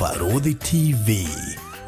Barũthi TV,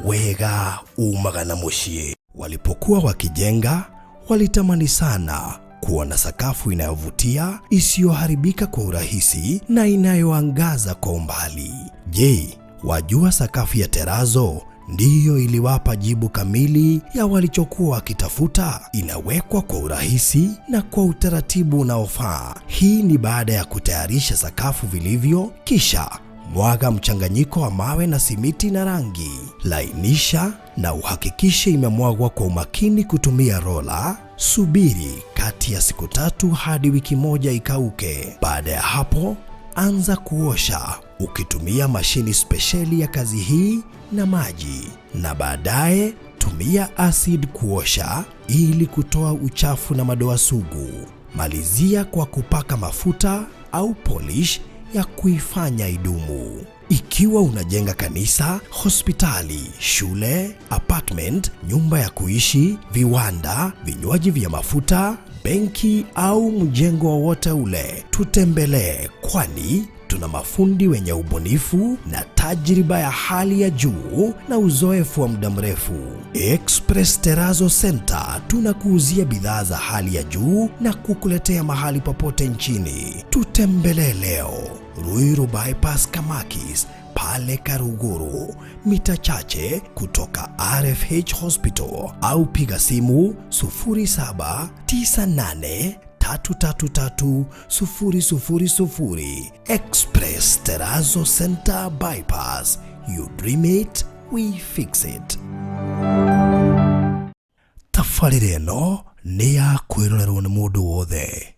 wega umaga na mũciĩ. Walipokuwa wakijenga, walitamani sana kuwa na sakafu inayovutia, isiyoharibika kwa urahisi na inayoangaza kwa umbali. Je, wajua sakafu ya terazo ndiyo iliwapa jibu kamili ya walichokuwa wakitafuta? Inawekwa kwa urahisi na kwa utaratibu unaofaa. Hii ni baada ya kutayarisha sakafu vilivyo, kisha mwaga mchanganyiko wa mawe na simiti na rangi. Lainisha na uhakikishe imemwagwa kwa umakini kutumia rola. Subiri kati ya siku 3 hadi wiki 1 ikauke. Baada ya hapo, anza kuosha ukitumia mashini spesheli ya kazi hii na maji, na baadaye tumia acid kuosha ili kutoa uchafu na madoa sugu. Malizia kwa kupaka mafuta au polish ya kuifanya idumu. Ikiwa unajenga kanisa, hospitali, shule, apartment, nyumba ya kuishi, viwanda, vinywaji vya mafuta, benki au mjengo wowote ule, tutembelee, kwani tuna mafundi wenye ubunifu na tajriba ya hali ya juu na uzoefu wa muda mrefu. Express Terrazzo Center tunakuuzia bidhaa za hali ya juu na kukuletea mahali popote nchini. Tutembelee leo Ruiru Bypass Kamakis pale Karuguru, mita chache kutoka RFH Hospital, au piga simu 0798 333 000. Express Terrazzo Center Bypass. You dream it, we fix it. Tabarĩra ĩno nĩ ya kwĩrorerwo nĩ mũndũ wothe.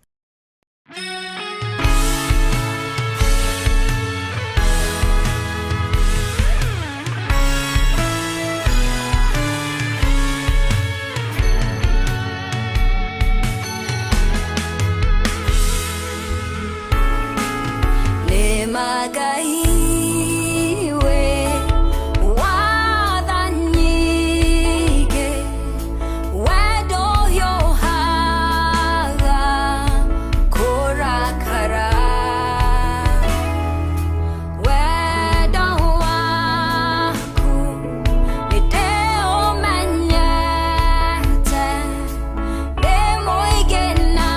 Nĩmagaiwe wathanyike wendo ũhiũhaga kũrakara wendo waku nĩndĩũmenyete nĩ mũingĩ na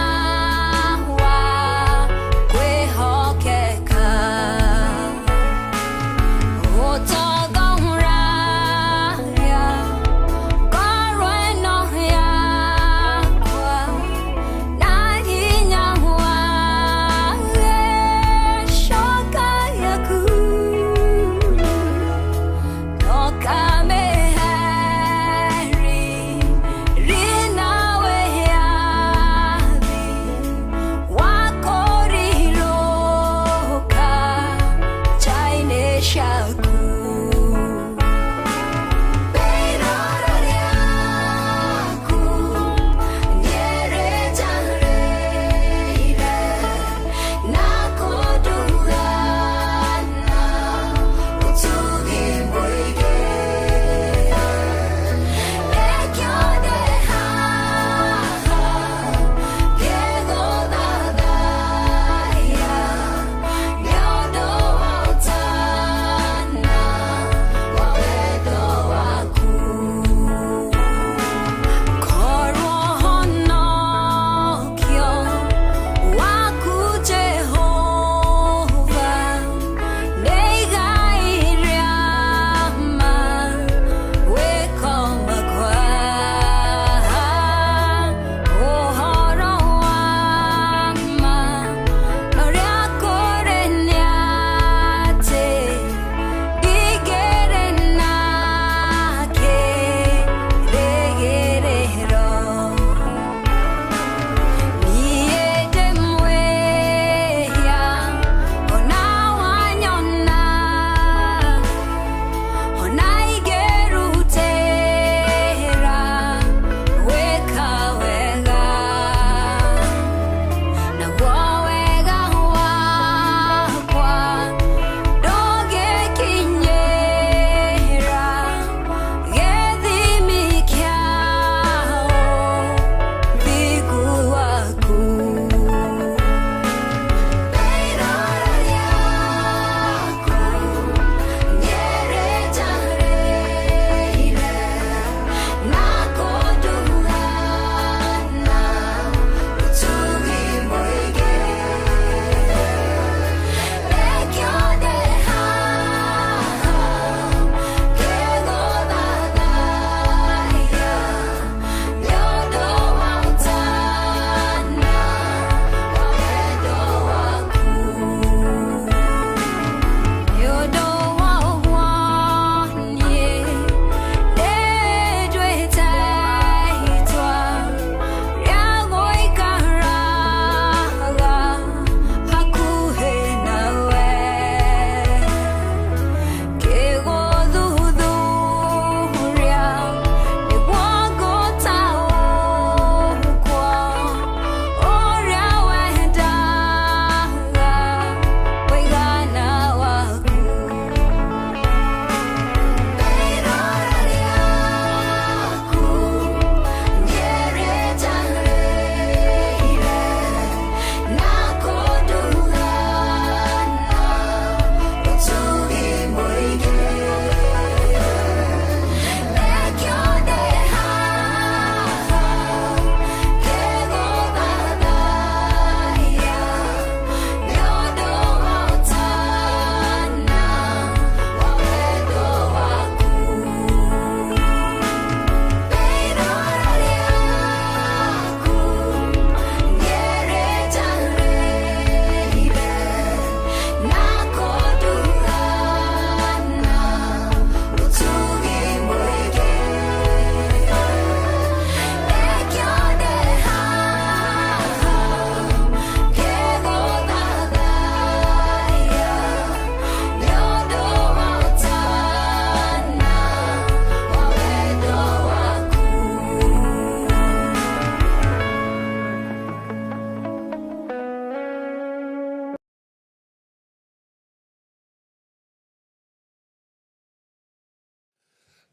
wa kwĩhokeka.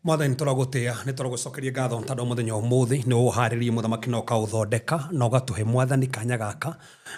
Mwathani, tũragũtĩa, nĩ tũragũcokeria ngatho tondũ mũthenya wa ũmũthĩ nĩ ũharĩrie, Mũthamaki, na ũkaũthondeka na ũgatũhe, Mwathani, kanya gaka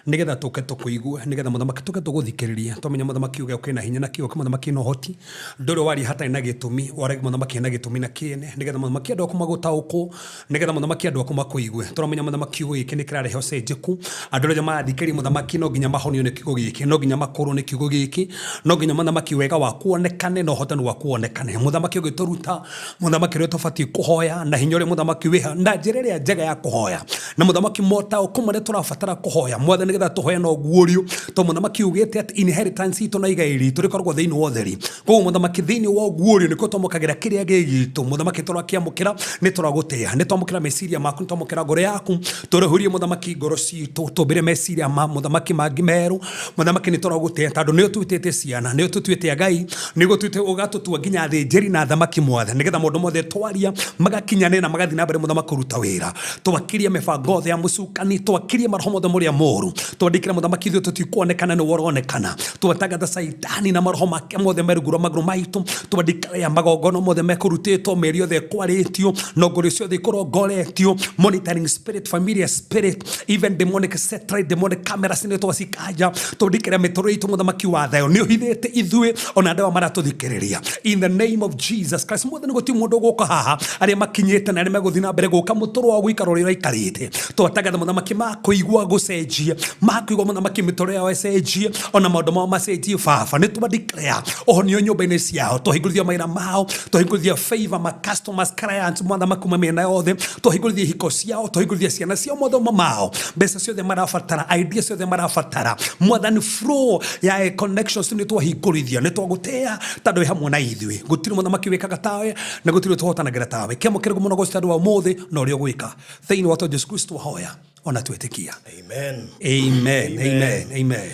nĩgetha tũke tũkũigue, nĩgetha, Mũthamaki, tũke tũgũthikĩrĩrie. Twamenya, Mũthamaki, uge ũkĩna hinya na kiugo kĩa Mũthamaki na ũhoti. Ndũrĩ waria hatarĩ na gĩtũmi, waragia, Mũthamaki, na gĩtũmi na kĩene, nĩgetha, Mũthamaki, andũ aku magũtaũkwo, nĩgetha, Mũthamaki, andũ aku makũigue. Tũramenya, Mũthamaki, kiugo gĩkĩ nĩ kĩrarehe ũcenjeku. Andũ arĩa marathikĩrĩria, Mũthamaki, no nginya mahonio nĩ kiugo gĩkĩ, no nginya makũrwo nĩ kiugo gĩkĩ, no nginya, Mũthamaki, wega waku wonekane na ũhotani waku wonekane. Mũthamaki, ũgĩtũruta, Mũthamaki, ũrĩa tũbatiĩ kũhoya na hinya ũrĩa, Mũthamaki, wĩha na njĩra ĩrĩa njega ya kũhoya, na, Mũthamaki, motaũkũ marĩa tũrabatara kũhoya, Mwathani, nĩgetha tũhoe na ũguũrio, to Mũthamaki ugĩte atĩ inheritance itũ na igai ritũ rĩkoragwo thĩinĩ wa ũtheri. Koguo, Mũthamaki, thĩinĩ wa ũguũrio nĩkuo twamũkagĩra kĩrĩa gĩ gitũ. Mũthamaki, tũrakĩamũkĩra, nĩ tũragũtĩa, nĩ twamũkĩra meciria maku, nĩ twamũkĩra ngoro yaku. Tũrĩhũrie, Mũthamaki, ngoro citũ, tũmbĩre meciria ma, Mũthamaki, mangĩ merũ. Mũthamaki, nĩ tũragũtĩa tondũ nĩ ũtwĩtĩte ciana, nĩ ũtũtuĩte agai, nĩ ũtwĩte ũgatũtua nginya athĩnjĩri na athamaki, Mwathani, nĩgetha maũndũ mothe twaria magakinyane na magathiĩ na mbere, Mũthamaki, kũruta wĩra. Twakirie mĩbango yothe ya mũcukani, twakirie maroho mothe mũrĩa moru, twandĩkĩra, Mũthamaki, ithuĩ tũtikuonekana, nĩwe ũronekana. Twatangatha Caitani na maroho make mothe me rungu rwa magũrũ maitũ. Twandĩkĩra magongona mothe mekũrutĩtwo, mĩario yothe ĩkwarĩtio, nongorio ciothe ikũrongoretio, monitoring spirit, familiar spirit, even demonic satellite, demonic cameras, nĩ twacikanja. Twandĩkĩra mĩtũrĩre itũ, Mũthamaki wa thayũ, nĩ ũhithĩte ithuĩ ona andũ aya maratũthikĩrĩria, in the name of Jesus Christ. Mwathani, gũtirĩ mũndũ ũgũka haha, arĩa makinyĩte na arĩa megũthiĩ na mbere gũka, mũtũrũ wao gũikara ũrĩa ũraikarĩte. Twatangatha, Mũthamaki, makũigua gũcenjie, makũigua, Mũthamaki, mĩtũrĩre yao ĩcenjie, ona maũndũ mao macenjie. Baba, nĩ twa declare ũhonio nyũmba-inĩ ciao, twahingũrithia mawĩra mao, twahingũrithia favor ma customers, clients, Mwathama, kuma mĩena yothe, twahingũrithia ihiko ciao, twahingũrithia ciana ciao, mathomo mao, mbeca ciothe marabatara, idea ciothe marabatara, Mwathani, flow ya connections nĩ twahingũrithia. Nĩ twagũtĩa tondũ wĩ hamwe na ithuĩ. Gũtirĩ mũthamaki wĩkaga tawe na gũtirĩ tũhotanagĩra tawe. Kĩamũkĩre mũno goci tondũ wa ũmũthĩ na ũrĩa ũgwĩka thĩinĩ wa Jesu Kristo hoya ona twĩtĩkia. Amen. Amen, amen, amen.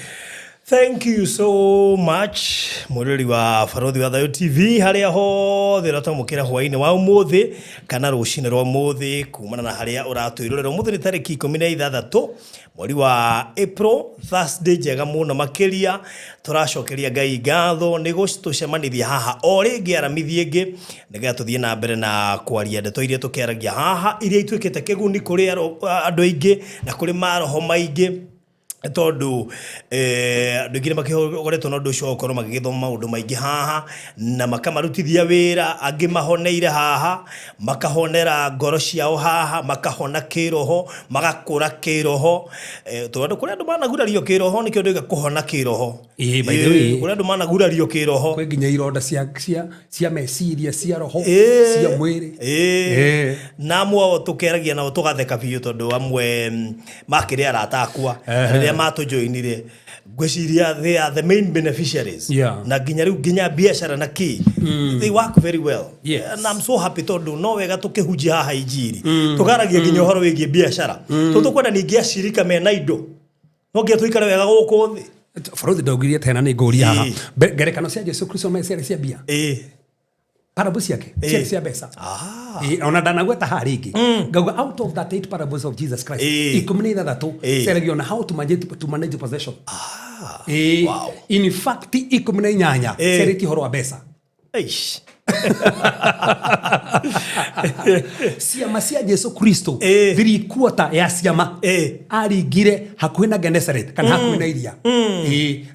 Thank you so much, mwĩrori wa Barothi wa Thayo TV harĩa hothe ũratwamũkĩra hwainĩ wa ũmũthĩ kana rũcinĩ rwa ũmũthĩ, kumana na harĩa ũratwĩrorera. Ũmũthĩ nĩ tarĩki 16 mweri wa April, Thursday njega mũno makĩria. Tũracokeria Ngai ngatho nĩ gũtũcemanithia haha o rĩngĩ aramithi ĩngĩ, nĩgetha tũthiĩ na mbere na kwaria ndeto iria tũkĩaragia haha, iria ituĩkĩte kĩguni kũrĩ andũ aingĩ na kũrĩ maroho maingĩ, tondũ andũ aingĩ nĩ makĩhoretwo na ũndũ ũcio wa gũkorwo magĩgĩthoma maũndũ maingĩ haha na makamarutithia wĩra. Angĩ mahoneire haha, makahonera ngoro ciao haha, makahona kĩroho, magakũra kĩroho, tondũ kũrĩ andũ managurario kĩroho. Nĩkĩo ndĩga kũhona kĩroho. Ĩĩ, by the way. Kũrĩ andũ managurario kĩroho. Kwĩ nginya ironda cia meciria, cia roho, cia mwĩrĩ. Na amwe ao tũkĩaragia nao tũgatheka biũ, tondũ amwe makĩrĩ arata akwa rĩrĩa matũjoinire. Ngwĩciria they are the main beneficiaries. Na nginya rĩu, nginya biacara na kĩ, they work very well. And I'm so happy, tondũ no wega tũkĩhunjia haha injiri tũkaragia nginya ũhoro wĩgiĩ biacara, tondũ tũkwenda ningĩ acirika mena indo no nginya tũikare wega gũkũ thĩ. Barothi, ndaugirie tena nĩ ngũria haha. Ngerekano cia Jesu Kristo me ciarĩ cia mbia. Parable ciake ciarĩ cia mbeca. Ona ndanagweta haha rĩngĩ ngauga out of that eight parables of Jesus Christ, 16 ciaragio na how to manage possession. In fact, 18 ciarĩtie ũhoro wa mbeca. Eish. Ciama cia Jesu Kristo, three quarter ya ciama aringire hakuhĩ na Genesaret kana hakuhĩ na iria.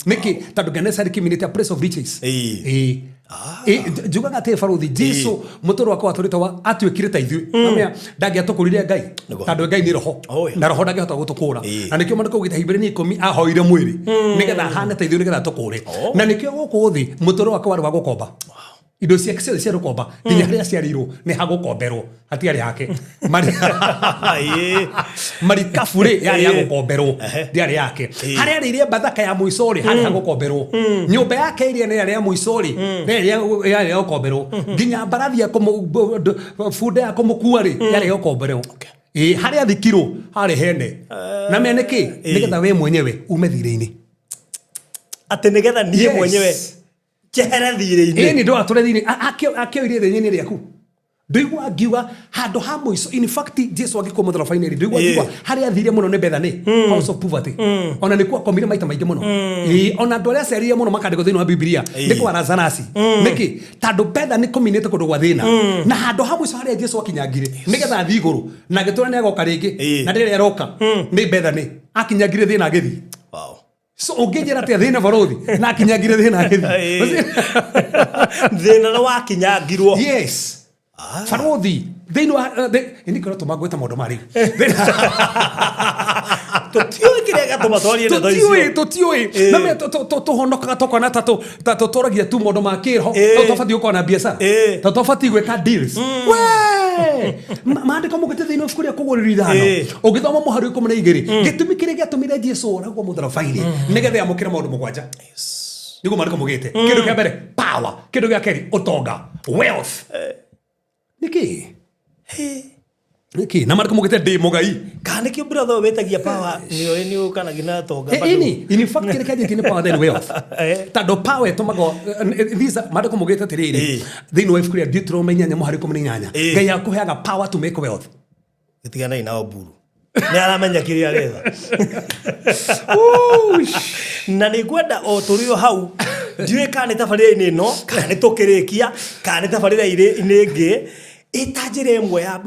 Nĩkĩ? Tondũ Genesaret kĩminĩte a place of riches. Njugaga atĩ, barothi, Jesu mũtũrũ wakwa watũrĩte wa atuĩkire ta ithuĩ. Namenya ndangĩatũkũrire Ngai. Nĩguo. Tondũ Ngai nĩ roho. Oh, yeah. Na roho ndangĩhota gũtũkũra. Na nĩkĩo maandĩko ugĩte Hibirania 10, ahoire mwĩrĩ nĩgetha ahane ta ithuĩ, nĩgetha atũkũre. Na nĩkĩo gũkũ thĩ mũtũrũ wake warĩ wa gũkomba. Indo ciake ciothe cia gũkomba, nginya harĩa aciarĩirwo nĩ hagũkomberwo, hatiarĩ hake. Marikabu rĩ, yarĩ ya gũkomberwo, ndĩarĩ yake. Harĩa arĩire Bathaka ya mũico rĩ, harĩ ha gũkomberwo. Nyũmba yake ĩrĩa nĩ yarĩ ya mũico rĩ, yarĩ ya gũkomberwo. Nginya mbarathi ya bunda ya kũmũkua rĩ, yarĩ ya gũkomberwo. Harĩa athikirwo harĩ hene na mene kĩ, nĩgetha we mwenyewe ume thirĩ-inĩ. Atĩ nĩgetha niĩ mwenyewe njehere thirĩ-inĩ. Ĩni, ndũgatũre thirĩ. Akĩoire ithenya-inĩ rĩaku. Ndũigua ngiuga handũ ha mũico, in fact Jesu angĩkua mũtharaba-inĩ rĩ, ndũigua ngiuga harĩa athire mũno nĩ Bethany, house of poverty. Ona nĩkuo akomire maita maingĩ mũno. Ona andũ arĩa acerire mũno makandĩkwo thĩinĩ wa Bibilia nĩ kwa Lazarasi. Nĩkĩ? Tondũ Bethany kũminĩte kũndũ gwa thĩna. Na handũ ha mũico harĩa Jesu akinyangire nĩgetha athiĩ igũrũ na agĩtũra nĩ agoka rĩngĩ na rĩrĩa aroka nĩ Bethany akinyangire thĩna agĩthiĩ. Wow. So ũngĩnjĩra atĩa thĩna barothi na akinyangire thĩna agĩthiĩ. Thĩna nĩ wakinyangirwo. Yes. Barothi thĩinĩ wa nĩ kĩrĩa tũma ngwĩta maũndũ ma rĩu. Tũtiũĩ kĩrĩa gĩatũma twarie ndeto icio. Tũtiũĩ. Na me tũhonokaga tũkona ta tũtũragia tu maũndũ ma kĩroho, to tũbatiĩ gũkorwo na biacara, to tũbatiĩ gwĩka deals. We! Maandĩko maugĩte thĩinĩ wa ibuku rĩa Kũguũrĩrio 5, ũgĩthoma mũhari wa 12, gĩtũmi kĩrĩa gĩatũmire Jesu oragwo mũtharaba-inĩ nĩgetha amũkĩre maũndũ 7. Nĩguo maandĩko maugĩte. Kĩndũ kĩa mbere power, kĩndũ gĩa kerĩ ũtonga, wealth. Nĩkĩ? Nĩkĩ? Na maandĩko maugĩte ndĩ mũgai. Kana nĩkĩo brother ũyũ wĩtagia power nĩoĩ nĩ ũkanagia na tonga bado. Ini, in fact kĩrĩa kĩanjĩtie nĩ power then wealth. Tondũ power ĩtũmaga these maandĩko maugĩte atĩrĩrĩ, thĩinĩ wa ibuku rĩa Deuteronomy 8 mũhari 18, Ngai akũheaga power to make wealth. Gĩtiganai na Oburu. Nĩ aramenya kĩrĩa aretha. Na nĩ ngwenda o tũrĩ o hau, ndiũĩ kana nĩ tabarĩra-inĩ ĩno, kana nĩ tũkĩrĩkia, kana nĩ tabarĩra-inĩ ĩngĩ, ĩta njĩra ĩmwe ya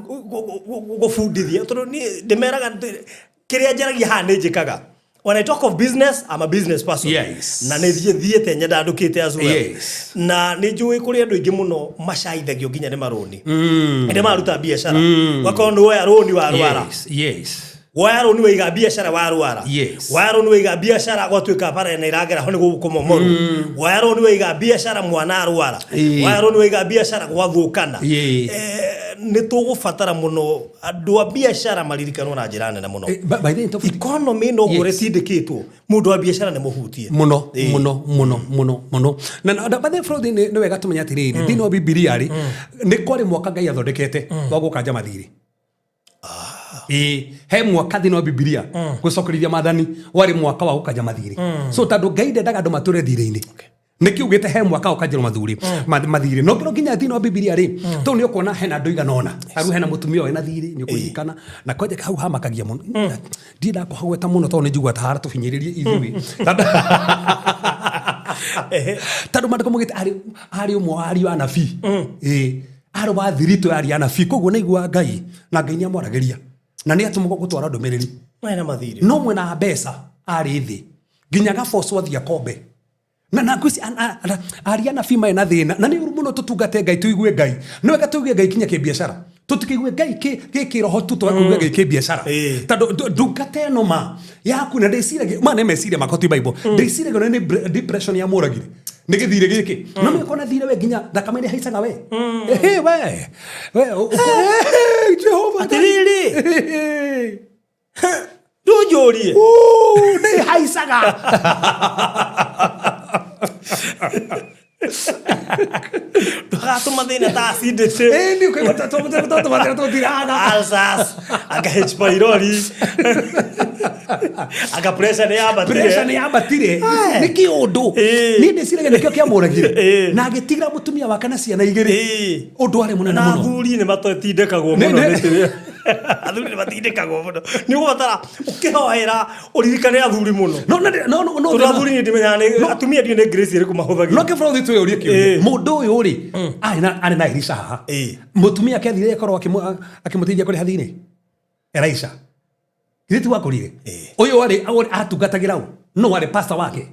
gũbundithia, tondũ niĩ ndĩmeraga kĩrĩa njaragia haha nĩ njĩkaga. When I talk of business, I'm a business person. Na nĩ thiĩte nyandandũkĩte as well. Na nĩ njũĩ kũrĩ andũ aingĩ mũno macaithagio nginya nĩ marũni. Hĩndĩ maruta biacara. Ũgakorwo nĩ woya rũni warwara. Woya rũni waiga biacara warwara. Woya rũni waiga biacara gwatuĩka bara nĩ ĩragera ho nĩ gũkũmomorwo. Woya rũni waiga biacara mwana arwara. Woya rũni waiga biacara gwathũkana. Nĩ tũgũbatara mũno andũ a biacara maririkanwo na njĩra nene mũno. By the way, Economy ĩno ũguo ĩtindĩkĩtwo, mũndũ wa biacara nĩ mũhutie. Mũno, mũno, mũno, mũno, mũno. Na by the way, Frothi, nĩ wega tũmenye atĩrĩrĩ, thĩinĩ wa Bibilia rĩ, nĩ kwarĩ mwaka Ngai athondekete wa gũkanja mathirĩ. He mwaka thĩinĩ wa Bibilia gũcokerithia maathani warĩ mwaka wa gũkanja mathirĩ. So tondũ Ngai ndendaga andũ matũre thirĩ-inĩ, nĩkĩ ugĩte he mwaka ũkanjĩrwo mathuri mathirĩ no kĩro nginya thĩinĩ wa Bibilia rĩ, tondũ nĩ ũkuona hena andũ igana ũna tarĩu hena mũtumia wĩna thirĩ nĩ ũkũririkana, na kwanja hau hamakagia mũno, ndirĩ ndakũhagweta mũno tondũ nĩ njiguaga ta haratũhinyĩrĩria ithuĩ, tondũ maandĩko maugĩte arĩ ũmwe wa ariũ a anabii, arĩ wa thiritũ ya ariũ a anabii, koguo nĩ aiguaga Ngai na Ngai nĩ amwaragĩria na nĩ atũmagwo gũtwara ndũmĩrĩri. Mwena mathirĩ. No mwena wa mbeca arĩ thĩ nginya gabocwo athiĩ akombe. Na ngwĩci aria anabii marĩ na thĩna, na nĩ ũru mũno tũtungate Ngai tũigue Ngai. Nĩ wega tũigue Ngai kinya kĩbiacara, tũtikĩigue Ngai gĩkĩroho tu, twage kũigua Ngai kĩbiacara. Tondũ ndungata ĩno ma yaku, na ndĩciragia ma nĩ meciria makwa ti Bible, ndĩciragia ona nĩ depression yamũragire nĩ gĩthirĩ gĩkĩ. No nĩ ũkona thirĩ we nginya thakame nĩ haicaga we. Ĩhĩ, we. We, Jehova. Atĩrĩrĩ. Ĩhĩ. Ndũnjũrie. Nĩ haicaga. Ndũgatũma thĩna ta acidity. Ĩĩ, nĩ ũkaigua tũmathĩna tũtiraga. Ulcers, anga H pylori, anga pressure nĩ yambatire. Pressure nĩ yambatire. Nĩ kĩũndũ. Niĩ ndĩciragia nĩkĩo kĩamũragire. Na agĩtigĩra mũtumia wake na ciana igĩrĩ. Ũndũ warĩ mũnene Na mũno. athuri nĩ matindĩkagwo Nĩ- mũno nĩ- nĩ kĩrĩa. Athuri nĩ matindĩkagwo mũno. Nĩ ũgũbatara ũkĩhoera ũririkane athuri mũno. No, no, no, no, no, Tondũ athuri nĩ ndimenyaga nĩ atumia ndiũĩ nĩ grace ĩrĩkũ mahũthagĩra. No kĩbũrũri twĩyũrie kĩũria. Mũndũ ũyũ rĩ, arĩ na Elisha haha. Mũtumia ake athire akorwo akĩmũteithia kũrĩha thirĩ. Elisha. Githĩ ti wakũrire? Ũyũ arĩ atungatagĩra ũ? No arĩ pastor wake.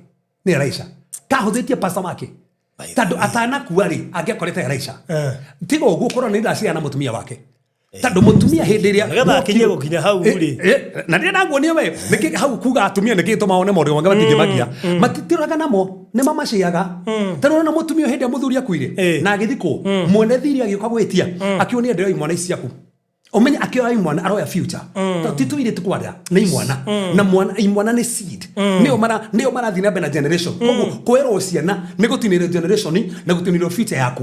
Nĩ Elisha. Kahũthĩtie pastor wake. Tondũ atanakua rĩ, angĩakorete Elisha. Tiga ũguo korwo nĩ ndaciana na mũtumia wake. Tondũ mũtumia hĩndĩ ĩrĩa Nĩgetha akinye gũkinya hau rĩ. Na ndĩrenda nguonie we, nĩkĩ hau kuga atumia nĩkĩ gĩtũmaga one maũndũ mangĩ matingĩmagia. Matitiraga namo, nĩ mamaciaga. Tondũ ũrona mũtumia hĩndĩ ĩrĩa mũthuri akuire na agĩthikwo, mwene thirĩ agĩũka gwĩtia, akĩonia ndĩroya imwana ici ciaku. Ũmenye akĩoya imwana aroya future. Tondũ ti tũirĩtu kwara, nĩ imwana. Na imwana nĩ seed. Nĩo marathiĩ na mbere na generation. Koguo kwerwo ciana nĩ gũtinĩrio generation na gũtinĩrio future yaku.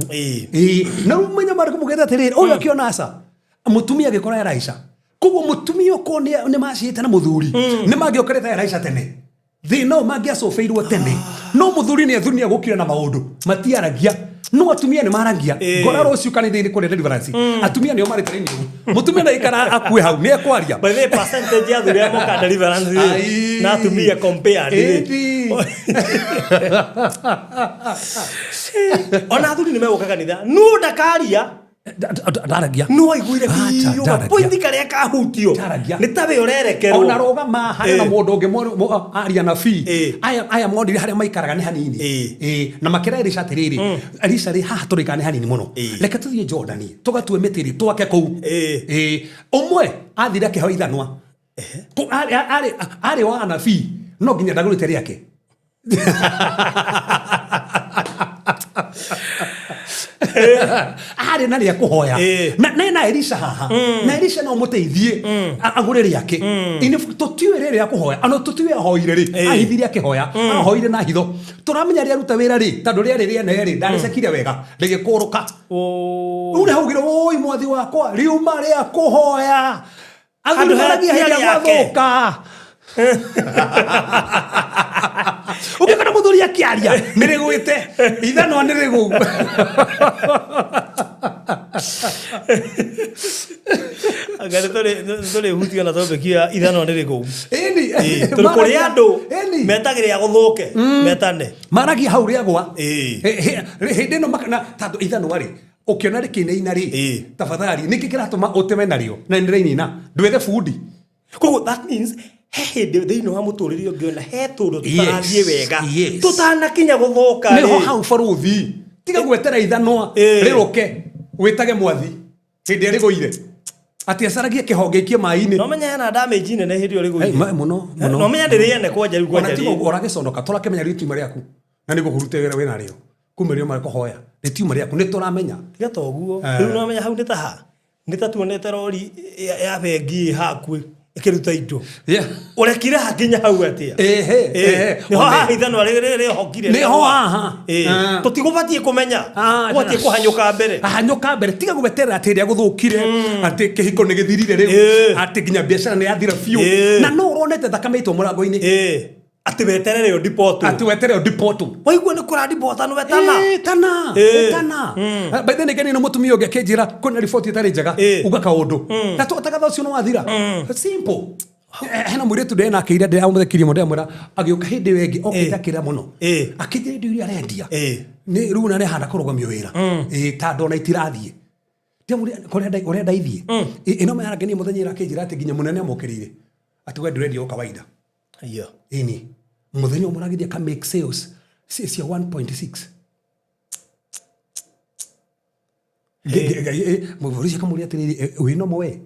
Na rĩu ũmenye marĩkũ mũgete atĩrĩrĩ, ũyũ akĩona aca. Mũtumia agĩkora Elisha. Koguo mũtumia okorwo nĩ maciĩte na mũthuri, nĩ mangĩokorete Elisha tene. Thĩna ũyũ mangĩacũbĩirwo tene. No mũthuri nĩ athuri nĩ agũkira na maũndũ. Matiaragia. No atumia nĩ maragia. Ĩĩ. Ngora rũciũ kanitha-inĩ kũrĩa deliverance. Atumia nĩo marĩ training. Mũtumia ndaikara akue hau nĩ ekwaria. By the way, percentage ya athuri arĩa mokaga deliverance rĩ, Ai. na atumia compared rĩ. Ĩndi. Ona athuri nĩ megũka kanitha no ndakaria. Ndaragia. No aiguire Acha, biũ ndaragia. gapointi karĩa kahutio. Ndaragia. Nĩ ta we ũrerekerwo. Ona rũgama harĩa na Ĩĩ. mũndũ ũngĩ aria nabii. Ĩĩ. Aya monire harĩa maikaraga nĩ hanini. Ĩĩ. Ĩĩ. Na makĩra Elisha atĩrĩrĩ, Elisha rĩ, haha tũrĩikara nĩ hanini mũno. Ĩĩ. Reke tũthiĩ Jordani tũgatue mĩtĩ rĩ twake kũu. Ĩĩ. Ĩĩ. Ũmwe athire akĩheo ithanwa. Arĩ wa anabii no nginya ndagũrĩte rĩake. Arĩ na rĩa kũhoya. Ĩĩ. Na na Elisha haha. Na Elisha no mũteithie agũre rĩake. Tũtiũĩ rĩrĩ rĩa kũhoya. Ona tũtiũĩ ahoire rĩ. Ĩĩ. Ahithire akĩhoya. Ahoire na hitho. Tũramenya rĩaruta wĩra rĩ, tondũ rĩarĩ rĩene rĩ, ndarĩcekire wega. Rĩgĩkũrũka. Rĩu nĩhaugire woi mwathi wakwa riuma rĩa kũhoya. Athuri Handũ maragia hatia hĩndĩ ĩrĩa rĩake. gwathũka. Ũngĩkora mũthuri akĩaria nĩ rĩgwĩte ithanwa nĩ rĩgũu. Anga nĩ tũrĩhutia na topic ya ithanwa nĩ rĩgũu. Ĩni. Tondũ kũrĩ andũ Ĩni. metagĩrĩra gũthũke metane. Maragia hau rĩagwa. Ĩĩ. Hĩndĩ ĩno tondũ ithanwa rĩ ũkĩona rĩkĩinaina rĩ Ĩĩ. tafadhali nĩkĩ kĩratũma ũteme narĩo na nĩ rĩrainaina ndwethe bundi. Koguo that means he hĩndĩ thĩinĩ wa mũtũrĩre ũngĩona he tũndũ tũtarathiĩ Yes, wega yes. tũtanakinya gũthũka Nĩho rĩ. hau barũthi tiga gwetera ithanwa Ĩĩ. rĩrũke wĩtage mwathi hĩndĩ ĩrĩa rĩgũire atĩ acaragie kĩhonge ikie maĩ-inĩ. No menya hena damage nene hĩndĩ ĩyo Hey, rĩgũire. mũno mũno. No menya ndĩrĩene kwanja rĩu Ona kwanja tiga rĩ. ũguo ũragĩconoka tũrakĩmenya rĩtiuma rĩaku na nĩguo kũrute wĩra wĩna rĩo kuma rĩo marĩ kũhoya rĩtiuma rĩaku nĩ tũramenya. Tiga ta ũguo. Eh. Rĩu no menya hau nĩ ta ha. Nĩ ta tuonete rori ya bengi ĩ hakuhĩ ĩkĩruta indo. Yeah. Ũrekire hakinya hau atĩa? Ehe, ehe. Nĩho One. haha ithanwa rĩhokire. Nĩho haha. Ĩĩ. Ah. Tũtigũbatiĩ kũmenya. Ah, Ũbatiĩ kũhanyũka mbere. Hanyũka mbere tiga gweterera atĩ ĩrĩa gũthũkire atĩ kĩhiko nĩ gĩthirire rĩu Ĩĩ. atĩ nginya biacara nĩ yathira biũ Ĩĩ. na no ũronete thakame ĩtwo mũrango-inĩ Ĩĩ. Atĩ weterere ũndipotwo. atĩ weterere ũndipotwo. Waigua nĩ kũrandipota wetana. Ĩĩ, tana Ĩĩ. tana by the way nĩ nĩ mũtumia ũngĩ akĩnjĩra kwĩna riboti ĩtarĩ njega Ĩĩ. uga kaũndũ na twataka ũcio nĩ wathira simple. Hena mũirĩtu ndenake ira ndĩramũthekirie mũno ndĩramwĩra agĩũka hĩndĩ ĩyo ĩngĩ okĩte Ĩĩ. akĩra mũno Ĩĩ. akĩnjĩra indo iria arendia Ĩĩ. nĩ rĩu na nĩahana kũrũgamio wĩra Ĩĩ, ta ndona itirathiĩ. Ndĩramũria ũrenda ithiĩ. Ĩno marangenia mũthenya ĩra akĩnjĩra atĩ nginya mũnene amũkĩrĩire atĩ we ndũrendia o kawaida. Iyo. Ĩni mũthenya ũmwe ũragĩthiĩ aka make sales cia 1.6. Mũborici akamũria atĩrĩrĩ, wĩ nomo we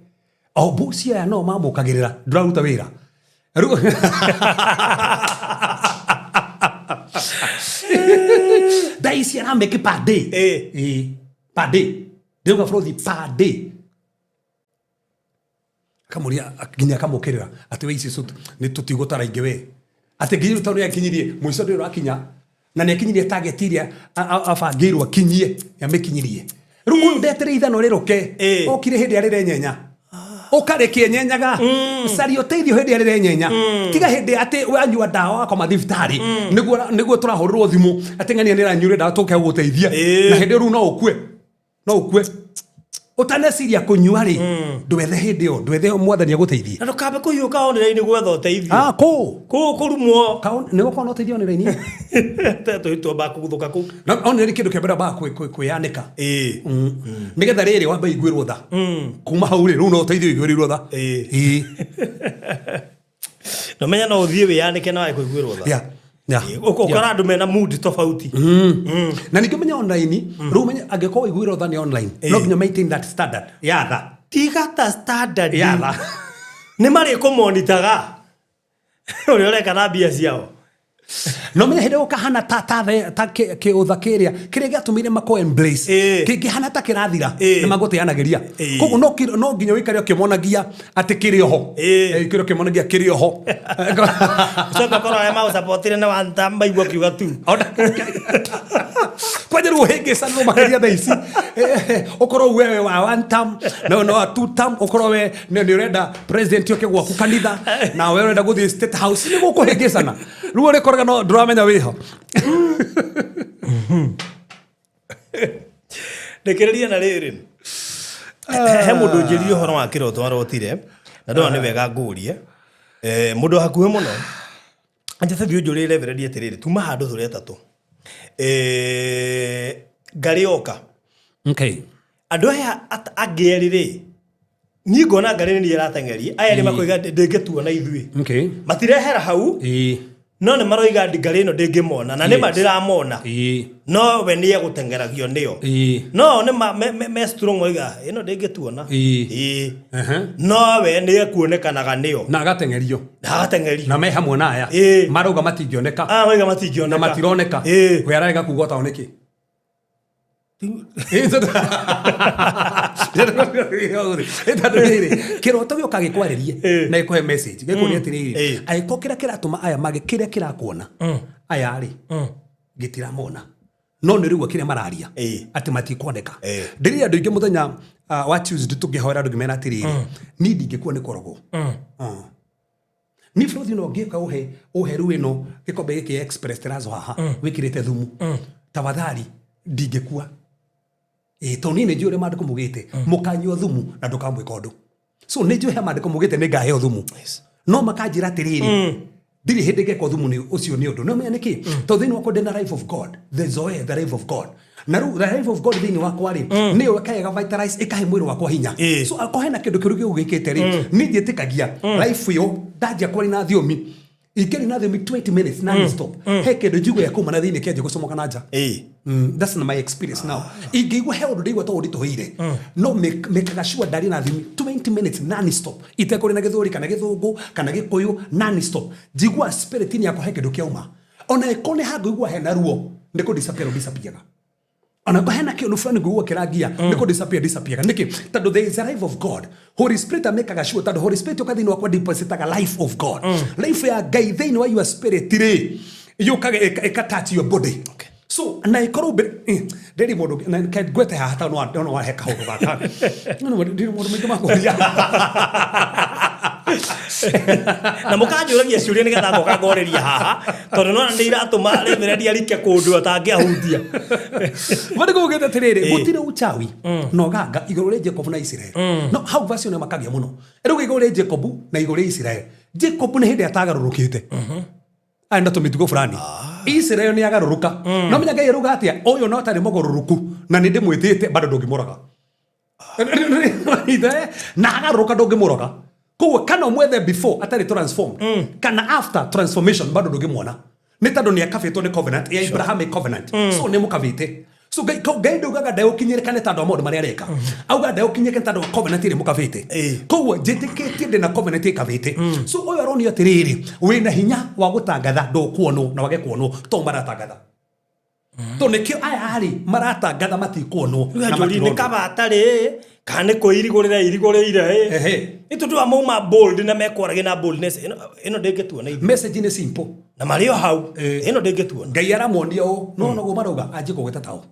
o mbuci aya no mamũkagĩrĩra ndũraruta wĩra rĩu. Thaa ici aramake per day. Ĩĩ. Ĩĩ, per day ndĩrauga bũrũthi per day akamũria nginya akamũkĩrĩra atĩ we ici nĩ tũtigũtara ingĩ we atĩ nginya rĩu tondũ nĩakinyirie mũico ndũrĩ ũrakinya na nĩakinyirie target iria abangĩirwo akinyie nĩamĩkinyirie rĩu ũyũ ndetere ithanwa rĩrũke. Ĩĩ. Okire hĩndĩ ĩrĩa rĩrenyenya ũkarĩkĩenyenyaga caria ũteithio hĩndĩ ĩrĩa rĩrenyenya tiga hĩndĩ atĩ wanyua ndawa wakoma thibitarĩ nĩguo tũrahũrĩrwo thimũ atĩ ng'ania nĩ ĩranyuire ndawa tũke gũgũteithia. Ĩĩ. Na hĩndĩ ĩyo rĩu no ũkue no ũkue ũtaneciria kũnyua rĩ ndwethe hĩndĩ ĩyo ndwethe mwathani agũteithie. Na ndũkambe kũhiũka online gwetha ũteithio. Ah, kũ Kũ kũrumwo. Nĩ gũkorwo na ũteithio online. Twamba kũguthũka kũu. Na online kĩndũ kĩa mbere wambaga kwĩyanĩka. Ĩĩ. Nĩgetha rĩrĩ wambe iguĩrwo tha kuma hau rĩ rĩu no ũteithio ũiguĩrĩirwo tha. Ĩĩ. Ĩĩ. No menya no ũthiĩ wĩyanĩke na wage kũiguĩrwo tha. Yeah. Ũkora andũ mena mood tofauti. Na ningĩ ũmenye online rĩu ũmenye angĩkorwo ũiguĩrwo tha nĩ online no nginya maintain that standard ya tha. Tiga ta standard. Ya tha. Nĩ marĩkũmonitaga ũrĩa ũreka na mbia ciao. No menye hĩndĩ ũkahana ta kĩũtha kĩrĩa kĩrĩa gĩatũmire mako embrace Ĩĩ. kĩngĩhana ta kĩrathira Ĩĩ. nĩ magũteanagĩria. Ĩĩ. Koguo no nginya ũikare ũkĩmonagia atĩ kĩrĩ oho. Ĩĩ. Ũikare ũkĩmonagia kĩrĩ oho. Ũcoke ũkorwo arĩa magũcapotire nĩ wanta maigua kiuga tu. Kwanja rĩu ũhĩngĩcanĩrwo makĩria thaa ici. Ũkorwo wewe wa one term no wa two term ũkorwo we nĩ ũrenda president oke gwaku kanitha na we ũrenda gũthiĩ state house nĩ gũkũhĩngĩcana rĩu ũrĩkoraga no ndũramenya wĩho. Rekereria na rĩrĩ, he mũndũ njĩrire ũhoro wa kĩroto arotire na ndona nĩ wega ngũrie. Mũndũ wa hakuhĩ mũno anjathathi ũnjũrĩre reverendi atĩrĩrĩ, tuma handũ tũrĩ atatũ. Ngarĩ yoka. Andũ aya angĩ erĩ rĩ, niĩ ngona ngarĩ nĩ niĩ ĩrateng'eria, aya erĩ makoiga ndĩngĩtuona ithuĩ. Matirehera hau, no nĩ maroiga ngarĩ ĩno ndĩngĩmona na nĩma ndĩramona. No we nĩ egũteng'eragio nĩo. No nĩ me strong oiga ĩno ndĩngĩtuona. No we nĩ ekuonekanaga nĩo. Na agateng'erio. Na agateng'erio. Na me hamwe na aya. Marauga matingĩoneka. Aya marauga matingĩoneka. Na matironeka. We ararega kuga tao nĩkĩ? Kĩroto gĩũka gĩkwarĩrie na gĩkũhe message gĩkũrie atĩrĩrĩ, angĩkorwo kĩrĩa kĩratũma aya mage kĩrĩa kĩrakuona aya rĩ gĩtiramona, no nĩ rĩu kĩrĩa mararia atĩ matikuoneka. Ndĩrĩ andũ aingĩ mũthenya wa Tuesday tũngĩhoera andũ ngĩmera atĩrĩrĩ, niĩ ndingĩkua nĩ kũrogwo. Ni bũrũri no ngĩũka ũhe rĩu ĩno gĩkombe gĩkĩ Express Terrazzo haha wĩkĩrĩte thumu, tafadhali ndingĩkua. Tondũ niĩ nĩ njũĩ ũrĩa maandĩko maugĩte, mũkanyua thumu na ndũkamwĩka ũndũ. So nĩ njũĩ he maandĩko maugĩte nĩ ngaheo thumu, no makanjĩra atĩrĩrĩ, ndirĩ hĩndĩ ngekwo thumu nĩ ũcio nĩ ũndũ. No menya nĩkĩ? Tondũ thĩinĩ wakwa ndĩna life of God, the Zoe, the life of God. Na rĩu the life of God thĩinĩ wakwa rĩ, nĩyo ĩkaga vitalize, ĩkahe mwĩrĩ wakwa hinya. So akorwo hena kĩndũ kĩũru gĩgũgĩkĩte rĩ, niĩ ndiĩtĩkagia life ĩyo ndanjia kwaria na thiomi, ingĩaria na thiomi 20 minutes non stop, he kĩndũ njigua ya kuma na thĩinĩ kĩanjia gũcomoka na nja. That's my experience now. Ingĩigua he ũndũ ndĩigua ta ũnditũhĩire, no mekaga sure ndaria na thiomi 20 minutes non stop, itekũrĩ na gĩthweri kana gĩthũngũ kana gĩkũyũ, non stop. Njigua spirit-inĩ yakwa he kĩndũ kĩauma. Ona ĩkorwo nĩ hangũigua hena ruo, nĩ kũ disappear disappear. Ona ĩkorwo hena kĩndũ fulani ngũigua kĩrangia, nĩ kũ disappear disappear. Nĩkĩ? Tondũ there is a life of God. Holy Spirit amekaga sure, tondũ Holy Spirit yoka thĩinĩ wakwa depositaga life of God. Life ya Ngai thĩinĩ wa your spirit rĩ, yũkaga ĩka touch your body. So na ĩkorwo mbere ndĩrĩ mũndũ na ngwete haha tondũ no wahe kaũndũ gaka. No ndĩrĩ mũndũ maingĩ makũria. Na mũkanjũragia ciũria nĩgetha ngoka ngorĩria haha, tondũ nona nĩ iratũma reverendi arike kũndũ atangĩahutia. Maandĩko maugĩte atĩrĩrĩ, gũtirĩ uchawi na ũganga igũrũ rĩa Jacob na Israel. No hau verse ĩno ĩmakagia mũno. Rĩu igũrũ rĩa Jacob na igũrũ rĩa Israel. Jacob nĩ hĩndĩ atagarũrũkĩte. Arĩ na tũmĩtugo fulani. Israel nĩ agarũrũka. No menya Ngai arauga atĩa, ũyũ no atarĩ mũgarũrũku na nĩ ndĩmwĩtĩte bado ndũngĩmũraga. Na agarũrũka ndũngĩmũraga. Koguo kana ũmwethe before atarĩ transformed, kana after transformation bado ndũngĩmuona. Nĩ tondũ nĩ akabĩtwo nĩ covenant ya Abrahamic covenant. So nĩ mũkabĩte. So Ngai ndaugaga ndegũkinyĩrĩka nĩ tondũ wa maũndũ marĩa areka. Augaga ndegũkinyĩrĩka nĩ tondũ wa covenant ĩrĩa mũkabĩte. Koguo njĩtĩkĩtie ndĩna covenant ĩkabĩte. So ũyũ aronio atĩrĩrĩ, wĩna hinya wa gũtangatha ndũkuonwo na wage kuonwo to maratangatha. Tondũ nĩkĩo aya rĩ maratangatha matikuonwo na Njũri nĩ matironwo. kaba atarĩ kana nĩ kwĩirigũrĩra irigũrĩire. Nĩ tondũ wa mauma bold na mekwaragia na boldness ĩno ndĩngĩtuona ithuĩ. Message nĩ simple. Na marĩ o hau ĩno ndĩngĩtuona. Ngai aramonia ũũ, no noguo marauga anjie kũgweta tao.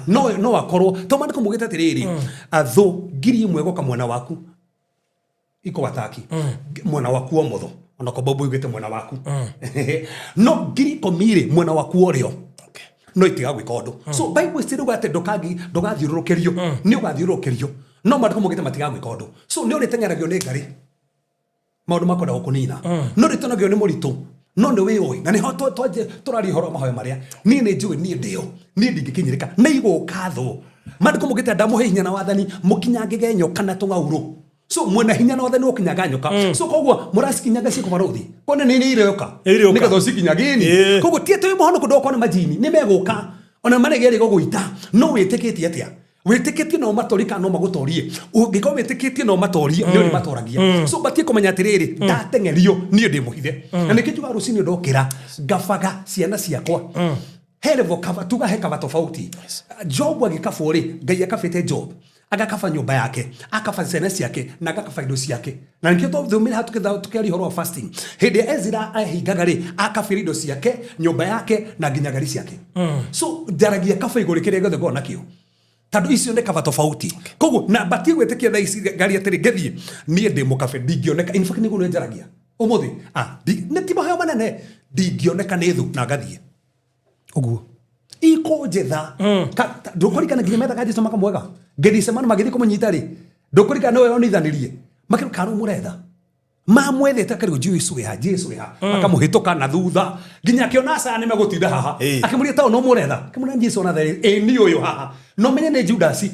No akorwo to maandĩko maugĩte atĩrĩrĩ, athũ 1,000 goka mwena waku ikũwataki mwena waku wa ũmotho, ona ko Bible ugĩte mwena waku, no 10,000 rĩ mwena waku wa ũrĩo, no itigagwĩka ũndũ. So Bible cirauga atĩ ndũgathiũrũrũkĩrio, nĩ ũgathiũrũrũkĩrio, no maandĩko maugĩte matigagwĩka ũndũ. So nĩ ũrĩteng'eragio nĩ ngarĩ maũndũ makwenda gũkũnina, no ũrĩteng'eragio nĩ mũritũ, no nĩ wĩũĩ. Na nĩho tũraria ũhoro wa mahoya marĩa niĩ nĩ njũĩ, niĩ ndĩo, niĩ ndingĩkinyĩrĩka nĩ igũka thũ. Maandĩko maugĩte ndamũhe hinya na wathani mũkinyangĩge nyoka na tũng'aurũ. So mwena hinya na wathani ũkinyaga nyoka. So koguo mũracikinyanga ciĩko barũthi kone nĩ nĩ iroka nĩgetha ũcikinyagĩni. Koguo ti atĩ wĩ mũhonoku ndũgũkorwo nĩ majini nĩ megũka ona maregeria gũgũita, no wĩtĩkĩtie atĩa? Wĩtĩkĩtie no matorie kana no magũtorie? Ũngĩkorwo wĩtĩkĩtie no matorie, nĩ ũrĩ matoragia. So batie kũmenya atĩrĩrĩ, ndateng'erio niĩ ndĩ mũhithe. Na nĩkĩo njugaga rũcinĩ ndokĩra ngabaga ciana ciakwa. He level cover, tuga he cover tofauti. Job agĩkabwo rĩ, Ngai akabĩte Job, agakaba nyũmba yake, akaba ciana ciake na agakaba indo ciake. Na nĩkĩo twathomire haha tũkĩaria ũhoro wa fasting. Hĩndĩ ya Ezra ahingaga rĩ, akabĩra indo ciake, nyũmba yake na nginya ngari ciake. So njaragia kaba igũrũ kĩrĩa gĩothe ngoragwo nakĩo. Tondũ icio nĩ kaba tofauti. Koguo na batie gwĩtĩkia thaa ici ngari atĩrĩ ngĩthiĩ niĩ ndĩ mũkabe ndingĩoneka. In fact nĩguo njaragia ũmũthĩ. Nĩ ti mahoya manene, ndingĩoneka nĩ thũ na ngathiĩ. Ũguo. Kũnjetha. Ndũkũririkana nginya methaga Jesu makamwega Gethisemane magĩthiĩ kũmũnyita rĩ, ndũkũririkana nĩwe onithanirie makĩrwo karũ mũretha mamwethete akarigwo Jesu wĩha, Jesu wĩha, akamũhĩtũka na thutha nginya akĩona aca nĩ megũtinda haha. Akĩmũria tao no mũretha, akĩmũra Jesu ona therĩ ĩ ni ũyũ haha, no menye nĩ Judasi.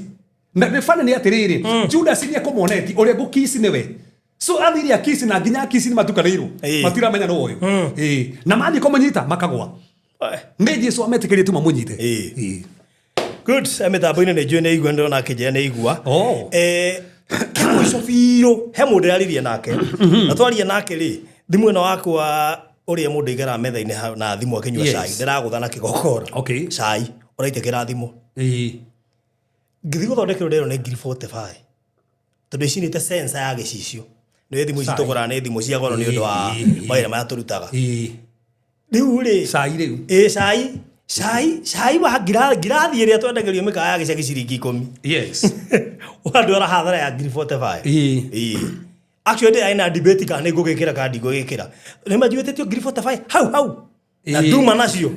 Na nĩ bani nĩ atĩrĩrĩ, Judasi nĩ ekũmoneti ũrĩa ngũkici nĩwe, so athire akici na nginya akici nĩ matukanĩirwo. Matiramenya nĩ ũyũ. Na mathiĩ kũmũnyita makagwa. Nĩ Jesu ametĩkĩrie tu mamũnyite. Good. Mĩtambo-inĩ nĩ njũĩ nĩ igua, ndĩrona akĩnjĩra nĩ igua. Oh. Kĩmũico biũ he mũndũ ndĩraririe nake, na twaria nake rĩ, thimũ ĩno wakwa ũrĩa mũndũ aigaraga metha-inĩ na thimũ akĩnyua cai, ndĩragũtha na kĩgokora. Cai ũraitĩkĩra thimũ. Ngĩthiĩ gũthondekerwo ndĩrwo nĩ ngiri 45 tondũ icinĩte sensor ya gĩcicio. Nĩ thimũ ici tũgũraga nĩ thimũ cia goro nĩ ũndũ wa mawĩra marĩa tũrutaga. Rĩu rĩ, Cai rĩu. Ĩ cai cai cai wa ngirathi ĩrĩa twendagĩrio mĩkawa ya gĩcagi ciringi 10. Wandwara hathara ya ngiri 45. Ĩĩ. Actually ndĩ na debate kana nĩ ngũgĩkĩra kana ndigũgĩkĩra. Nĩ manjĩtĩtio ngiri 45 hau hau. Na nduma nacio.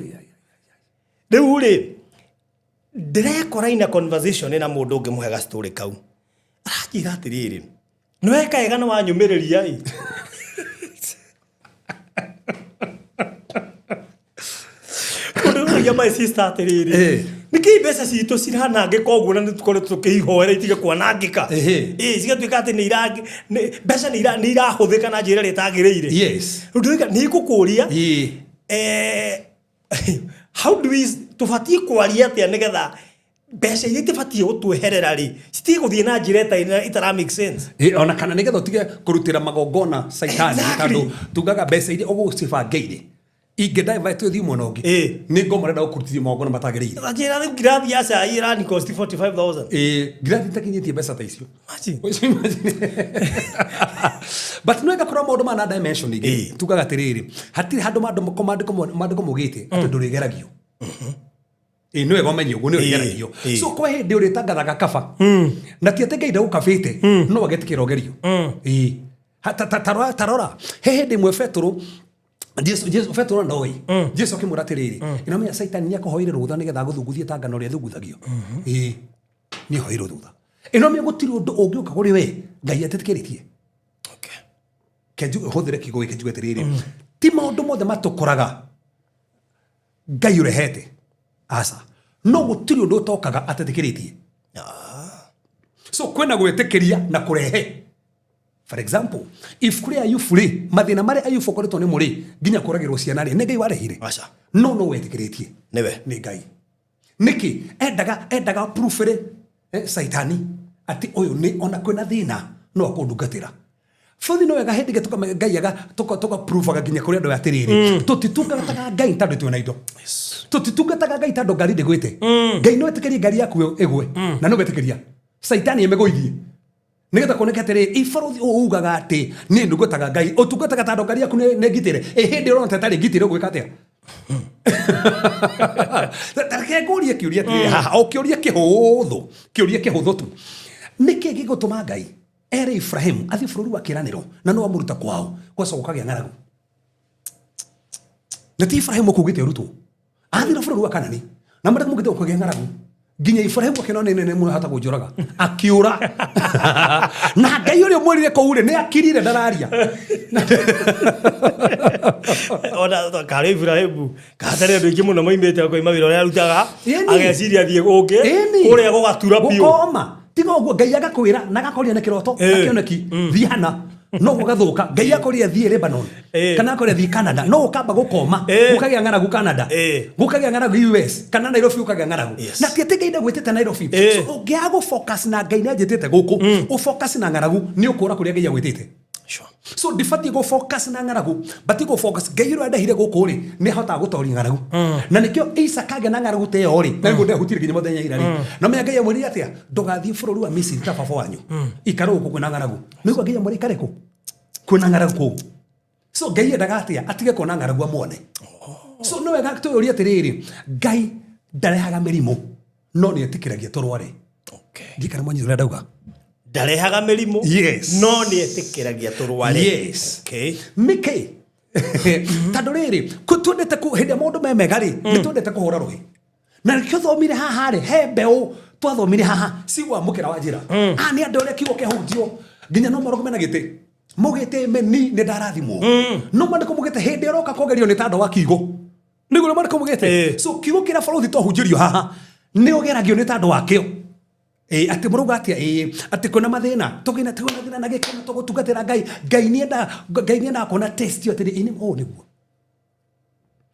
Rĩu rĩ, ndĩrekora ina conversation na mũndũ ũngĩ mũhe ga story kau. Aranjĩra atĩrĩrĩ, nĩ weka wega nĩ wanyũmĩrĩria ĩ. Mũndũ ũragia my sister atĩrĩrĩ, nĩkĩ mbeca citũ ciranangĩka ũguo na nĩtũkoretwo tũkĩihoera itige kwanangĩka? Ĩ cigatuĩka atĩ mbeca nĩ irahũthĩka na njĩra ĩrĩa ĩtagĩrĩire. Rĩu ndĩroiga nĩ ngũkũria, how do we tũbatiĩ kwaria atĩa nĩgetha mbeca iria itibatiĩ gũtweherera rĩ citige gũthiĩ na njĩra ĩtara make sense? Ona kana nĩgetha ũtige kũrutĩra magongona caitani, tondũ tugaga mbeca iria ũgũcibangĩire ingĩ divert ũthiĩ mwena ũngĩ, nĩ ngoma ũrenda gũkũrutithia magongona matagĩrĩire. Ta njĩra rĩu ngirathi ya cai ĩrani cost 45,000. Ĩ, ngirathi itakinyĩtie mbeca ta icio. Imagine. But no ĩgakorwo maũndũ mana dimension ingĩ. Tugaga atĩrĩrĩ, hatirĩ handũ maandĩko maugĩte atĩ ndũrĩgeragio. Ĩ nĩ wega ũmenye ũguo nĩ ũrĩgeragio. So kwĩ hĩndĩ ũrĩtangathaga kaba na ti atĩ Ngai ndagũkabĩte, no agetĩkĩra ũgerio. Ĩ. Ta rora he hĩndĩ ĩmwe Betũrũ Jesu Petero ndoĩ. Jesu akĩmwĩra atĩrĩrĩ, ĩnomenya Caitani nĩ akũhoire rũtha nĩgetha agũthunguthie ta ngano ĩrĩa ĩthunguthagio. Ĩ nĩ ahoire rũtha. Ĩnomenya gũtirĩ ũndũ ũngĩũka kũrĩ we Ngai atetĩkĩrĩtie. Kenju hũthĩre kiugo gĩkĩ njuge atĩrĩrĩ, ti maũndũ mothe matũkoraga Ngai ũrehete, aca, no gũtirĩ ũndũ ũtokaga atetĩkĩrĩtie. So kwĩna gwĩtĩkĩria na kũrehe. For example, ibuku rĩa Ayubu rĩ, mathĩna marĩa Ayubu akoretwo nĩmo rĩ, nginya kũragĩrwo ciana rĩ, nĩ Ngai warehire? Aca. No wetĩkĩrĩtie. Nĩwe. Nĩ Ngai. Nĩkĩ endaga proof rĩ, Saitani atĩ ũyũ nĩ ona kwĩna thĩna no akũndungatĩra. Bũthi no wega hĩndĩ ĩngĩ tũkamenya Ngai aga tũka proof-aga nginya kũrĩ andũ aya atĩrĩrĩ, tũtitungataga Ngai tondũ twĩna indo. Tũtitungataga Ngai tondũ ngari ndĩgwĩte. Ngai no etĩkĩrie ngari yaku ĩgwe, na no etĩkĩria Saitani ĩmĩgũithie nĩgetha kuoneke atĩrĩrĩ, ibarothi ũũ ugaga atĩ niĩ ndungataga Ngai, ũtungataga tondũ ngari yaku nĩ ngitĩre. Ĩ hĩndĩ ũrona ta ĩtarĩ ngitĩre ũgwĩka atĩa? Ta reke ngũrie kĩũria atĩrĩrĩ haha, o kĩũria kĩhũthũ, kĩũria kĩhũthũ tu. Nĩkĩ gĩgũtũma Ngai ere Ibrahimu athiĩ bũrũri wa kĩĩranĩro na no amũruta kwao gwacoka gũkagĩa ng'aragu? Na ti Ibrahimu ũkugĩte ũrutwo athire bũrũri wa Kanani na marĩa mugĩte gũkagĩa ng'aragu, nginya Ibrahimu akĩona nĩ nene mũno hata kũnjũraga, akĩũra. Na Ngai ũrĩa ũmwĩrire kũu rĩ, nĩ akirire ndararia. Ona karĩ Ibrahimu kahatarĩ andũ aingĩ mũno moimĩte koima wĩra ũrĩa arutaga. Ĩni. Ageciria athiĩ gũkĩ Ĩni. kũrĩa gũgatura biũ. Gũkoma tiga ũguo Ngai agakwĩra na agakoria na kĩroto na kĩoneki, thiĩ hana, no gũgathũka. Ngai akoria thiĩ Lebanon kana akoria thiĩ Canada, no ũkamba gũkoma. Gũkagĩa ng'aragu Canada, gũkagĩa ng'aragu US kana Nairobi gũkagĩa ng'aragu. Na ti atĩ Ngai ndagwĩtĩte Nairobi. So ũngĩaga gũ-focus na Ngai nĩ anjĩtĩte gũkũ, ũ-focus na ng'aragu, nĩ ũkũra kũrĩa Ngai agwĩtĩte. So ndibatiĩ gũ-focus na ng'aragu, batiĩ gũ-focus Ngai ũrĩa andehire gũkũ rĩ, nĩ ahotaga gũtoria ng'aragu. Na nĩkĩo Isaka agĩa na ng'aragu ta ĩyo rĩ, na nĩguo ndehutire nginya mũthenya ira rĩ, na menya Ngai amwĩrire atĩa? Ndũgathiĩ bũrũri wa Misiri ta baba wanyu, ikara gũkũ kwĩna ng'aragu. Nĩguo Ngai amwĩra ikare kũ kwĩna ng'aragu kũu. So Ngai endaga atĩa? Atige kuona ng'aragu amuone. So no wega twĩyũrie atĩrĩrĩ, Ngai ndarehaga mĩrimũ, no nĩ etĩkĩragia tũrware. Ndiĩ kana mwanyita ũrĩa ndauga. Ndarehaga mĩrimũ, no nĩ etĩkĩragia tũrware. Yes. Nĩkĩ? Tondũ rĩrĩ, twendete hĩndĩ ĩrĩa maũndũ me mega rĩ, nĩ twendete kũhũra rũhĩ. Na nĩkĩo thomire haha rĩ, he mbeũ twathomire haha cigwamũkĩra wa njĩra. Ah, nĩ andũ arĩa kiugo kĩahunjio nginya no marũgame na gĩtĩ maugĩte meni nĩ ndarathimwo. No mandĩko maugĩte hĩndĩ ĩroka kũgerio nĩ tandũ wa kiugo. Nĩguo mandĩko maugĩte. So kiugo kĩrĩa barũthi twahunjĩrio haha nĩ ũgeragio nĩ tandũ wakĩo. Ĩ, atĩ mũrauga atĩa? Ĩ, atĩ kwĩna mathĩna, tũgĩna twĩna thĩna na gĩkeno tũgũtungatĩra Ngai. Ngai nĩendaga, Ngai nĩendaga kuona test ĩyo atĩrĩ, ĩ, nĩ ũũ nĩguo.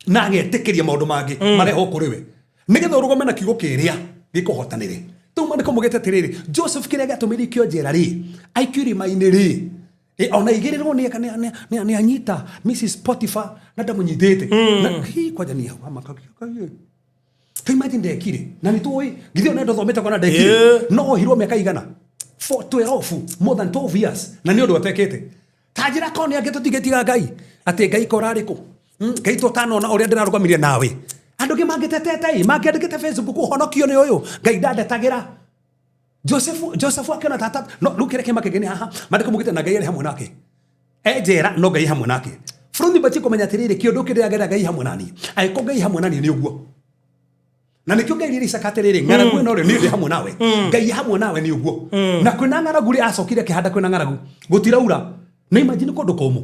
Na agetĩkĩria maũndũ mangĩ marehwo kũrĩ we nĩgetha ũrũgame na kiugo kĩrĩa gĩkũhotanĩre. Rĩu maandĩko maugĩte atĩrĩrĩ, Joseph kĩrĩa gĩatũmire aikio njera rĩ, aikio irima-inĩ rĩ, ona igĩrĩrwo nĩ anyita Mrs. Potiphar na ndamũnyitĩte. Na hi kwanja nĩ hau amakagia. Ta imagine ndekire na nĩ tũĩ githĩ ona ndothomete kona ndekire. No ohirwo mĩaka igana for 12, more than 12 years, na nĩ ũndũ atekĩte. Ta njĩra korwo nĩ angĩ tũtingĩtiga Ngai atĩ Ngai ko ũrarĩ kũ? Ngai tũtanona ũrĩa ndĩrarũgamirie nawe. Andũ angĩ mangĩtetete ĩ, mangĩandĩkĩte Facebook ũhonokio nĩ ũyũ, Ngai ndandetagĩra. Joseph akĩona tata, no rĩu kĩrĩa kĩma kĩngĩ nĩ haha, maandĩko maugĩte na Ngai arĩ hamwe nake. E njera no Ngai hamwe nake. Bũrũri batiĩ kũmenya atĩrĩrĩ, kĩũndũ kĩrĩa Ngai hamwe naniĩ. Angĩkorwo Ngai hamwe naniĩ nĩ ũguo. Na nĩkĩo Ngai rĩrĩ Isaka atĩrĩrĩ, ng'aragu ĩno rĩ, niĩ ndĩ hamwe nawe. Ngai hamwe nawe nĩ ũguo. Na kwĩna ng'aragu rĩ, acokire akĩhanda kwĩna ng'aragu. Gũtiraura. Na imagine kũndũ kũmũ,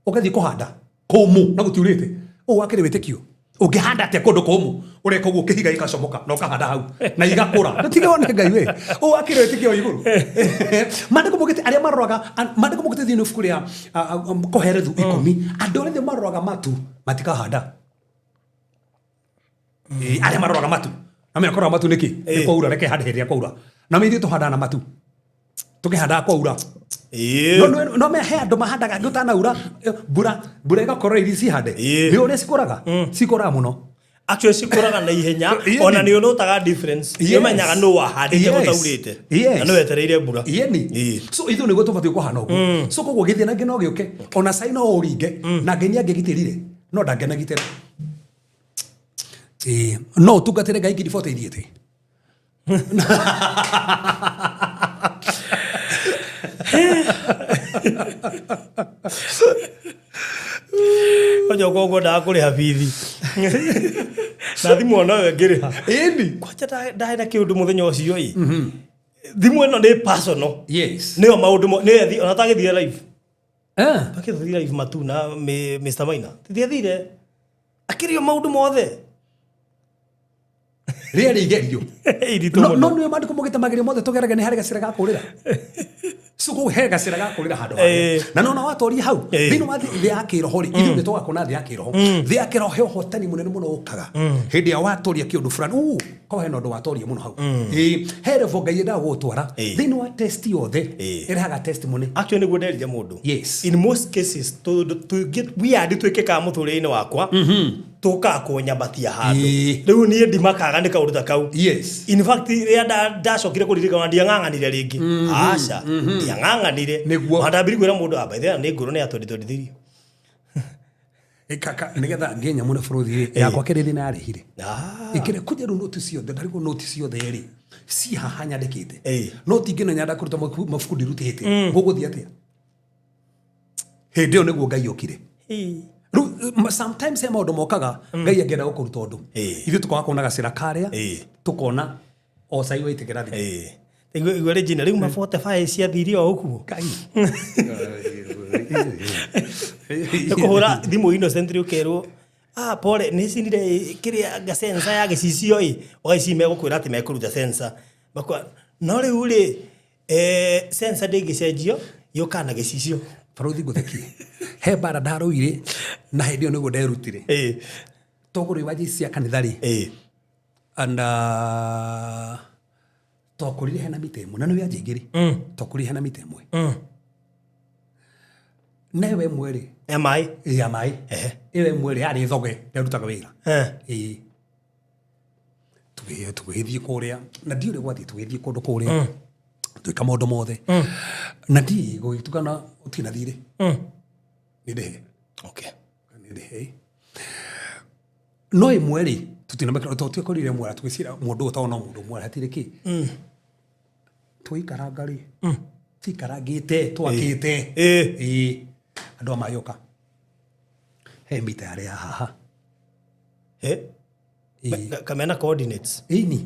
ũgathiĩ kũhanda kũmũ na gũtiurĩte. Ũũ wakĩrĩ wĩtĩkio. Ũngĩhanda atĩa kũndũ kũmũ? Ũreka ũguo kĩhiga gĩgacomoka na ũkahanda hau na igakũra. Ndũtige wone Ngai we. Ũũ wakĩrĩ wĩtĩkio wa igũrũ. Maandĩko maugĩte arĩa maroraga, maandĩko maugĩte thĩinĩ wa ibuku rĩa Kohelethu 10, andũ arĩa othe maroraga matu matikahanda. Arĩa maroraga matu. Na menya kũrora matu nĩkĩ? Nĩ kwaura, reke hande hĩndĩ ĩrĩa kwaura. Na ithuĩ tũhandaga na matu. Tũkĩhandaga kwaura. No, no, no me he andũ mahandaga gũtanaura, mbura ĩgakorora iria cihande. Nĩ ũrĩa cikũraga? Cikũraga mũno. Actually cikũraga na ihenya, ona nĩ ũnotaga difference. Nĩ ũmenyaga nũ wahandĩte gũtaurĩte. Na nĩ wetereire mbura. Yeni. So ithuĩ nĩguo tũbatiĩ kũhana ũguo. So koguo gĩthĩna ngĩ no gĩũke. Ona cai no ũringe. Na Ngai nĩ angĩgitĩrire. No ndangĩanagitĩra. No ũtungatĩre Ngai ngiri 40 ithiĩte. Ojo koguo ndaga kũrĩha bithi. Na thimũ ona yo ngĩrĩha. Ĩni. Kwanja ndarĩ na kĩũndũ mũthenya ũcio ĩ. Thimũ ĩno nĩ personal. Nĩyo maũndũ nĩyo ona tagĩthire live. Tagĩthire live matu na Mr. Maina. Tithiathire. Akĩrĩo maũndũ mothe. Rĩarĩ igerio. Iritũ No, mũno. no nĩwe maandĩko maugĩte magerio mothe tũgerage nĩ harĩ gacĩra ga kũrĩra. So kũu he gacĩra ga kũrĩra handũ harĩa. Na nona watoria hau, thĩinĩ wa thĩ ya kĩroho rĩ, ithuĩ nĩ tũgakuona thĩ ya kĩroho. Thĩ ya kĩroho he ũhotani mũnene mũno ũkaga. Hĩndĩ ĩrĩa watoria kĩũndũ fulani, korwo hena ũndũ watoria mũno hau. He level Ngai endaga gũgũtwara. Thĩinĩ wa test yothe, ĩrehaga testimony. Actually nĩguo nderire mũndũ. In most cases, tũndũ tũingĩ weird twĩkĩkaga mũtũrĩre-inĩ wakwa, tũkaga kũnyambatia handũ. Rĩu niĩ ndimakaga nĩ kaũndũ ta kau. In fact, rĩrĩa ndacokire kũririkana ndiang'ang'anire rĩngĩ. Aca, ndiang'ang'anire. Nĩguo. Ona ndambire kwĩra mũndũ, by the way, nĩ ngũrũ nĩ ya 2023. Kaka, nĩgetha ngĩe nyamũ na bũrũri rĩ, yakwa kĩrĩ thĩna yarĩhire. Ĩkĩrĩ kũnja rĩu noti ciothe, ndarigwo noti ciothe rĩ, ci haha nyandĩkĩte. Noti ingĩ na nyanda kũruta mabuku ndirutĩte. Gũgũthiĩ atĩa? Hĩndĩ ĩyo nĩguo Ngai okire. Rĩu, sometimes he maũndũ mokaga, Ngai angĩenda gũkũruta ũndũ. Ithuĩ tũkaga kuona gacĩra karĩa, tũkona o cai waitĩkĩra thĩ. Igua rĩ Gina, rĩu ma 45 ciathire o ũguo. Ngai. Nĩ kũhũra thimũ innocently ũkerwo, pole, nĩ cinire kĩrĩa nga sensor ya gĩcicio ĩ, ũgaici megũkwĩra atĩ mekũruta sensor. Makwa, no rĩu rĩ, sensor ndĩngĩcenjio, yũkaga na gĩcicio. Barũthi ngũthekie. He mbara ndarũire na hĩndĩ ĩyo nĩguo nderutire. Togũrũ wa cia kanitha rĩ. And twakorire hena mita ĩmwe na nĩ ya njĩngĩrĩ. Twakorire hena mita ĩmwe. Na ĩyo ĩmwe rĩ, Ya maĩ. Ya maĩ. Ĩyo ĩmwe rĩ, yarĩ thoge, ndĩarutaga wĩra. Tũgĩthiĩ kũrĩa, na ndiũĩ ũrĩa gwathiĩ, tũgĩthiĩ kũndũ kũrĩa. Twĩka maũndũ mothe. Na ndiĩ gũgĩtukana ũtirĩ na thirĩ. Nĩ ndĩhe. Nĩ ndĩhe. No ĩmwe rĩ, tũtinamekĩra, tondũ twakorire ĩmwe, tũgĩcira mũndũ ũyũ tondũ no mũndũ ũmwe, hatirĩ kĩ. Tũikaranga rĩ, tũikarangĩte, twakĩte. Andũ a maĩ oka. He mita yarĩ ya haha. Ĩĩ. Kamena coordinates. Ĩni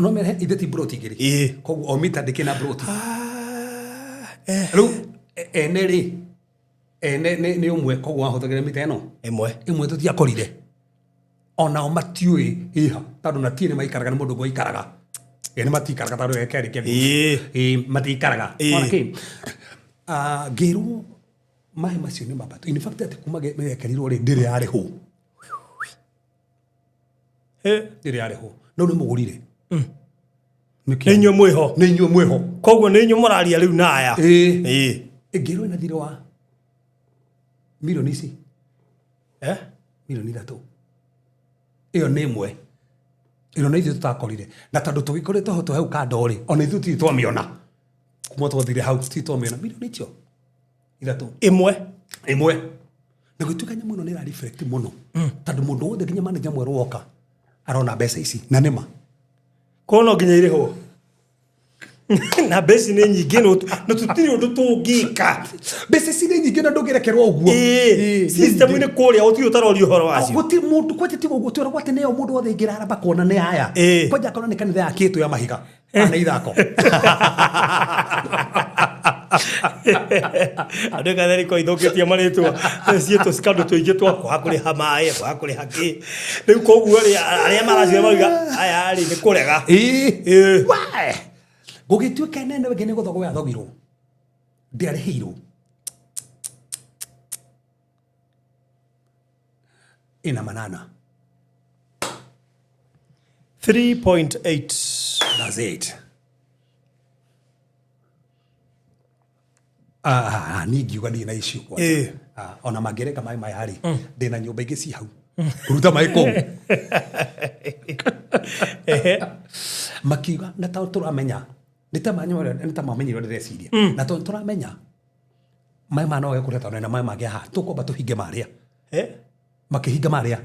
no mere ithe ti broti igĩrĩ. Ĩĩ. Koguo o mita ndĩkĩ na broti. Ah, eh. Rĩu ene rĩ, ene nĩ ũmwe, koguo wahũthagĩra mita ĩno Ĩmwe. Ĩmwe tũtiakorire, onao matiũĩ ĩha, tondũ na tiĩ nĩ maikaraga, nĩ mũndũ ũngĩ waikaraga. Ĩ, nĩ matikaraga tondũ ekerĩ kĩa Ĩĩ. Ĩ, matikaraga. Ĩĩ. Ona kĩ. Ah, ngĩrwo maĩ macio nĩ mabatu. In fact, atĩ kuma gekerirwo rĩ, ndĩrĩ yarĩhwo. Eh. Ndĩrĩ yarĩhwo, no nĩ mũgũrire. Nĩ inyuĩ mwĩho. Nĩ inyuĩ mwĩho. Koguo nĩ inyuĩ mũraria rĩu na aya. Ĩĩ. Ĩĩ. Ngĩrwo ĩna thirĩ wa milioni ici. Eh? Milioni 3. Ĩyo nĩ ĩmwe ĩno na ithuĩ tũtakorire, na tondũ tũgĩkoretwo ho hau kando rĩ, ona ithuĩ tũtirĩ twamĩona kuma twathire hau, tũtirĩ twamĩona milioni icio 3. Ĩmwe. Ĩmwe. Na gũtuĩka nyamũ ĩno nĩ ĩra reflect mũno, tondũ mũndũ wothe, nginya manager mwerũ woka, arona mbeca ici na nĩma. Koguo no nginya irĩhwo. Na mbeca nĩ nyingĩ na tũtirĩ ũndũ tũngĩka. Mbeca ici nĩ nyingĩ na ndũngĩrekerwo ũguo. Ĩĩ. System-inĩ kũrĩa gũtirĩ ũtaroria ũhoro wacio. Gũtirĩ mũndũ kwanja tiga ũguo, twĩragwo atĩ nĩyo mũndũ wothe ingĩra aramba kuona nĩ aya. Kwanja akorwo nĩ kanitha yakĩtwo ya mahiga kana ithako. Andũ katheri ko ithũkĩtie marĩtwa ciĩtwo cikandũ tũingĩ twa kwaga kũrĩha maĩ, kwaga kũrĩha kĩ. Rĩu koguo rĩ, arĩa maracio marauga aya rĩ nĩ kũrega. Ĩĩ. Ĩĩ. Wee! Gũgĩtuĩka nene ĩngĩ nĩ gũthogwo yathogirwo, ndĩarĩhĩirwo, ĩna manana. 3.8. That's it. Ah, niĩ ngiuga ndirĩ na issue kwanja. Ah, ona mangĩreka maĩ maya rĩ, ndĩna nyũmba ingĩ ci hau kũruta maĩ kũu. Makiuga na tondũ tũramenya nĩ ta mamenyire ũrĩa ndĩreciria, na tondũ tũramenya maĩ maya no wage kũrĩa, tondũ na maĩ mangĩ haha tũkwamba tũhinge marĩa. Eh? Makĩhinga marĩa.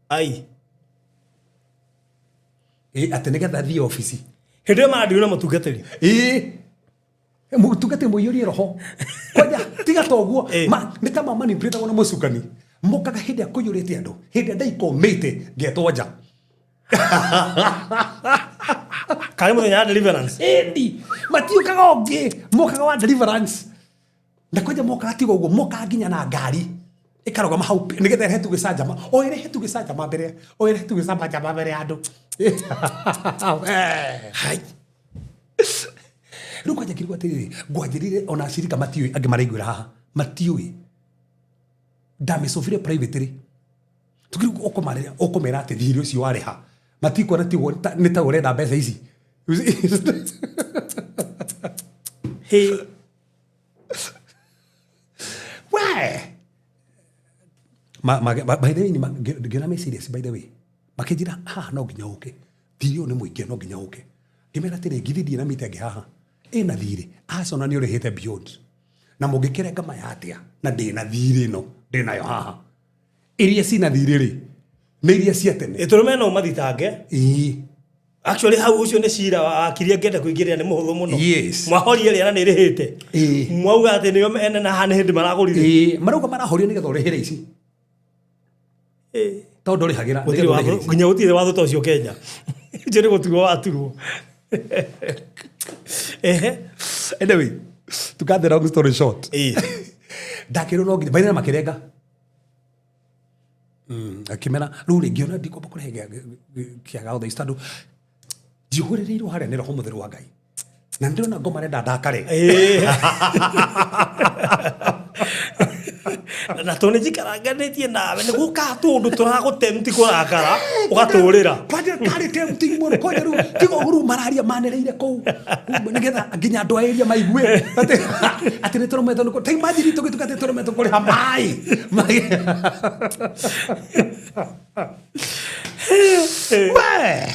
Ai. Ĩ, atĩ nĩgetha thiĩ obici. Hĩndĩ ĩyo marandirwo na mũtungatĩri. Ĩĩ, mũtungatĩri mũiyũrie roho kwanja tiga ta ũguo. Nĩ ta mamanipulĩtagwo na mũcukani, mokaga hĩndĩ ĩrĩa kũiyũrĩte andũ, hĩndĩ ĩrĩa ndaikomĩte ngetwo nja. Karĩ mũthenya wa deliverance. Ĩndi matiũkaga ũngĩ, mokaga wa deliverance, na kwanja mokaga tiga ũguo, mokaga nginya na ngari ĩkarũgama hau nĩgetha ĩrehe tu gĩcanjama, o ĩrehe tu gĩcanjama mbere, o ĩrehe tu gĩcanjama mbere ya andũ. Hai. Rĩu kwanja ngĩrigwo atĩrĩrĩ, ngwanjĩrire ona acirika matiũĩ, angĩ maraiguĩra haha matiũĩ ndamĩcũbire privately. Tukĩrĩ ũkũmarĩra, ũkũmera atĩ thirĩ ũcio warĩha matikuona tiguo nĩ ta ũrenda mbeca ici. Hĩ. We by the way, ngĩona me serious, by the way, makĩnjĩra haha no nginya ũke, thirĩ ũyũ nĩ mũingĩ, no nginya ũke. Ngĩmera atĩrĩ, ngithi ndirĩ na mita ĩngĩ haha ĩna thirĩ, aca ona nĩ ũrĩhĩte beyond, na mũngĩkĩrenga maya atĩa na ndĩna thirĩ ĩno ndĩnayo haha, iria cina thirĩ rĩ nĩ iria cia tene. Ĩtũrũme no mathitange. Ĩĩ. Actually hau ũcio nĩ cira wa akiria ngenda kũingĩrĩra, nĩ mũhũthũ mũno. Mwahoria rĩera nĩ ĩrĩhĩte. Mwauga atĩ nĩo ene na haha nĩ hĩndĩ maragũrire. Ĩĩ, marauga marahorio nĩgetha ũrĩhĩre ici. Tondũ ndũrĩhagĩra Gũtirĩ nĩgetha watho, ũrĩhĩre ici. nginya gũtirĩ watho ta ũcio Kenya. Ũcio nĩ gũturwo waturwo. Ehe. Anyway, to cut the long story short, ndakĩrwo no nginya baina makĩrenga. Akĩmera rĩu rĩ, ngĩona ndikwamba kũrehe kĩaga othe ici, tondũ njihũrĩrĩirwo harĩa nĩ roho mũtheru wa Ngai, na nĩ ndĩrona ngoma arenda ndakare. Ĩĩ. Na tondũ nĩ njikaranganĩtie nawe, nĩ gũkaga tũũndũ tũragũtemti kũrakara ũgatũrĩra. Kwanja karĩ tempting mũno, kwanja rĩu tiga ũguo, rĩu mararia manĩrĩire kũu nĩgetha nginya andũ a area maigue atĩ nĩ tũremetwo nĩ ta imagine tũgĩtuĩka atĩ tũremetwo kũrĩha maĩ. We!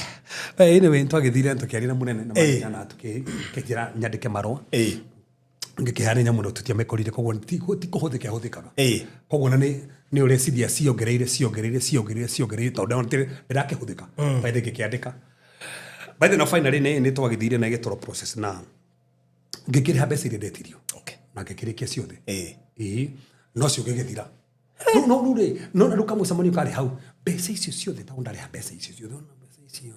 Anyway, twagĩthire tũkĩaria na mũnene na na tukĩnjĩra nyandĩke marũa. Ngĩkĩheana nyamũ no tũtiamĩkorire, koguo ti kũhũthĩka ĩhũthĩkaga. Koguo na nĩ ũreciria ciongereire ciongereire ciongereire ciongereire, tondũ ndĩrakĩhũthĩka. By the way, ngĩkĩandĩka by the, na finally nĩ twagĩthire na ĩgĩtwarwo process na ngĩkĩrĩha mbeca iria ndetirio na ngĩkĩrĩkia ciothe. Ĩĩ, no cio gĩgĩthira. Rĩu no rĩu rĩ, no rĩu kamũcemanio karĩ hau. Mbeca icio ciothe, tondũ ndarĩha mbeca icio ciothe, ona mbeca icio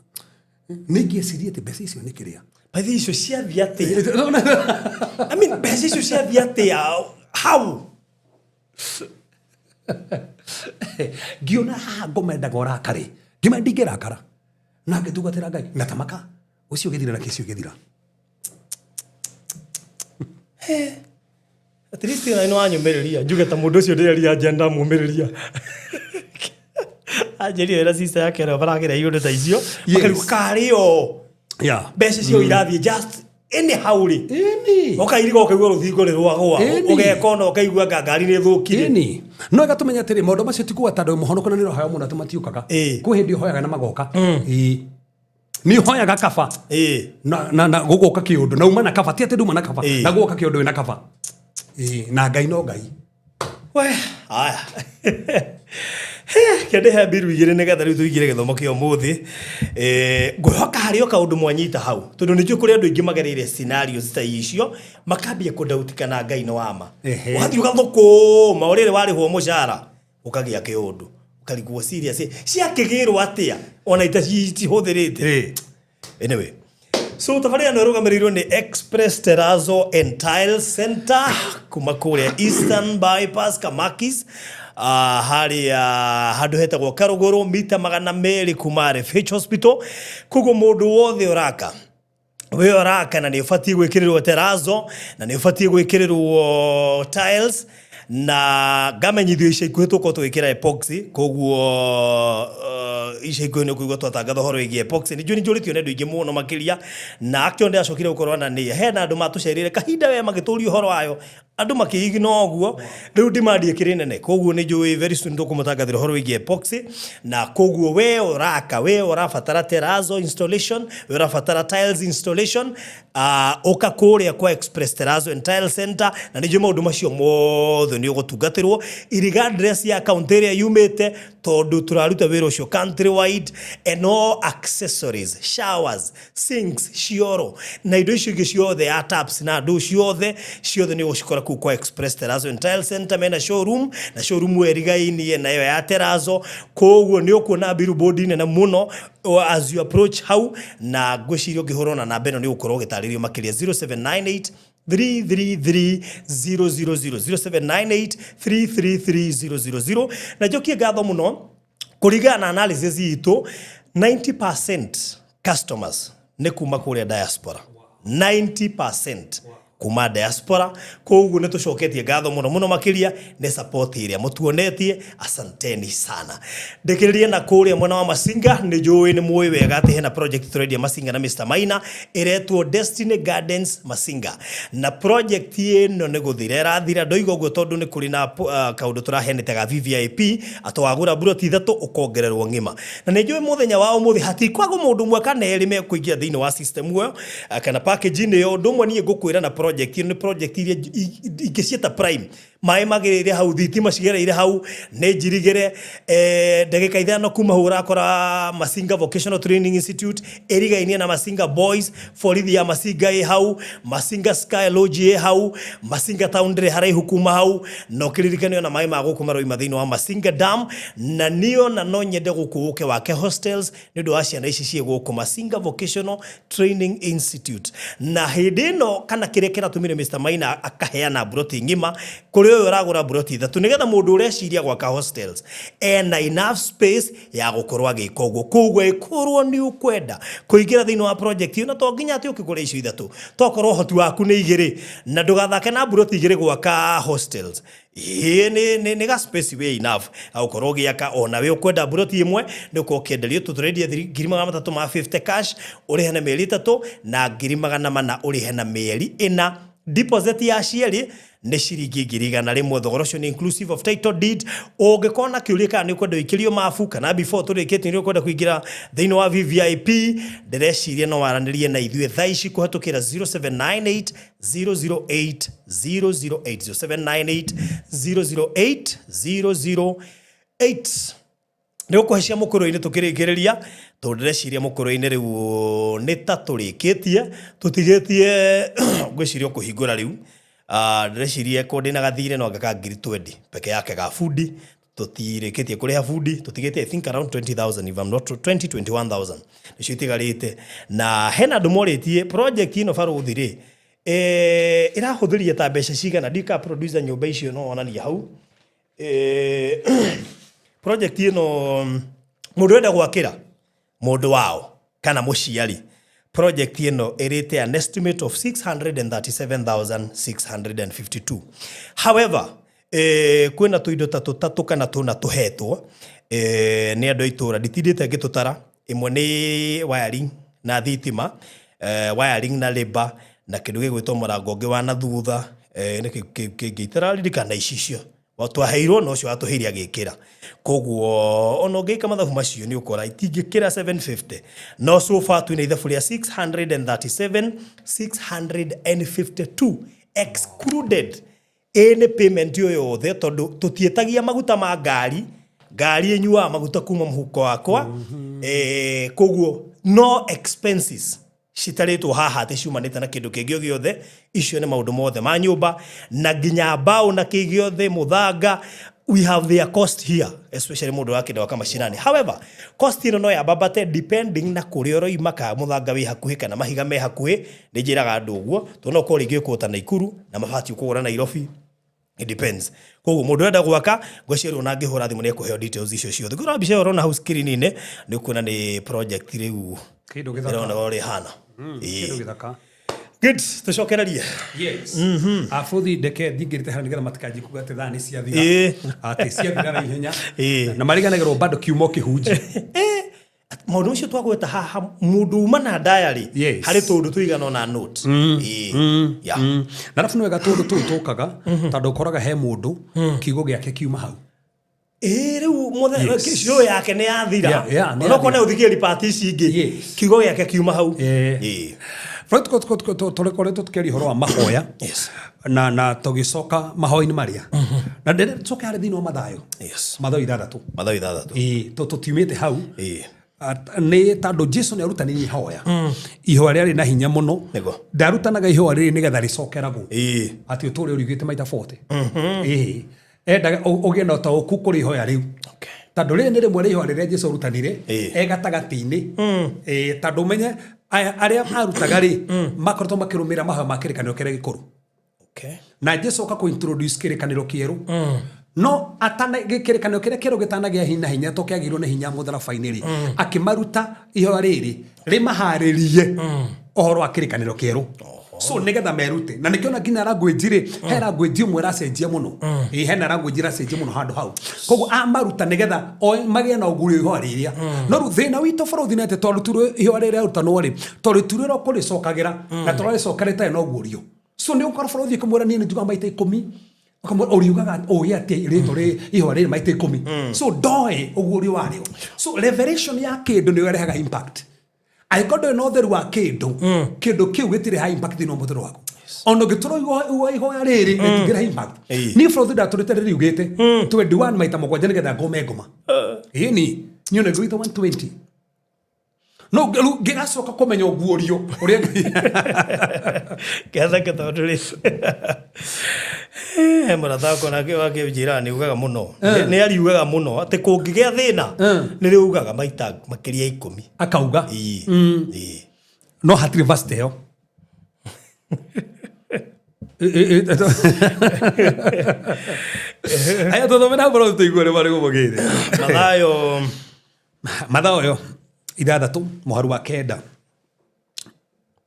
nĩ ingĩecirie atĩ mbeca icio nĩ kĩrĩa. Mbeca icio ciathiĩ atĩa? I mean, mbeca icio ciathiĩ atĩa hau? Ngiona haha ngomendaga ũrakare, ngĩma ndingĩrakara na ngĩtungatĩra Ngai na tamaka ũcio ũgĩthira na kĩcio ũgĩthira. At least na nĩ wanyũmĩrĩria njuge ta mũndũ ũcio ndĩreria njenda mũmĩrĩria anjĩrire na sister yake ĩrĩa baragera iũndũ ta icio. Makarigwo karĩ o mbeca cio irathiĩ just anyhow rĩ. Ũkairiga ũkaigua rũthingo nĩ rwagũa. Ũgeka ona ũkaigua anga ngari nĩ thũkire. Ĩni, no ĩgatũmenya atĩrĩ, maũndũ macio ti kuga tondũ mũhonoko na nĩ ũrahoya mũno atĩ matiũkaga. Kwĩ hĩndĩ ũhoyaga na magoka. Ĩĩ, nĩ ũhoyaga kaba na gũgoka kĩũndũ na uma na kaba, ti atĩ nduma na kaba. Na gũgoka kĩũndũ wĩna kaba. Ĩĩ, na Ngai no Ngai. We, aya. Kĩndĩhe mbiru igĩrĩ nĩgetha rĩu tũingĩre gĩthomo kĩa ũmũthĩ. Ngwĩhoka harĩ o kaũndũ mwanyita hau, tondũ nĩ njũĩ kũrĩ andũ aingĩ magereire scenarios ta icio makambia kũndauti kana Ngai nĩ wama. Ũgathiĩ ũgathũkũma o rĩrĩ warĩhwo mũcara ũkagĩa kĩũndũ, ũkarigwo serious ciakĩgĩrwo atĩa ona itacihũthĩrĩte. Anyway, so tabarĩra ĩno ĩrũgamĩrĩirwo nĩ Express Terrazzo and Tile Center kuma kũrĩa Eastern Bypass Kamakis, harĩa handũ hetagwo Karũgũrũ, mita 200 kuma RFH Hospital. Koguo mũndũ wothe ũraka, wĩ ũraka na nĩ ũbatiĩ gwĩkĩrĩrwo terrazzo na nĩ ũbatiĩ gwĩkĩrĩrwo tiles, na ngamenyithio ica ikuhĩ tũkorwo tũgĩkĩra epoxy. Koguo ica ikuhĩ nĩ ũkũigua twatangatha ũhoro wĩgiĩ epoxy. Nĩ njũĩ nĩ njũrĩtio nĩ andũ aingĩ mũno makĩria, na actually ndĩracokire gũkorwo na nĩ hena andũ matũcerire kahinda we magĩtũria ũhoro wayo, andũ makĩigna ũguo. Rĩu demand ĩkĩrĩ nene, koguo nĩ njũĩ very soon tũkũmũtangathĩra ũhoro wĩgiĩ epoxy. Na koguo we ũraka, we ũrabatara terrazzo installation, we ũrabatara tiles installation, ũka kũrĩa kwa Express Terrazzo and Tile Center, na nĩ njũĩ maũndũ macio mothe nĩ ũgũtungatĩrwo irregardless ya kaunti ĩrĩa yumĩte, tondũ tũraruta wĩra ũcio country wide, and all accessories, showers, sinks, cioro na indo icio ingĩ ciothe ya taps na andũ ciothe ciothe nĩ ũgũcikora kũu kwa Express Terrazzo and Tile Center. Mena showroom, na showroom ĩrigainie nayo ya terrazzo, koguo nĩ ũkuona billboard nene mũno as you approach hau. Na ngwĩciria ũngĩhũra ona namba ĩno nĩ ũgũkorwo ũgĩtarĩrio makĩria, 0798 333 000, 0798 333 000. Na njokie ngatho mũno, kũringana na analysis itũ, 90% customers nĩ kuma kũrĩa diaspora, 90% kuma diaspora. Koguo nĩ tũcoketie ngatho mũno mũno makĩria nĩ support ĩrĩa mũtuonetie, asanteni sana. Ndĩkĩrĩrie na kũrĩa mwena wa Masinga, nĩ njũĩ nĩ mũĩ wega atĩ hena project tũrendia Masinga na Mr Maina ĩretwo Destiny Gardens Masinga, na project ĩno nĩ gũthira ĩrathira. Ndoiga ũguo tondũ nĩ kũrĩ na kaũndũ tũraheanĩte ga VVIP, atĩ wagũra buroti ithatũ ũkongererwo ng'ima, na nĩ njũĩ mũthenya wa ũmũthĩ hatikwagwo mũndũ ũmwe kana erĩ mekũingĩra thĩinĩ wa system ĩyo kana package-inĩ ĩyo. Ũndũ ũmwe niĩ ngũkwĩra na project ĩno, nĩ project iria ingĩciĩta prime. Maĩ magĩrĩire hau, thitima cigereire hau, nĩ njirigĩre ndagĩka 5 kuma hau ũrakora Masinga Vocational Training Institute ĩrigainie na Masinga Boys, borithi ya Masinga ĩ hau, Masinga Sky Lodge ĩ hau, Masinga Town ndĩrĩ haraihu kuma hau, na ũkĩririkane ona maĩ ma gũkũ maroima thĩinĩ wa Masinga Dam. Na niĩ ona no nyende gũkũ ũke wake hostels nĩ ũndũ wa ciana ici ciĩ gũkũ Masinga Vocational Training Institute. Na hĩndĩ ĩno kana kĩrĩa kĩratũmire Mr Maina akaheana mburoti ng'ima kũrĩ ũyũ ũragũra mburoti ithatũ, nĩgetha mũndũ ũreciria gwaka hostels ena enough space ya gũkorwo agĩka ũguo. Koguo ĩkorwo nĩ ũkwenda kũingĩra thĩinĩ wa project ĩyo, na to nginya atĩ ũkĩgũra icio ithatũ, tokorwo ũhoti waku nĩ igĩrĩ, na ndũgathake na mburoti igĩrĩ gwaka hostels. Ĩĩ, nĩ ga space wĩ enough agũkorwo ũgĩaka. Ona we ũkwenda mburoti ĩmwe nĩ ũkorwo ũkĩenderio, tũtũrendia 350,000 cash ũrĩhe na mĩeri 3, na 400,000 ũrĩhe na mĩeri 4. Deposit ya cierĩ nĩ ciringi 100,000. Thogora ũcio nĩ inclusive of title deed. Ũngĩkorwo na kĩũria kana nĩ ũkwenda ũikĩrio mabu, kana before tũrĩkĩtie nĩ ũkwenda kũingĩra thĩinĩ wa VVIP, ndĩreciria no waranĩrie na ithuĩ thaa ici kũhetũkĩra 0798 008 008, 0798 008 008. Nĩ gũkũhe cia mũkũrũ-inĩ tũkĩrĩkĩrĩria, tondũ ndĩreciria mũkũrũ-inĩ rĩu nĩ ta tũrĩkĩtie, tũtigĩtie ngwĩciria ũkũhingũra rĩu. Ndĩreciria ko ndĩna gathirĩ no anga ka 20,000 peke yake ga bundi. Tũtirĩkĩtie kũrĩha bundi, tũtigĩte I think around 20,000, if I'm not 20 21,000 nĩcio itigarĩte. Na hena andũ morĩtie project ĩno, barũthi rĩ, ĩrahũthĩria ta mbeca cigana? Ndika producer nyũmba icio no onania hau. Project ĩno, mũndũ ũrenda gwakĩra mũndũ wao kana mũciari, project ĩno ĩrĩte an estimate of 637,652. However, kwĩna tũindo ta tũtatũ kana tũna tũhetwo nĩ andũ a itũra, nditindĩte ngĩtũtara. Ĩmwe nĩ wiring na thitima, wiring na labor, na kĩndũ gĩgwĩtwo mũrango ũngĩ wa na thutha, nĩ kĩngĩ itararirikana. Icicio twaheirwo na ũcio watũheire agĩkĩra. Koguo ona ũngĩka mathabu macio nĩ ũkora itingĩkĩra 750, no so far twĩna ithabu rĩa 637 652 excluded any payment yo yothe, tondũ tũtiĩtagia maguta ma ngari. Ngari ĩnyuaga maguta kuma mũhuko wakwa. Koguo no expenses citarĩtwo haha atĩ ciumanĩte na kĩndũ kĩngĩ o gĩothe. Icio nĩ maũndũ mothe ma nyũmba na nginya mbaũ na kĩ gĩothe, mũthanga. We have their cost here, especially mũndũ wakĩenda gwaka macinani. However, cost ĩno no yambambate depending na kũrĩa ũroima, kana mũthanga wĩ hakuhĩ kana mahiga me hakuhĩ. Nĩ njĩraga andũ ũguo, tondũ no ũkorwo rĩngĩ ũkũgũta Naikuru na mabati ũkũgũra Nairobi. It depends. Koguo mũndũ ũrenda gwaka, ngwĩciria ona angĩhũra thimũ nĩ ekũheo details icio ciothe. Ngũrora mbica ĩyo ũrona hau screen-inĩ, nĩ ũkuona nĩ project rĩu Kĩndũ gĩthaka. ĩrona ũrĩa ĩhana. Kĩndũ gĩthaka. Good, tũcokererie. Yes, abuthi, ndeke ndingĩrĩte hau nĩgetha matikanjie kuga atĩ thaa nĩ ciathira, atĩ ciathira na ihenya, na mariganagĩrwo bado kiumo kĩhunji. Maũndũ macio twagweta haha, mũndũ uma na diary, harĩ tũndũ tũigana ona note. Yeah. Na arabu nĩ wega tũndũ tũu tũkaga, tondũ ũkoraga he mũndũ kiugo gĩake kiuma hau. Ĩĩ, rĩu show yake nĩ yathira. Yeah, nĩ Onokorwo yathira. nĩ ũthikĩrĩria part ici ingĩ, kiugo gĩake kiuma hau. Floyd, tũrĩkoretwo tũkĩaria ũhoro wa mahoya na tũgĩcoka mahoya-inĩ marĩa na ndĩcoke harĩ thĩinĩ wa Mathayo, Mathayo 6. Mathayo 6. Ĩĩ, tũtiumĩte hau. Nĩ tondũ Jesu nĩ arutanire ihoya, ihoya rĩarĩ na hinya mũno. Ndarutanaga ihoya rĩrĩ nĩgetha rĩcokeragwo, atĩ ũtũre ũriugĩte maita 40. Ĩĩ, endaga ũgĩe na ũtaũku kũrĩ ihoya rĩu, tondũ rĩrĩ nĩ rĩmwe rĩa ihoya rĩrĩa Jesu arutanire e gatagatĩ-inĩ. Ĩĩ, tondũ ũmenye aya arĩa arutaga rĩ, makoretwo makĩrũmĩrĩra mahoya ma kĩrĩkanĩro kĩrĩa gĩkũrũ, na Jesu oka kũ-introduce kĩrĩkanĩro kĩerũ. No atana kĩrĩkanĩro kĩrĩa kĩerũ gĩtanagĩa hinya hinya to kĩagĩirwo nĩ hinya mũtharaba-inĩ rĩ, akĩmaruta ihoya rĩrĩ rĩmaharĩrie ũhoro wa kĩrĩkanĩro kĩerũ, so nĩgetha merute. Na nĩkĩo na nginya language rĩ, he language ĩmwe ĩracenjia mũno. Ĩĩ, hena language ĩracenjia mũno handũ hau. Koguo amaruta nĩgetha o magĩe na ũguũrio ihoya rĩrĩa. No rĩu thĩna witũ, bũrũri, nĩ atĩ twarutirwo ihoya rĩrĩa rĩarutanwo rĩ, twarutirwo kũrĩcokagĩra na tũrarĩcokera ĩtarĩ na ũguũrio. So nĩ ũkora bũrũri ũkĩmwĩra, niĩ nĩ njugaga maita 10. Ũkamwĩra ũriugaga ũĩ atĩa rĩtwa rĩ ihoya rĩrĩ maita 10? So ndoĩ ũguũrio warĩo. So revelation ya kĩndũ nĩyo ĩrehaga impact. Angĩkorwo ndũrĩ na ũtheru wa kĩndũ, kĩndũ kĩu gĩtirĩ ha impact thĩinĩ wa mũtũrĩre waku. Ona ũngĩtũra ihoya rĩrĩ, rĩtingĩrehe impact. Niĩ bũrũri ndatũrĩte rĩriugĩte 21 maita 7 nĩgetha ngome ngoma. Ĩni niĩ ona ngũgĩte 120, no rĩu ngĩgacoka kũmenya ũguũrio ũrĩa. Kĩatheke, tondũ rĩ, he mũrata wakwa nake wakĩnjĩraga nĩ ugaga mũno, nĩ ariugaga mũno atĩ kũngĩgĩa thĩna nĩ rĩugaga maita makĩria 10. Akauga. Ĩĩ. Ĩĩ. No hatirĩ vasta ĩyo. Aya, tũthome na bũrũri tũigue ũrĩa marĩ gũmũgĩre. Mathayo. Mathayo 6 mũharu wa 9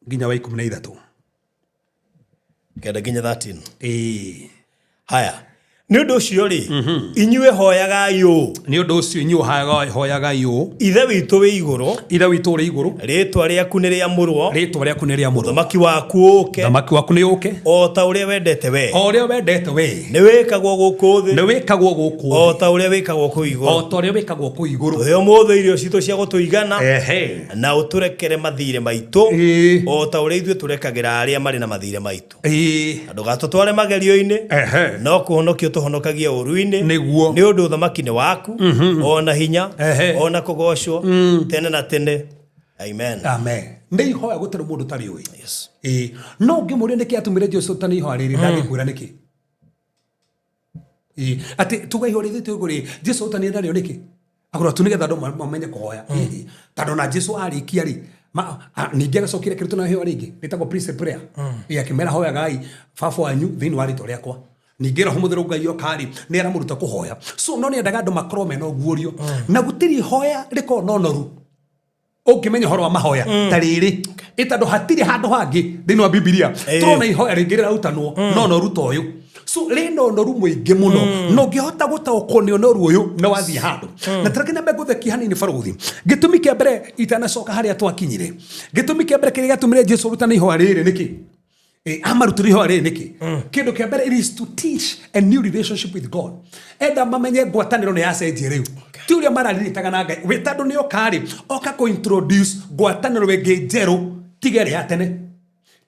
nginya wa 13. 9 nginya 13. Ĩĩ. Haya, nĩ ũndũ ũcio rĩ, inyuĩ hoyagai ũũ: Nĩ ũndũ ũcio inyuĩ hoyagai ũũ: Ithe witũ wĩ igũrũ, Ithe witũ ũrĩ igũrũ, rĩtwa rĩaku nĩ rĩamũrwo, rĩtwa rĩaku nĩ rĩamũrwo, ũthamaki waku ũũke, thamaki waku nĩ ũke, o ta ũrĩa wendete we o ũrĩa wendete we nĩ wĩkagwo gũkũ thĩ nĩ wĩkagwo gũkũ o thĩ ta ũrĩa wĩkagwo kũu o igũrũ. ta ũrĩa wĩkagwo kũu igũrũ. Tũhe ũmũthĩ irio citũ cia gũtũigana, na ũtũrekere mathirĩ maitũ, o ta ũrĩa ithuĩ tũrekagĩra arĩa marĩ na mathirĩ maitũ, na ndũgatũtware magerio-inĩ, no kũhonokio tũhonokagie ũũru-inĩ, nĩ ũndũ ũthamaki nĩ waku, o na hinya, o na kũgocwo tene na tene. Amen. Amen. Nĩ ihoya gũtirĩ mũndũ ũtarĩ ũĩ. Ĩĩ, no ũngĩmũria nĩkĩ atũmire Jesu ta nĩ ihoya rĩrĩ, ndangĩkwĩra nĩkĩ. Ĩĩ, atĩ tuga ihoya rĩthĩte ũguo rĩ, Jesu arutanire narĩo nĩkĩ? Agũra tu nĩgetha andũ mamenye kũhoya. Ĩĩ, tondũ ona Jesu arĩkia rĩ, ningĩ agacokire akĩrutana ihoya rĩngĩ rĩtagwo priestly prayer. Ĩĩ, akĩmera hoyagai Baba wanyu thĩinĩ wa rĩtwa rĩakwa. Ningĩ Roho Mũtheru Ngai oka rĩ, nĩ aramũruta kũhoya. So no nĩ endaga andũ makorwo mena ũguũrio. Na gũtirĩ ihoya rĩkoragwo na ũnoru ũngĩmenya ũhoro wa mahoya ta rĩrĩ. Ĩ tondũ hatirĩ handũ hangĩ thĩinĩ wa Bibilia tũrona ihoya rĩngĩ rĩrarutanwo na ũnoru ta ũyũ. So rĩna ũnoru mũingĩ mũno, na ũngĩhota gũtaũkwo nĩ ũnoru ũyũ nĩ wathiĩ handũ. Na tareke nyambe ngũthekie hanini barũthi. Gĩtũmi kĩa mbere itanacoka harĩa twakinyire, gĩtũmi kĩa mbere kĩrĩa gĩatũmire Jesu arutane ihoya rĩrĩ nĩkĩ? Amarutire ihoya rĩrĩ nĩkĩ? Kĩndũ kĩa mbere, it is to teach a new relationship with God. Enda mamenye ngwatanĩro nĩ yacenjia rĩu. Ti ũrĩa mararirĩtaga na Ngai. We tondũ nĩ oka rĩ, oka kũ introduce ngwatanĩro ĩngĩ njerũ tiga ĩrĩa ya tene.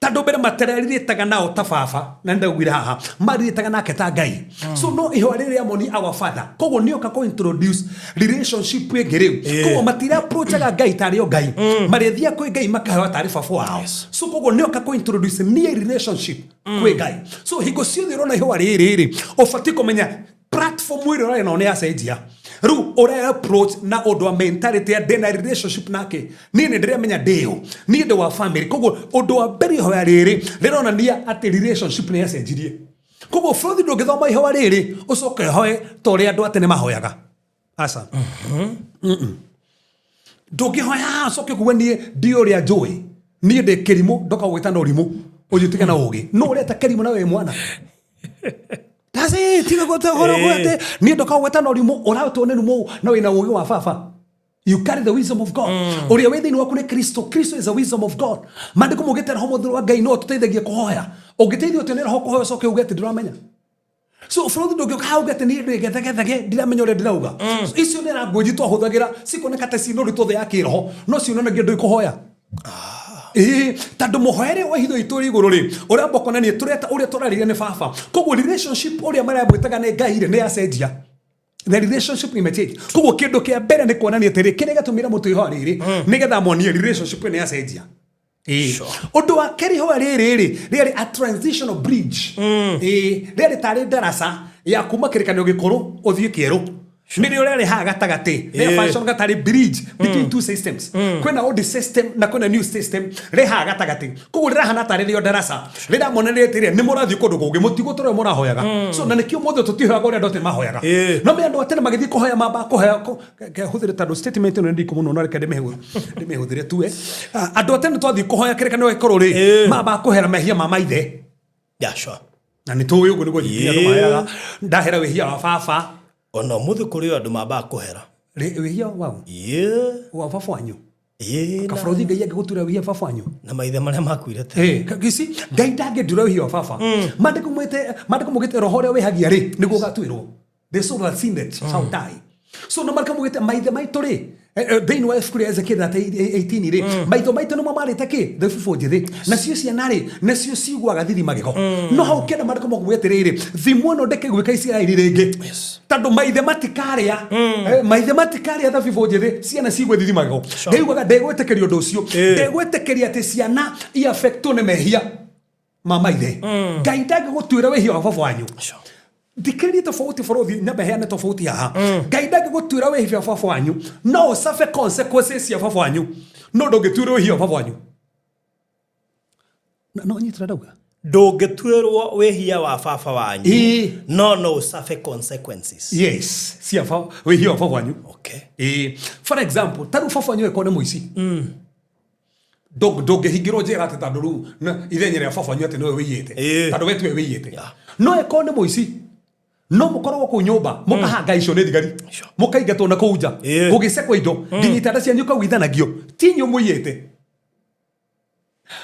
Tondũ mbere matirarirĩtaga nao ta baba, na nĩndaugire haha, marirĩtaga nake ta Ngai. So no ihoya rĩrĩ rĩa moni our father. Koguo nĩ oka kũ introduce relationship ĩngĩ rĩu. Koguo matira approachaga Ngai tarĩ o Ngai. Marĩthiaga kwĩ Ngai makahewa tarĩ baba wao. So koguo nĩ oka kũ introduce niĩ relationship kwĩ Ngai. So hingo ciothe ũrona ihoya rĩrĩ rĩ, ũbatiĩ kũmenya platform ĩrĩa ũrarĩ nayo nĩ yacenjia. Rĩu ũra approach na ũndũ wa mentality ya ndĩna relationship nake. Niĩ nĩ ndĩramenya ndĩũ. Niĩ ndĩ wa family. Koguo ũndũ wa mbere ihoya rĩrĩ rĩronania atĩ relationship nĩ yacenjirie. Koguo bũrũri ndũngĩthoma ihoya rĩrĩ ũcoke ũhoe ta ũrĩa andũ a tene mahoyaga. Aca. Ndũngĩhoya ũcoke kuga niĩ ndi ũrĩa njũĩ. Niĩ ndĩ kĩrimũ ndoka gwĩta na ũrimũ. Ũnjĩtige na ũgĩ. No ũreta kĩrimũ na wĩ mwana. That's it. Tiga gwĩta ũhoro gwete. Niĩ ndoka gwĩta na ũrimũ, ũratwo nĩ rumu na wĩna ũgĩ wa baba. You carry the wisdom of God. Ũrĩa wĩ thĩinĩ waku nĩ Kristo. Kristo is the wisdom of God. Maandĩko maugĩte Roho Mũtheru wa Ngai no atũteithagie kũhoya. Ũngĩteithio atĩa nĩ Roho kũhoya ũcoke uge atĩ ndũramenya? So bũrũri ndũngĩũka hau uge atĩ niĩ ndĩ gethegethege ndiramenya ũrĩa ndĩrauga. So, icio nĩ language twahũthagĩra cikoneka ta ciĩna ũritũ thĩ ya kĩroho, no cionanagia ndũĩ kũhoya. Ĩĩ, tondũ mũhoere wa hitho itũ rĩ igũrũ rĩ, ũramba kuonania tũreta ũrĩa tũrarĩria nĩ baba. Koguo relationship ũrĩa maramwĩtaga nĩ Ngai rĩ, nĩ yacenjia. The relationship imechange. Koguo kĩndũ kĩa mbere nĩ kuonania atĩrĩ, kĩrĩa gĩatũmire mũtũ ihoya rĩrĩ, nĩgetha monie relationship nĩ yacenjia. Ũndũ wa kerĩ ihoya rĩrĩ rĩ, rĩarĩ a transitional bridge. Rĩarĩ tarĩ ndaraca ya kuma kĩrĩkanĩro gĩkũrũ ũthiĩ kĩerũ. Nĩrĩo rĩarĩ haha gatagatĩ. Rĩa function gatarĩ bridge between two systems. Kwĩna old system na kwĩna new system rĩ haha gatagatĩ. Koguo rĩrahana tarĩ rĩo ndaraca. Rĩramonania atĩrĩ, nĩ mũrathiĩ kũndũ kũngĩ, mũtigũtũra ũrĩa mũrahoyaga. So na nĩkĩo ũmũthĩ tũtihoyaga ũrĩa andũ a tene mahoyaga. No me andũ a tene magĩthiĩ kũhoya mambaga kũhoya hũthĩre tondũ statement ĩno nĩ nditũ mũno, no reke ndĩmĩhũthĩre tu. Andũ a tene twathiĩ kũhoya kĩrĩkanĩro gĩkũrũ rĩ, mambaga kũhera mehia ma maithe. Yeah, sure. Na nĩ tũĩ ũguo nĩguo nginya andũ maheaga. Ndahera wĩhia wa baba. Ona ũmũthĩ kũrĩ o andũ mambaga kũhera. Wĩhia waũ? Wa baba wanyu? Kabũrũthi Ngai angĩgũtura wĩhia baba wanyu? Na maithe marĩa makuire tene. Gĩci, Ngai ndangĩndura wĩhia wa baba. Maandĩko maugĩte roho ũrĩa wĩhagia rĩ, nĩguo ũgatuĩrwo. The soul that sinned shall die. So na maandĩko maugĩte maithe maitũ rĩ, thĩinĩ wa ibuku rĩa Ezekiel 18 rĩ, maitho maitũ nĩmo marĩte kĩ? Thabibũ njĩthĩ. Nacio ciana rĩ, nacio ciguaga thithi magego. No hau kĩanda maandĩko maugĩte atĩrĩrĩ, thimo ĩno ndĩkĩiguĩka Isiraeli rĩngĩ. Tondũ maithe matikarĩa, maithe matikarĩa thabibũ njĩthĩ, ciana cigue thithi magego. Ndĩiguaga ndegwĩtĩkĩria ũndũ ũcio. Ndegwĩtĩkĩria atĩ ciana iaffectwo nĩ mehia ma maithe. Ngai ndangĩgũtuĩra wĩhia wa baba wanyu. Thikĩrĩria tofauti bũrũthi, nyambe heane tofauti haha. Ngai ndangĩgũtuĩra wĩhia wa baba wanyu, no ũcabe consequences cia baba wanyu, no ndũngĩtuĩrwo wĩhia wa baba wanyu. No nyitĩra ndauga? Ndũngĩtuĩrwo wĩhia wa baba wanyu, no no ũcabe consequences. Yes, cia wĩhia wa baba wanyu. For example, ta rĩu baba wanyu angĩkorwo nĩ mũici, ndũngĩhingĩrwo njera atĩ tondũ rĩu ithenya rĩa baba wanyu atĩ nĩwe wĩiyĩte. Tondũ we tiwe wĩiyĩte. No angĩkorwo nĩ mũici, no mũkorwo kũu nyũmba, mũkahanga icio nĩ thigari, mũkaingatwo na kũu nja, gũgĩcekwo indo, nginya itanda cianyu ikaiguithanagio, ti inyuĩ mũiyĩte.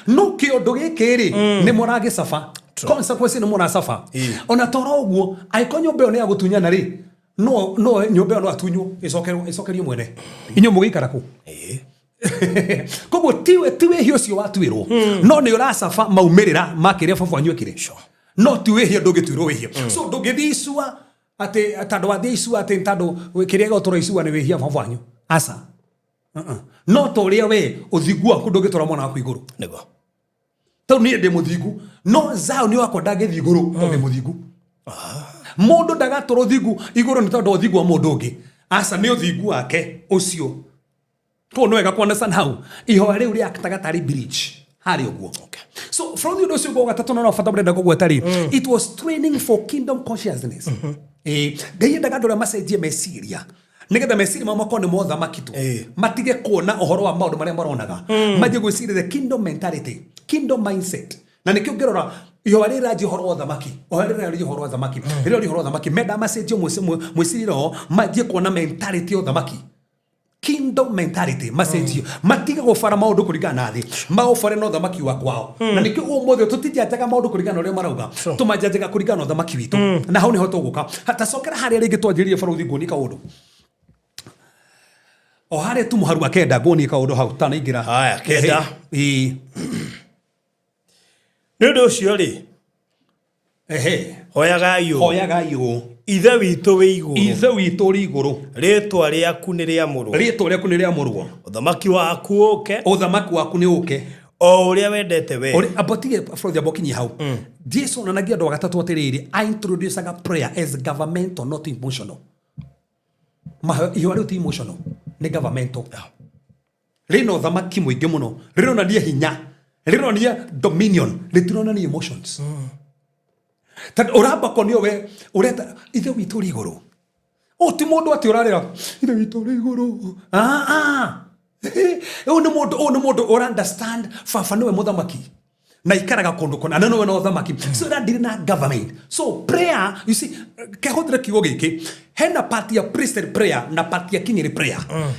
No kĩũndũ gĩkĩ rĩ, nĩ mũragĩcaba. Consequence nĩ mũracaba. Ona toro ũguo, angĩkorwo nyũmba ĩyo nĩ ya gũtunyana rĩ, no nyũmba ĩyo no atunywo, ĩcokerio mwene. Inyuĩ mũgĩikara kũ? Koguo ti wĩhia ũcio watuĩrwo, no nĩ ũracaba maumĩrĩra ma kĩrĩa baba wanyu ekire. No ti wĩhia, ndũngĩtuĩrwo wĩhia. So ndũngĩthiĩ icua atĩ tondũ wathiĩ icua atĩ tondũ kĩrĩa gĩgũtũra icua nĩ wĩhia baba wanyu. Aca. No ta ũrĩa we ũthingu waku ndũngĩtwara mwana waku igũrũ. Nĩguo. Tondũ niĩ ndĩ mũthingu, no Zion wakwa ndangĩthiĩ igũrũ tondũ ndĩ mũthingu. Mũndũ ndagatũra ũthingu igũrũ nĩ tondũ wa ũthingu wa mũndũ ũngĩ. Aca, nĩ ũthingu wake ũcio. Koguo nĩ wega kuunderstand hau ihoya rĩu rĩaktaga tarĩ bridge harĩa ũguo. So from ũndũ ũcio ũguo gatatũ, na no bata mũrenda kũgweta rĩ, it was training for kingdom consciousness. Ngai endaga andũ arĩa macenjie meciria nĩgetha meciria mao makorwo nĩ mothamaki tu, matige kuona ũhoro wa maũndũ marĩa maronaga, manjie gwĩciria the kingdom mentality, kingdom mindset. Na nĩkĩo ngĩrora ihoya rĩrĩ rĩranjia ũhoro wa ũthamaki, ihoya rĩrĩ rĩranjia ũhoro wa ũthamaki, rĩrĩa ũhoro wa ũthamaki mendaga macenjie mwĩcirĩrie wao, manjie kuona mentality ya ũthamaki, kingdom mentality, macenjio, matige gũbara maũndũ kũringana na thĩ, maũbare na ũthamaki wa kwao. Na nĩkĩo ũmũthĩ tũtijanjaga maũndũ kũringana na ũrĩa marauga, tũmanjanjaga kũringana na ũthamaki witũ. Na hau nĩho tũgũka. Tacokera harĩa rĩngĩ twanjĩrĩrie, barũthi, nguonie kaũndũ o harĩa tu mũharu wa kenda, nguonie kaũndũ hau tanaingĩra. Haya, kenda. Ĩĩ. Nĩ ũndũ ũcio rĩ, hoyagai ũũ: Hoyagai ũũ: Ithe witũ wĩ igũrũ, Ithe witũ ũrĩ igũrũ, rĩĩtwa rĩaku nĩ rĩamũrwo, rĩtwa rĩaku nĩ rĩamũrwo, ũthamaki waku ũke, ũthamaki waku nĩ ũke, o ũrĩa wendete we Ori, abotige bũrũri, abokinyi hau. Jesu onanagia andũ agatatũ atĩrĩrĩ, a introducaga prayer as governmental, not emotional. Ihoya rĩu ti emotional, nĩ governmental, rĩna ũthamaki mũingĩ mũno, rĩronania hinya, rĩronania dominion, rĩtironania emotions. Tondũ ũramba kuonio we ũreta Ithe witũ ũrĩ igũrũ, ũũ ti mũndũ atĩ ũrarĩra Ithe witũ ũrĩ igũrũ. Ah, ah. Ũyũ nĩ mũndũ, ũyũ nĩ mũndũ ũra understand baba nĩwe mũthamaki na ikaraga kũndũ kũna na nĩwe na ũthamaki, so ĩrandiri na government. So prayer, you see, kehũthĩre kiugo gĩkĩ, hena part ya priestly prayer na part ya kingly prayer.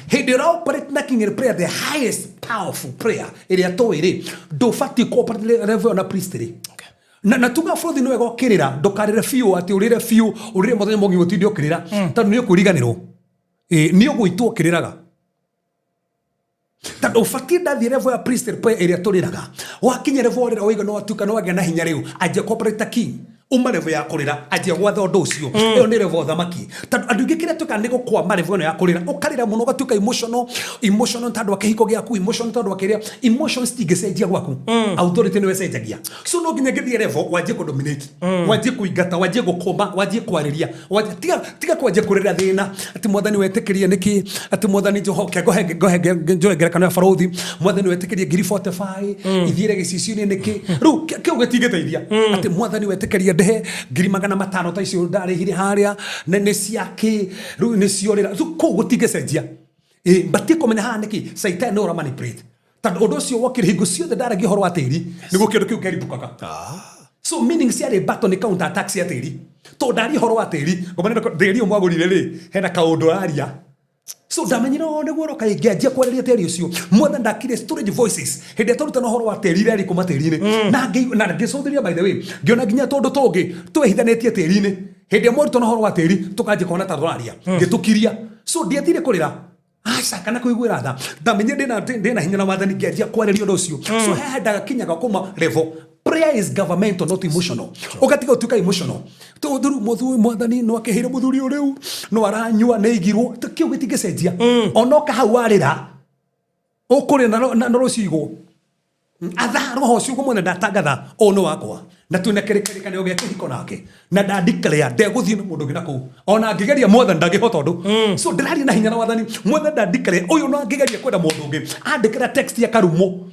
Hĩndĩ ĩrĩa operate na kingly prayer, the highest powerful prayer ĩrĩa tũĩ rĩ, ndũbatiĩ kũ-operate level ĩyo na priestly. Na tuga bũrũri nĩ wega ũkĩrĩra, ndũkarĩre biũ atĩ ũrĩre biũ, ũrĩre mũthenya mũgima ũtinde ũkĩrĩra, tondũ nĩ ũkwĩriganĩrwo. Ĩ, nĩ ũgũitwo ũkĩrĩraga, tondũ ũbatiĩ ndathiĩ level ya priestly prayer ĩrĩa tũrĩraga. Wakinya level rĩrĩa waigua nĩ watuĩka nĩ wagĩa na hinya, rĩu anjia cooperate ta king, uma level ya kũrĩra, anjia gwatha ũndũ ũcio. Ĩyo nĩ level ũthamaki, tondũ andũ aingĩ kĩrĩa twĩkaga nĩ gũkwama level ĩno ya kũrĩra. Ũkarĩra mũno ũgatuĩka emotional, emotional tondũ wa kĩhiko gĩaku, emotional tondũ wa kĩrĩa. Emotions cingĩcenjia gwaku, authority nĩwe ĩcenjagia. So no nginya ngĩthiĩ level wanjie kũdominate, wanjie kũingata, wanjie gũkũma, wanjie kwarĩria, tiga kwanjia kũrĩra thĩna atĩ Mwathani wetĩkĩrie nĩkĩ, atĩ Mwathani njohoke ngohe njoe ngerekano ya barũthi, Mwathani wetĩkĩrie ngiri 45 ithiĩre gĩcicio-inĩ nĩkĩ. Rĩu kĩu gĩtingĩteithia, atĩ Mwathani wetĩkĩrie ndĩhe ngiri 500 ta icio ndarĩhire harĩa nĩ ciakĩ, rĩu nĩ ciorĩra. Rĩu kũu gũtingĩcenjia. Ĩ mbatie kũmenya haha nĩkĩ Caitani nĩ ũra manipulate, tondũ ũndũ ũcio wokire hingo ciothe ndaragia ũhoro wa tĩri nĩguo kĩndũ kĩu kĩribũkaga. So meaning ciarĩ battle, nĩ counter attack cia tĩri, tondũ ndaria ũhoro wa tĩri ngomana tĩri ũyũ mwagũrire rĩ, hena kaũndũ araria. So ndamenyire o nĩguo ũroka ngĩanjia kwarĩria tĩri ũcio. Mwathani ndakire storage voices hĩndĩ ĩrĩa twarutana ũhoro wa tĩri rĩarĩ kuma tĩri-inĩ, na ngĩcũthĩrĩria, by the way, ngĩona nginya tũndũ tũngĩ twĩhithanĩtie tĩri-inĩ. Hĩndĩ ĩrĩa mwarutana ũhoro wa tĩri, tũkanjia kuona ta tũraria, ngĩtũkiria. So ndiathire kũrĩra, aca, kana kũiguĩra tha. Ndamenye ndĩna hinya na wathani, ngĩanjia kwarĩria ũndũ ũcio. So haha ndagakinyaga kuma level prayer is governmental, not emotional. Ũgatiga ũtuĩka emotional tondũ rĩu mũthuri, Mwathani no akĩheire mũthuri ũyũ, rĩu no aranyua nĩ igirwo. Kĩu gĩtingĩcenjia onoka hau warĩra ũkũrĩ na rũcio igwo atha roho ũcio ũguo mwene ndatangatha ũũ nĩ wakwa na twĩna kĩrĩkanĩro gĩa kĩhiko nake na ndandeclare ndegũthiĩ na mũndũ ũngĩ na kũu, ona angĩgeria Mwathani ndangĩhota ũndũ. So ndĩraria na hinya na wathani, Mwathani ndandeclare ũyũ no angĩgeria kwenda mũndũ ũngĩ, andĩkĩra text ya karumo.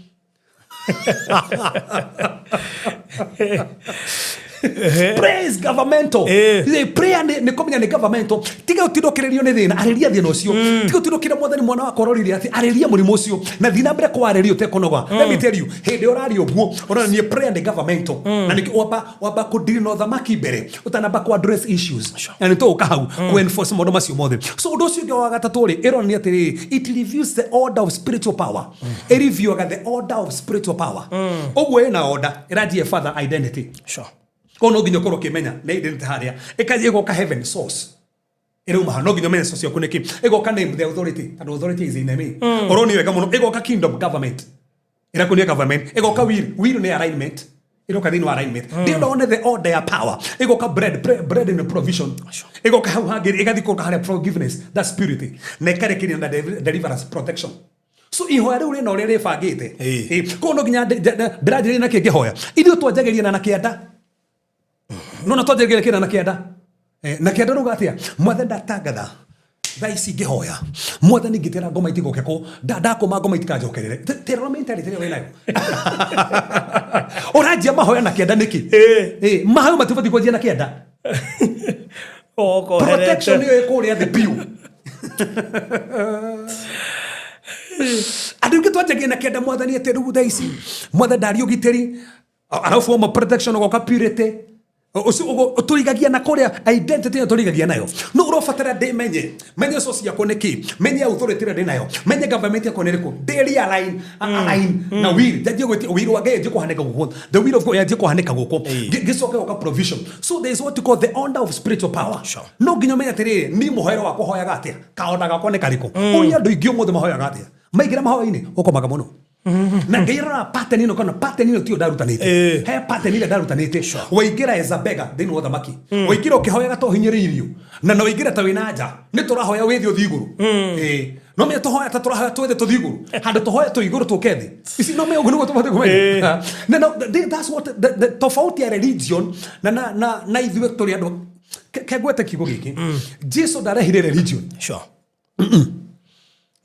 Prayer is governmental. The prayer nĩ kũmenya nĩ governmental. Tiga ũtindũkĩrĩrio nĩ thĩna, arĩria thĩna ũcio. Tiga ũtindũkĩre Mwathani mwana wakwa ũrorire atĩ, arĩria mũrimũ ũcio na thiĩ na mbere kwarĩria ũtekũnoga. Let me tell you, hĩndĩ ĩrĩa ũraria ũguo ũronania prayer nĩ governmental, na nĩkĩo wamba kũndiri na ũthamaki mbere ũtanamba kũ address issues, na nĩ tũgũka hau kũ enforce maũndũ macio mothe. So ũndũ ũcio ũngĩ wa gatatũ rĩ, ĩronania atĩrĩrĩ, it reviews the order of spiritual power. Ĩreviewaga the order of spiritual power. Ũguo ĩna order ĩranjia father identity. Koguo no nginya ũkorwo ũkĩmenya nĩ identity harĩa ĩkanjia, ĩgoka heaven source ĩrauma ha, no nginya ũmenye source yaku nĩkĩ, ĩgoka name the authority, tondũ authority is in me, ũronio wega mũno, ĩgoka kingdom government, ĩrakuonia government, ĩgoka will, will nĩ alignment, ĩroka thĩinĩ wa alignment. Ndĩrenda one the order ya power, ĩgoka bread, bread and provision, ĩgoka hau hangĩ, ĩgathiĩ kũruta harĩa forgiveness, that's purity, na ĩkarekeria na deliverance, protection. So ihoya rĩu rĩna ũrĩa rĩbangĩte. Koguo no nginya ndĩranjĩrĩria na kĩngĩhoya. Ithuĩ twanjagĩria na kĩanda, nona twanjagĩria kĩna na kĩanda. Na kĩanda rauga atĩa? Mwathani, ndatangatha thaa ici ngĩhoya, Mwathani, ngĩtĩra ngoma itigoke kũ ndakũma ngoma itikanjokerere. Tĩrora mentality ĩrĩa wĩnayo, ũranjia mahoya na kĩanda nĩkĩ? Mahoya matibatiĩ kwanjia na kĩanda. Protection ĩyo ĩ kũrĩa thĩ biũ. Andũ aingĩ twanjagia na kĩanda, Mwathani, atĩ rĩu thaa ici, Mwathani, ndari ũgitĩri, arabu form of protection ũgoka purity. Ũcio tũrigagia na kũrĩa identity ĩyo tũrigagia nayo, no ũrobatara ndĩmenye, menye source yakwa nĩ kĩ, menye authority ĩrĩa ndĩ nayo, menye government yakwa nĩ ĩrĩkũ, ndĩ realign, align na will, njanjie gwĩtia will wa Ngai yanjie kũhanĩka gũkũ, the will of God yanjie kũhanĩka gũkũ. Ngĩcoke gũka provision. So there is what you call the order of spiritual power. No nginya ũmenye atĩrĩrĩ, niĩ mũhoero wakwa hoyaga atĩa, kaonda gakwa nĩ karĩkũ. Ũria andũ aingĩ ũmũthĩ mahoyaga atĩa. Maingĩra mahoya-inĩ ũkomaga mũno na Ngai arora pattern ĩno, kana pattern ĩno tiyo ndarutanĩte. He pattern ĩrĩa ndarutanĩte. Waingĩra as a beggar thĩinĩ wa ũthamaki, waingĩra ũkĩhoyaga to hinyĩrĩirio, na waingĩra ta wĩna nja nĩ tũrahoya wĩthĩ ũthiĩ igũrũ. No menya tũhoya ta tũrahoya twĩthĩ tũthiĩ igũrũ, handũ tũhoya tũ igũrũ tũke thĩ ici. No menya ũguo nĩguo tũbatiĩ kũmenya. Na no, that's what the tofauti ya religion na ithuĩ tũrĩ andũ. Kengwete kiugo gĩkĩ, Jesu ndarehire religion.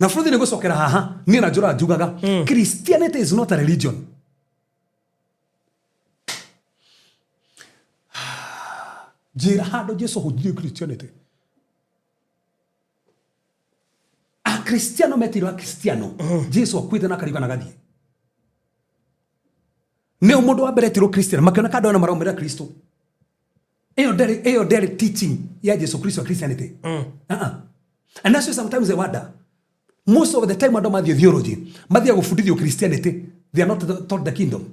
Na bũrũri nĩ gũcokera haha niĩ na njũra njugaga Christianity is not a religion. Njĩra handũ Jesu ahunjirie Christianity. Akristiano metirwo Akristiano Jesu akuĩte na akariũka na gathiĩ. Nĩo mũndũ wa mbere etirwo Christian makĩona kandũ ana maraumĩra Kristo. Ĩyo ndĩarĩ teaching ya Jesu Kristo, Christianity. Uh-uh. And that's why sometimes I wonder, most of the time andũ mathiĩ theology, mathiĩ gũbundithio Christianity, they are not taught the kingdom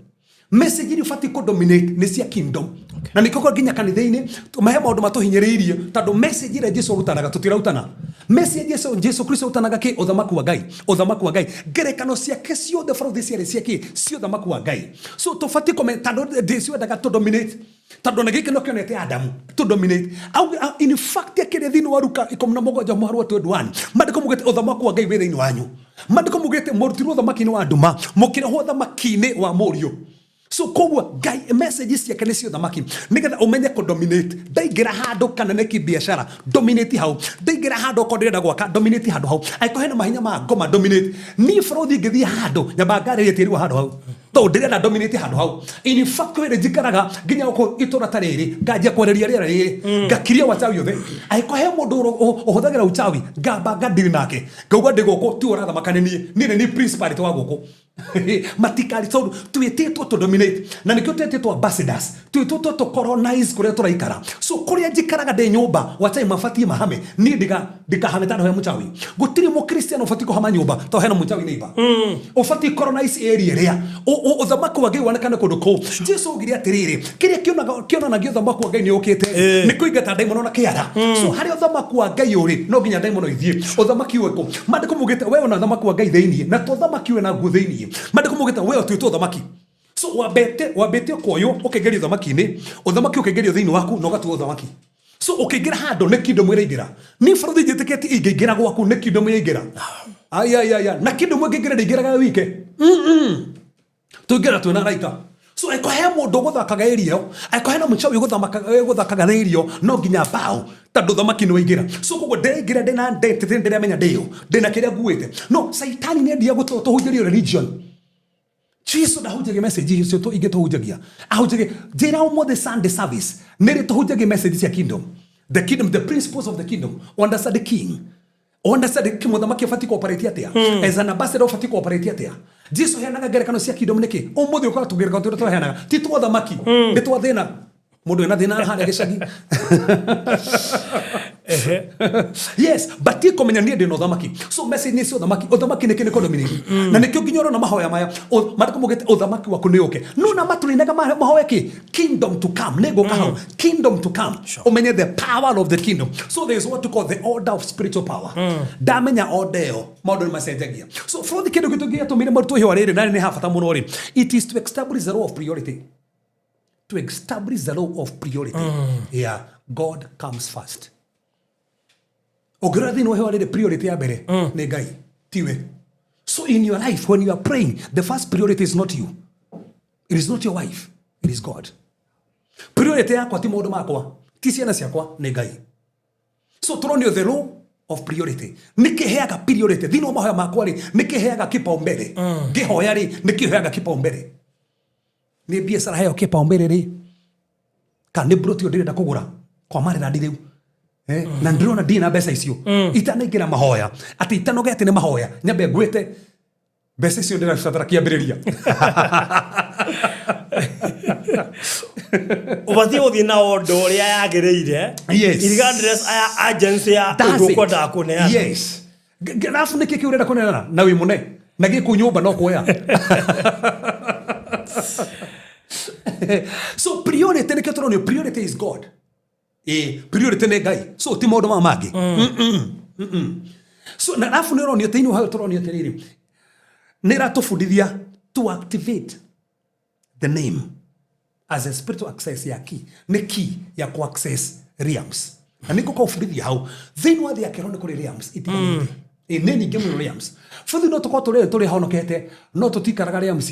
message. Iria ũbatiĩ kũ-dominate nĩ cia kingdom, na nĩkĩo kwa nginya kanitha-inĩ mahe maũndũ matũhinyĩrĩirie, tondũ message ĩrĩa Jesu arutanaga tũtirautana. Message Jesu Kristo arutanaga kĩ? Ũthamaki wa Ngai, ũthamaki wa Ngai. Ngerekano ciake ciothe bũrũri ciarĩ cia kĩ? Cia ũthamaki wa Ngai. So tũbatiĩ kũmenya, tondũ Jesu endaga tũ-dominate, tondũ na gĩkĩ no kĩonete Adamu to dominate. In fact, akĩrĩa thĩinĩ wa Luka 17 mũhari wa 21, maandĩko mugĩte ũthamaki wa Ngai wĩ thĩinĩ wanyu. Maandĩko mugĩte mũrutirwo ũthamaki-inĩ wa nduma, mũkĩrehwo ũthamaki-inĩ wa mũriũ. So koguo Ngai message ciake nĩ cia ũthamaki, nĩgetha ũmenye kũ dominate. Ndaingĩra handũ kana nĩ kĩbiacara, dominate hau. Ndaingĩra handũ okorwo ndĩrenda gwaka, dominate handũ hau. Angĩkorwo hena mahinya ma ngoma, dominate. Niĩ bũrũri ngĩthiĩ handũ nyamba ngarĩrie tĩri wa handũ hau, tondũ ndĩrenda dominate handũ hau. In fact, kwĩ njikaraga nginya gũkũ itũra ta rĩrĩ, nganjia kwarĩria rĩera rĩrĩ, ngakiria wachawi othe. Angĩkorwo he mũndũ ũhũthagĩra uchawi, ngamba ngadiri nake, ngauga ndĩ gũkũ tiwe ũrathamaka, nĩ niĩ, niĩ nĩ niĩ principality wa gũkũ. Matikari, tondũ twĩtĩtwo to dominate, na nĩkĩo twĩtĩtwo ambassadors, twĩtĩtwo to colonize kũrĩa tũraikara. So kũrĩa njikaraga ndĩ nyũmba, wachawi mabatiĩ mahame, niĩ ndikahame tondũ he mũchawi. Gũtirĩ mũkristiano ũbatiĩ kũhama nyũmba tondũ hena mũchawi neighbor. Ũbatiĩ colonize area ĩrĩa ũthamaki wa Ngai wonekane kũndũ kũu. Jesu augire atĩrĩrĩ, kĩrĩa kĩonanagia ũthamaki wa Ngai nĩ ũkĩte nĩ kũingata ndaimono na kĩara. So harĩa ũthamaki wa Ngai ũrĩ, no nginya ndaimono ithiĩ. Ũthamaki ũrĩkũ? Maandĩko mugĩte we ona ũthamaki wa Ngai thĩinĩ, na to ũthamaki wĩ naguo thĩinĩ. Maandĩko mugĩte we ũtuĩtwo ũthamaki. So wambĩte ũkoywo ũkaingĩrio ũthamaki-inĩ, ũthamaki ũkaingĩrio thĩinĩ waku na ũgatuo ũthamaki. So ũkĩingĩra handũ nĩ kingdom ĩraingĩra. Niĩ bũrũri njĩtĩkĩtie ingĩingĩra gwaku nĩ kingdom yaingĩra. Ayayaya, na kingdom ĩngĩingĩra ndĩingĩraga wike, tũingĩra twĩna araika. So angĩkorwo he mũndũ ũgũthakaga area ĩyo, angĩkorwo hena mũchawi ũgũthakaga na area ĩyo, no nginya mbaũ, tondũ ũthamaki nĩ waingĩra. So koguo ndĩraingĩra ndĩna identity, ndĩramenya ndĩyo ndĩna kĩrĩa nguĩte. No caitani nĩ endia tũhunjĩrio religion. Jesu ndahunjagia message icio ingĩ tũhunjagia. Ahunjagia, njĩra ũmũthĩ Sunday service nĩrĩ tũhunjagia message cia kingdom, the kingdom, the principles of the kingdom. Understand the king, understand mũthamaki abatiĩ kũoperate atĩa, as an ambassador ũbatiĩ kũoperate atĩa. Jesu heanaga ngerekano cia kingdom nĩkĩ? Ũmũthĩ ũkora tũngerekano tũrĩa tũheanaga ti twa thamaki, nĩ twa thĩna, mũndũ ena thĩna harĩa gĩcagi. Yes, but ti kũmenya niĩ ndĩ na ũthamaki. So message nĩ cia ũthamaki. Ũthamaki nĩ kĩ? Nĩ kũdominate. Na nĩkĩo nginya ũrona mahoya maya maandĩko maugĩte ũthamaki waku nĩ ũke. No na matũrinaga mahoya kĩ? Kingdom to come. Nĩ ngũka hau, kingdom to come. Ũmenye the power of the kingdom. So there is what you call the order of spiritual power. Ndamenya order ĩyo, maũndũ nĩ macenjagia. So bũrũri, kĩndũ gĩtũ gĩatũmire marutwo ihũa rĩrĩ na nĩ ha bata mũno rĩ, it is to establish the law of priority, to establish the law of priority. Yeah, God comes first. Ũngĩrora thĩinĩ wa ihũa rĩrĩ, priority ya mbere nĩ Ngai, tiwe. So in your life, when you are praying, the first priority is not you, it is not your wife, it is God. Priority yakwa ti maũndũ makwa. Ti ciana ciakwa, nĩ Ngai. So tũronio the law of priority. Nĩ kĩheaga priority thĩinĩ wa mahoya makwa rĩ, nĩ kĩheaga kipaumbele. Ngĩhoya rĩ, nĩ kĩheaga kipaumbele. Nĩ biacara heo kipaumbele rĩ, kana nĩ broti ĩyo ndĩrenda kũgũra kwa marĩrandi rĩu? Na ndĩrona ndirĩ na mbeca icio. Itanaingĩra mahoya, atĩ itanogete nĩ mahoya, nyambe ngwĩte mbeca icio ndĩrabatara kĩambĩrĩria. Ũbatiĩ gũthiĩ na ũndũ ũrĩa yagĩrĩire. Regardless aya agency ya That's ũndũ it. ũkwendaga kũneana. Yes. Alafu nĩkĩ kĩu ũrenda kũneana na wĩ mũne na gĩkũ nyũmba no kuoya? So priority, nĩkĩo tũronio priority is God. Ĩ, priority nĩ Ngai, so ti maũndũ maya mangĩ. So na alafu nĩ ũronio thĩinĩ wa tũronio atĩrĩrĩ, nĩ ĩratũbundithia to activate the name as a spiritual access ya key, nĩ key ya ku access realms. Na nĩ ngũka ũbundithia hau thĩinĩ wa thĩ ya kĩroho nĩ kũrĩ realms itiganĩte. Ĩ, nĩ nyingĩ mũno realms. Bũthi no tũkorwo tũrĩ tũrĩ honokete, no tũtikaraga realms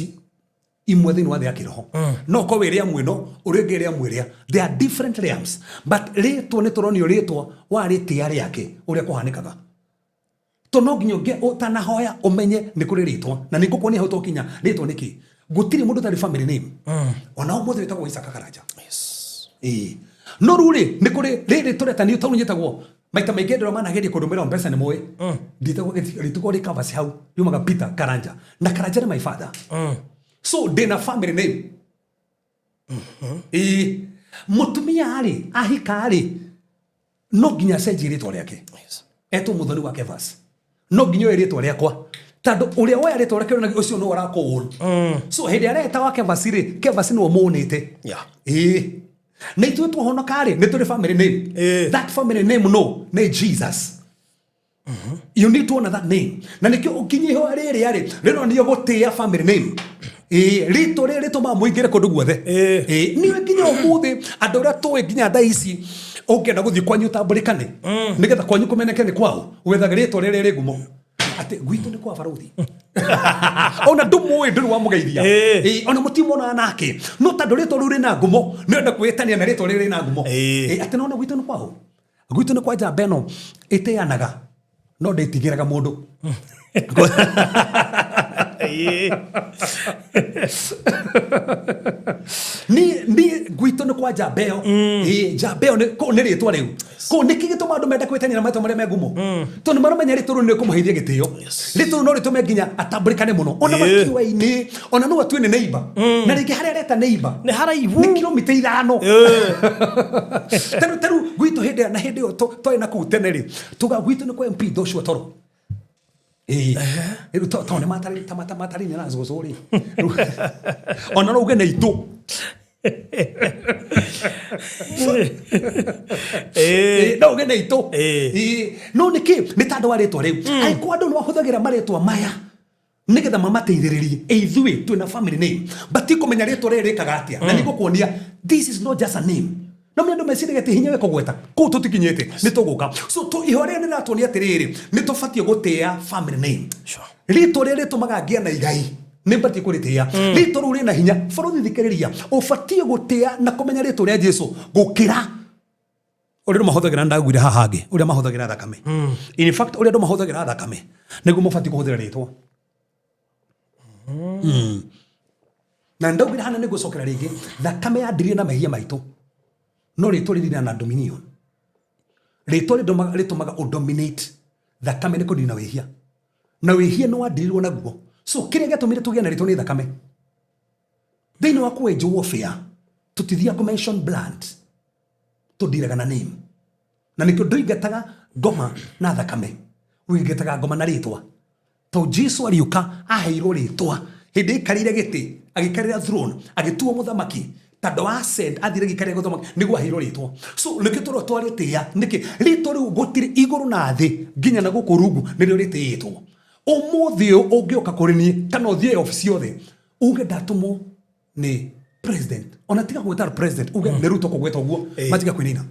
imwe thĩinĩ wa thĩ ya kĩroho. No ũkorwo wĩ realm ĩno, ũrĩa ũngĩ realm ĩrĩa. They are different realms, but rĩtwa nĩ tũronio rĩtwa wa rĩtĩa rĩake ũrĩa kũhanĩkaga. To no nginya ũngĩ ũtanahoya ũmenye nĩ kũrĩ rĩtwa, na nĩ ngũkuonia hau twakinya rĩtwa nĩ kĩ. Gũtirĩ mũndũ ũtarĩ family name. Ona ũmũthĩ wĩtagwo Isaka Karanja. Ĩĩ, no rĩu rĩ, nĩ kũrĩ rĩrĩ tũreta nĩ tondũ nyĩtagwo maita maingĩ ndĩrona manageria kũndũmĩra mbeca nĩ moĩ ndĩtagwo rĩtagwo rĩ covers hau yumaga Peter Karanja, na Karanja nĩ my father. So ndĩna family name. Ĩĩ, mũtumia rĩ ahika rĩ, no nginya acenjie rĩtwa rĩake. Etwo Mũthoni wa Kevas, no nginya oe rĩtwa rĩakwa, tondũ ũrĩa woya rĩtwa rĩake ũrĩa ũcio nĩwe ũrakũũn. So hĩndĩ ĩrĩa areta wa Kevas rĩ, Kevas nĩwe mũnĩte. Ĩĩ, na ithuĩ twahonoka rĩ, nĩ tũrĩ family name. That family name no nĩ Jesus. You need to honor that name. Na nĩkĩo ũkinyia ihoya rĩrĩa rĩ, rĩronio gũtĩĩa family name. Ĩĩ, rĩtwa rĩrĩa rĩtũmaga mũingĩre kũndũ guothe. Ĩĩ, niĩ nginya ũmũthĩ andũ arĩa tũĩ nginya thaa ici, ũngĩenda gũthiĩ kwanyu ũtambũrĩkane nĩgetha kwanyu kũmeneke nĩ kwao, wethaga rĩtwa rĩrĩa rĩ ngumo atĩ gwitũ nĩ kwa barũthi. Ona ndũmũĩ, ndũrĩ wamũgeithia. Ĩĩ, ona mũtimonana nake, no tondũ rĩtwa rĩu rĩna ngumo, nĩenda kwĩtania na rĩtwa rĩrĩa rĩna ngumo. Ĩĩ, atĩ nona gwitũ nĩ kwao, gwitũ nĩ kwa njamba ĩno ĩteanaga no ndĩtigĩraga mũndũ. Ni gwitũ nĩ kwa njamba ĩyo. Ĩĩ, njamba ĩyo kũu nĩ rĩtwa rĩu kũu. Nĩkĩ gĩtũma andũ menda kwĩtania na marĩtwa marĩa me ngumo? Tondũ nĩ maramenya rĩtwa rĩu nĩ rĩkũmũheithia gĩtĩo. Rĩtwa rĩu no rĩtũme nginya atambũrĩkane mũno ona makiwa-inĩ, ona no atue nĩ neighbor, na rĩngĩ harĩa areta neighbor Nĩ haraihu. Nĩ kilomita 5. Taru gwitũ hĩndĩ ĩyo, na hĩndĩ ĩyo twarĩ na kũu tene rĩ, tuga gwitũ nĩ kwa MP Joshua Toro. Ĩĩ, rĩu tondũ nĩ matarĩ na cũcũ rĩ. Rĩu, ona no uge nĩ itũ. Ĩĩ, no uge nĩ itũ. Ĩĩ, no nĩkĩ nĩ tandũ wa rĩtwa rĩu. Angĩkorwo andũ nĩ mahũthagĩra marĩtwa maya nĩgetha mamateithĩrĩrie, ithuĩ twĩna family name, but ti kũmenya rĩtwa rĩrĩ rĩkaga atĩa. Na nĩngũkuonia this is not just a name. No mĩ andũ meciragia atĩ hinya we kũgweta kũu tũtikinyĩte, nĩ tũgũka. So ihoya rĩrĩa nĩratuonia atĩrĩrĩ, nĩ tũbatiĩ gũtĩa family name. Rĩtwa rĩrĩa rĩtũmaga ngĩe na igai, nĩ batiĩ kũrĩtĩa. Rĩtwa rĩu rĩna hinya. Bũrũri, thikĩrĩria, ũbatiĩ gũtĩa na kũmenya rĩtwa rĩa Jesu gũkĩra ũrĩa andũ mahũthagĩra. Ndaguire haha hangĩ ũrĩa mahũthagĩra thakame. In fact, ũrĩa andũ mahũthagĩra thakame nĩguo mũbatiĩ kũhũthĩra rĩtwa. Na ndaugire hana nĩ ngũcokera rĩngĩ, thakame yandirie na mehia maitũ, no rĩtwa rĩrĩ na dominion. Rĩtwa rĩtũmaga ũdominate. Thakame nĩ kũnina wĩhia, na wĩhia nĩ wandirirwo naguo. So kĩrĩa gĩatũmire tũgĩe na rĩtwa nĩ thakame. Thĩinĩ wa kwenjwo warfare, tũtithiaga kũ mention blood, tũndiraga na name. Na nĩkĩo ndũingataga ngoma na thakame, ũingataga ngoma na rĩtwa, tondũ Jesu ariũka aheirwo rĩtwa. Hĩndĩ aikarĩire gĩtĩ, agĩikarĩra throne, agĩtuo mũthamaki, tondũ ascend athire gĩikarĩra gĩthamaki nĩguo aheirwo rĩtwa. So nĩkĩo tũrĩa twarĩtĩa nĩkĩ rĩtwa rĩu gũtirĩ igũrũ na thĩ, nginya na gũkũ rungu nĩrĩo rĩtĩĩtwo. Ũmũthĩ ũyũ ũngĩũka kũrĩ niĩ kana ũthiĩ obici yothe uge ndatũmwo nĩ president, ona tiga gwĩta president, uge nĩ Ruto kũgwĩta ũguo, matiga kwĩnina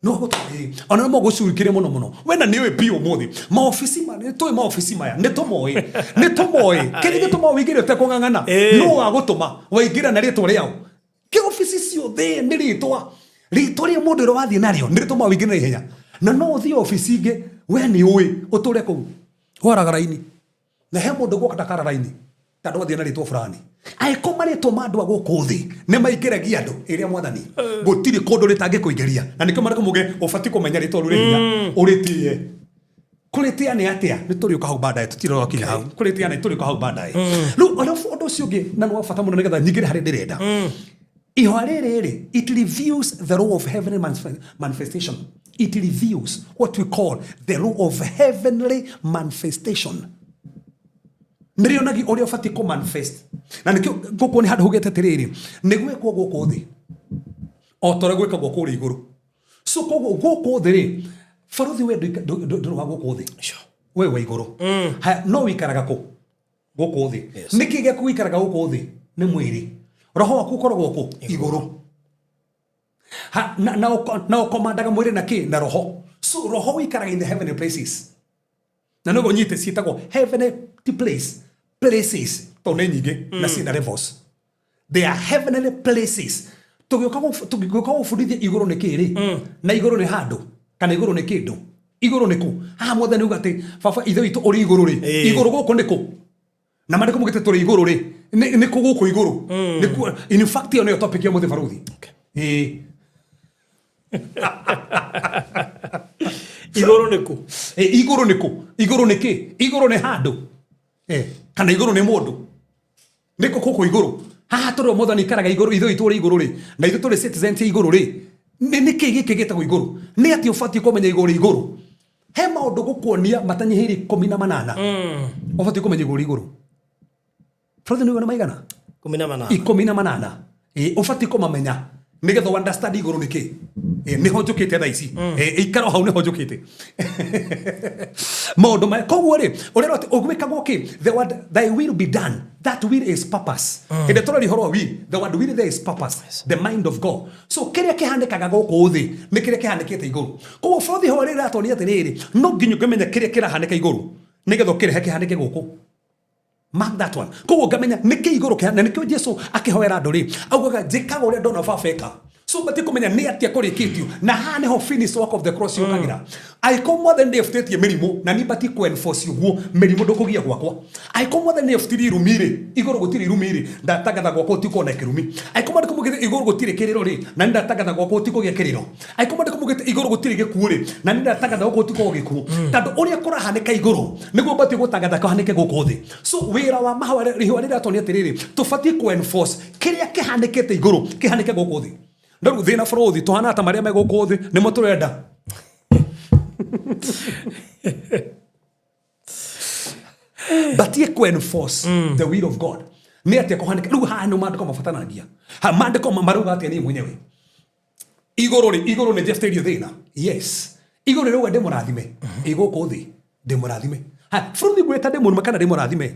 no gũtwarĩ ona no gũcurikire mũno mũno. We na nĩũĩ biũ ũmũthĩ maobici ma nĩ tũĩ maobici maya, nĩ tũmoĩ, nĩ tũmoĩ kĩrĩa gĩtũmaga ũingĩre ũtekũng'ang'ana. No wagũtũma waingĩra na rĩtwa rĩao kĩ obici ciothe nĩ rĩtwa. Rĩtwa rĩa mũndũ ũrĩa wathiĩ narĩo nĩ rĩtũmaga ũingĩre na ihenya. Na no ũthiĩ obici ingĩ we nĩ ũĩ ũtũre kũu waraga raini. Na he mũndũ gwoka ndakara raini tondũ athiĩ na rĩtwa fulani. Angĩkorwo marĩtwa ma andũ a gũkũ thĩ nĩ maingĩragia andũ ĩrĩa mwathani gũtirĩ kũndũ rĩtangĩkũingĩria. Na nĩkĩo marĩkũ muge ũbatiĩ kũmenya rĩtwa rĩu rĩ hinya ũrĩtĩe. Kũrĩtĩa nĩ atĩa? Nĩ tũrĩũka hau baadaye, tũtirĩ twakinya hau. Kũrĩtĩa nĩ tũrĩũka hau baadaye. Rĩu arabu ũndũ ũcio ũngĩ na nĩ wa bata mũno nĩgetha nyingĩre harĩa ndĩrenda. Ihũa rĩrĩ rĩ, it reveals the law of heavenly manifestation. It reveals what we call the law of heavenly manifestation. Nĩ rĩonagia ũrĩa ũbatiĩ kũ manifest. Na nĩkĩo gũkũ nĩ handũ hugĩte atĩrĩrĩ, nĩ gwĩkwo gũkũ thĩ o ta ũrĩa gwĩkagwo kũrĩa igũrũ. So koguo gũkũ thĩ rĩ, barothi we ndũrĩ wa gũkũ thĩ. We wa igũrũ. Haya, no wĩikaraga kũ? Gũkũ thĩ. Nĩkĩ gĩaku gĩikaraga gũkũ thĩ? Nĩ mwĩrĩ. Roho waku ũkoragwo kũ? Igũrũ. Ha, na ũkomandaga mwĩrĩ na kĩ? Na roho. So roho wĩikaraga in the heavenly places. Na nĩguo nyite ciĩtagwo heavenly place, places, tondũ nĩ nyingĩ na ciĩna levels. They are heavenly places. Tũgĩũka gũbundithia igũrũ nĩ kĩ rĩ? Na igũrũ nĩ handũ kana igũrũ nĩ kĩndũ? Igũrũ nĩ kũ? Haha mwathani auga atĩ baba ithe witũ ũrĩ igũrũ rĩ, igũrũ gũkũ nĩ kũ? Na maandĩko maugĩte tũrĩ igũrũ rĩ, nĩ kũ gũkũ igũrũ? Nĩ kuo, in fact ĩyo nĩyo topic ya ũmũthĩ baruthi. Ĩĩ. Igũrũ nĩ kũ? Igũrũ nĩ kũ? Igũrũ nĩ kĩ? Igũrũ nĩ handũ. Kana igũrũ nĩ mũndũ? Nĩ kũ gũkũ igũrũ? Haha tũrĩ mwathani ikaraga igũrũ, ithuĩ itũ ũrĩ igũrũ rĩ, na ithuĩ tũrĩ citizen cia igũrũ rĩ. Nĩ kĩ gĩkĩ gĩtagwo igũrũ? Nĩ atĩ ũbatiĩ kũmenya igũrũ igũrũ. He maũndũ gũkuonia matanyihĩire 18. Ũbatiĩ kũmenya igũrũ igũrũ. Brother, nĩ ũigana maigana? 18. 18. Ũbatiĩ kũmamenya nĩgetha understand igũrũ nĩ kĩ. Nĩho njũkĩte thaa ici. Ikara hau nĩho njũkĩte. Maũndũ maya koguo rĩ, ũrerwo atĩ ũgwĩkagwo kĩ? The word thy will be done. That will is purpose. Hĩndĩ tũraria ũhoro wa will, the word will there is purpose. The mind of God. So kĩrĩa kĩhanĩkaga gũkũ thĩ nĩ kĩrĩa kĩhanĩkĩte igũrũ. Koguo bũrũri ho rĩrĩa rĩratuonia atĩrĩrĩ, no nginya ũngĩmenya kĩrĩa kĩrahanĩka igũrũ nĩgetha ũkĩrehe kĩhanĩke gũkũ. Mark that one. Koguo ngamenya nĩkĩ igũrũ kĩhana, na nĩkĩo Jesu akĩhoera andũ rĩ, augaga njĩkaga ũrĩa ndona baba eka. So batiĩ kũmenya nĩ atĩa kũrĩkĩtio. Na haha nĩho finished work of the cross yũkagĩra. Angĩkorwo mwathani nĩebutĩtie mĩrimũ, na niĩ batiĩ kũ enforce ũguo, mĩrimũ ndũkũgia gwakwa. Angĩkorwo mwathani nĩebutirie irumi rĩ, igũrũ gũtirĩ irumi rĩ, ndatangatha gwakwa gũtikũona kĩrumi. Angĩkorwo maandĩko maugĩte igũrũ gũtirĩ kĩrĩro rĩ, na niĩ ndatangatha gwakwa gũtikũgĩa kĩrĩro. Angĩkorwo maandĩko maugĩte igũrũ gũtirĩ gĩkuũ rĩ, na niĩ ndatangatha gwakwa gũtikũgĩa gĩkuũ. Tondũ ũrĩa kũrahanĩka igũrũ, nĩguo batiĩ gũtangatha kũhanĩke gũkũ thĩ. So wĩra wa mahoya, ihũa rĩrĩa tuonia atĩrĩrĩ, tũbatiĩ kũ enforce kĩrĩa kĩhanĩkĩte igũrũ kĩhanĩke gũkũ thĩ. Na rĩu thĩna bũrũri tũhana ta marĩa me gũkũ thĩ nĩmo tũrenda. Batiĩ kũ enforce the will of God. Nĩ atĩa kũhanĩka? Rĩu haha nĩ maandĩko mabataranagia. Ha, maandĩko marauga atĩa niĩ mwenyewe? Igũrũ rĩ, igũrũ nĩ njebutĩirio thĩna. Yes. Igũrũ rĩrauga ndĩmũrathime. Ĩ gũkũ thĩ ndĩmũrathime. Ha, bũrũri ngwĩta ndĩmũrume kana ndĩmũrathime?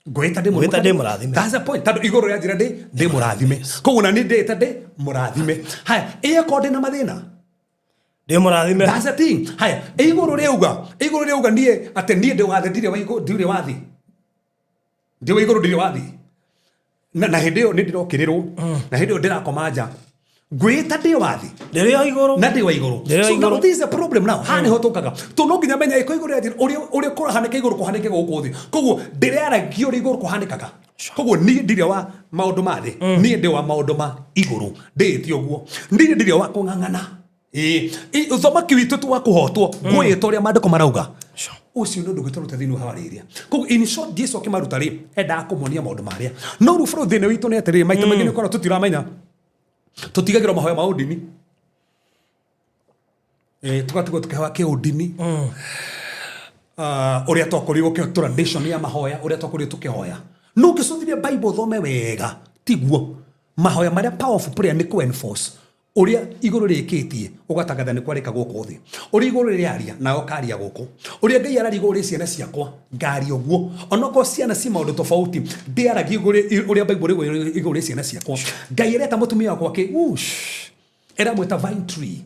Ngwĩta ndĩmũrume Ngwĩta kana ndĩmũrathime. That's the point. Tondũ igũrũ rĩa njĩra ndĩmũrathime. Koguo na niĩ ndĩĩta ndĩmũrathime. Haya, ĩ akorwo ndĩna mathĩna? Ndĩmũrathime. That's the thing. Haya, igũrũ rĩauga, igũrũ rĩauga niĩ atĩ niĩ ndĩ wa thĩ, ndirĩ wa igũrũ, ndirĩ wa thĩ. Ndĩ wa igũrũ, ndirĩ wa thĩ. Na hĩndĩ ĩyo nĩ ndĩrokĩrĩrwo, na hĩndĩ ĩyo ndĩrakoma nja. Ngwĩta ndĩ wa thĩ. Ndĩrĩ o igũrũ. Na ndĩ wa igũrũ. Ndĩrĩ o So now igũrũ. this is a problem now. Haha nĩho tũkaga. Tondũ no nginya menya ĩko igũrũ rĩa njĩra, ũrĩa kũrahanĩka igũrũ kũhanĩke gũkũ thĩ. Koguo ndĩrĩaragia ũrĩa igũrũ kũhanĩkaga. Koguo niĩ ndirĩ wa maũndũ ma thĩ. Niĩ ndĩ wa maũndũ ma igũrũ. Ndĩĩte ũguo. Niĩ ndirĩ wa kũng'ang'ana. Ĩĩ. Ũthamaki witũ ti wa kũhotwo. Ngwĩta ũrĩa maandĩko marauga. Ũcio nĩ ũndũ ũngĩ tũrute thĩinĩ wa harĩria. Koguo in short Jesu akĩmaruta rĩ, endaga kũmonia maũndũ marĩa. No rĩu bũrũri thĩinĩ witũ nĩ atĩrĩrĩ, maita maingĩ nĩ ũkoraga tũtiramenya. Tũtigagĩrwo mahoya ma ũndini. Tũgatigwo tũkĩhoya kĩũndini. Ũrĩa twakorirwo kĩ tradition ya mahoya, ũrĩa twakorirwo tũkĩhoya. No ũngĩcũthĩrĩria Bible ũthome wega, tiguo. Mahoya marĩa powerful prayer nĩ kũ enforce ũrĩa igũrũ rĩkĩtie, ũgatangatha nĩ kwarĩka gũkũ thĩ. Ũrĩa igũrũ rĩaria, nawe ũkaria gũkũ. Ũrĩa Ngai araria igũrũ rĩ ciana ciakwa, ngaria ũguo. Onokorwo ciana ci maũndũ tofauti, ndĩaragia igũrũ ũrĩa Bible ĩrauga igũrũ rĩ ciana ciakwa. Ngai areta mũtumia wakwa kĩ, ush, ĩramwĩta vine tree.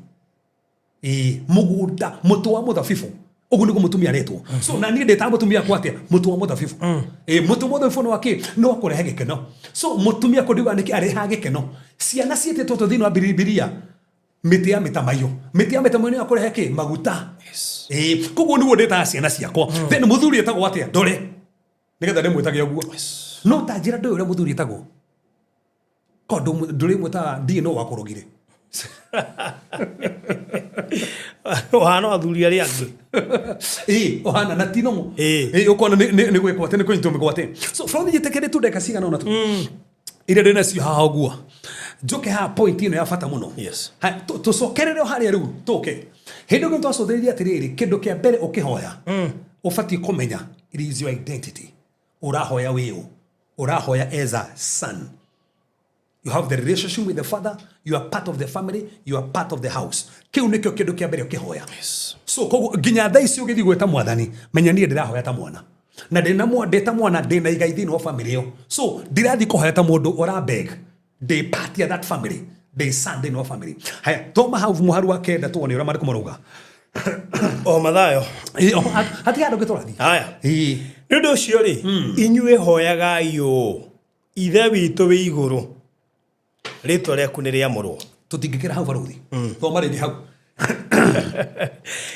Ĩĩ, mũgũnda, mũtĩ wa mũthabibũ. Ũguo nĩguo mũtumia aretwo. So na niĩ ndĩtaga mũtumia akwa atĩa? Mũtĩ wa mũthabibũ. Ĩ, mũtĩ wa mũthabibũ nĩ wa kĩ? Nĩ wa kũrehe gĩkeno. So mũtumia kũndiuga nĩkĩ arehaga gĩkeno. Ciana ciĩtĩtwo atĩa thĩinĩ wa Bibilia? Mĩtĩ ya mĩtamaiyũ. Mĩtĩ ya mĩtamaiyũ nĩ ya kũrehe kĩ? Maguta. Ĩ, koguo nĩguo ndĩtaga ciana ciakwa. Then mũthuri etagwo atĩa? Ndore. Nĩgetha ndĩmwĩtage ũguo. No ta njĩra ndũĩ ũrĩa mũthuri etagwo. Ko ndũrĩmwĩtaga ndiĩ no wakũrogire. Ũhana athuri arĩa angĩ. Ĩ, ũhana na ti nomo. Ĩ. Ĩ, ũkona nĩ gwĩkwo atĩ nĩ kũnyitwo mĩgwate. So from njĩtĩkĩrĩ tu ndagĩka cigana ũna tu. Iria ndĩ nacio haha ũguo. Njũke haha point ĩno ya bata mũno. Yes. Ha, tũcokerere o harĩa rĩu tũke. Hĩndĩ ĩyo twacũthĩrĩria atĩrĩrĩ, kĩndũ kĩa mbere ũkĩhoya, ũbatiĩ kũmenya it is your identity. Ũrahoya wĩ ũ? Ũrahoya as a son. You have the relationship with the father, you are part of the family, you are part of the house. Kĩu nĩkĩo kĩndũ kĩa mbere ũkĩhoya. So koguo nginya thaa ici ũgĩthiĩ gwĩta mwathani, menya niĩ ndĩrahoya ta mwana. Na ndĩna ndĩ ta mwana ndĩna igai thĩinĩ wa family ĩyo. So ndirathiĩ kũhoya ta mũndũ ũra beg. Ndĩ part ya that family. Ndĩ son thĩinĩ wa family. Haya, thoma hau mũhari wa kenda tuone ũrĩa maandĩko marauga. O Mathayo. Ĩ, o, hatirĩ handũ ũngĩ tũrathiĩ. Haya. Ĩ. Nĩ ũndũ ũcio rĩ, inyuĩ hoyagai ũũ, Ithe witũ wĩ igũrũ, rĩtwa rĩaku nĩ rĩamũrwo. Tũtingĩkĩra hau barũthi. Thoma rĩngĩ hau.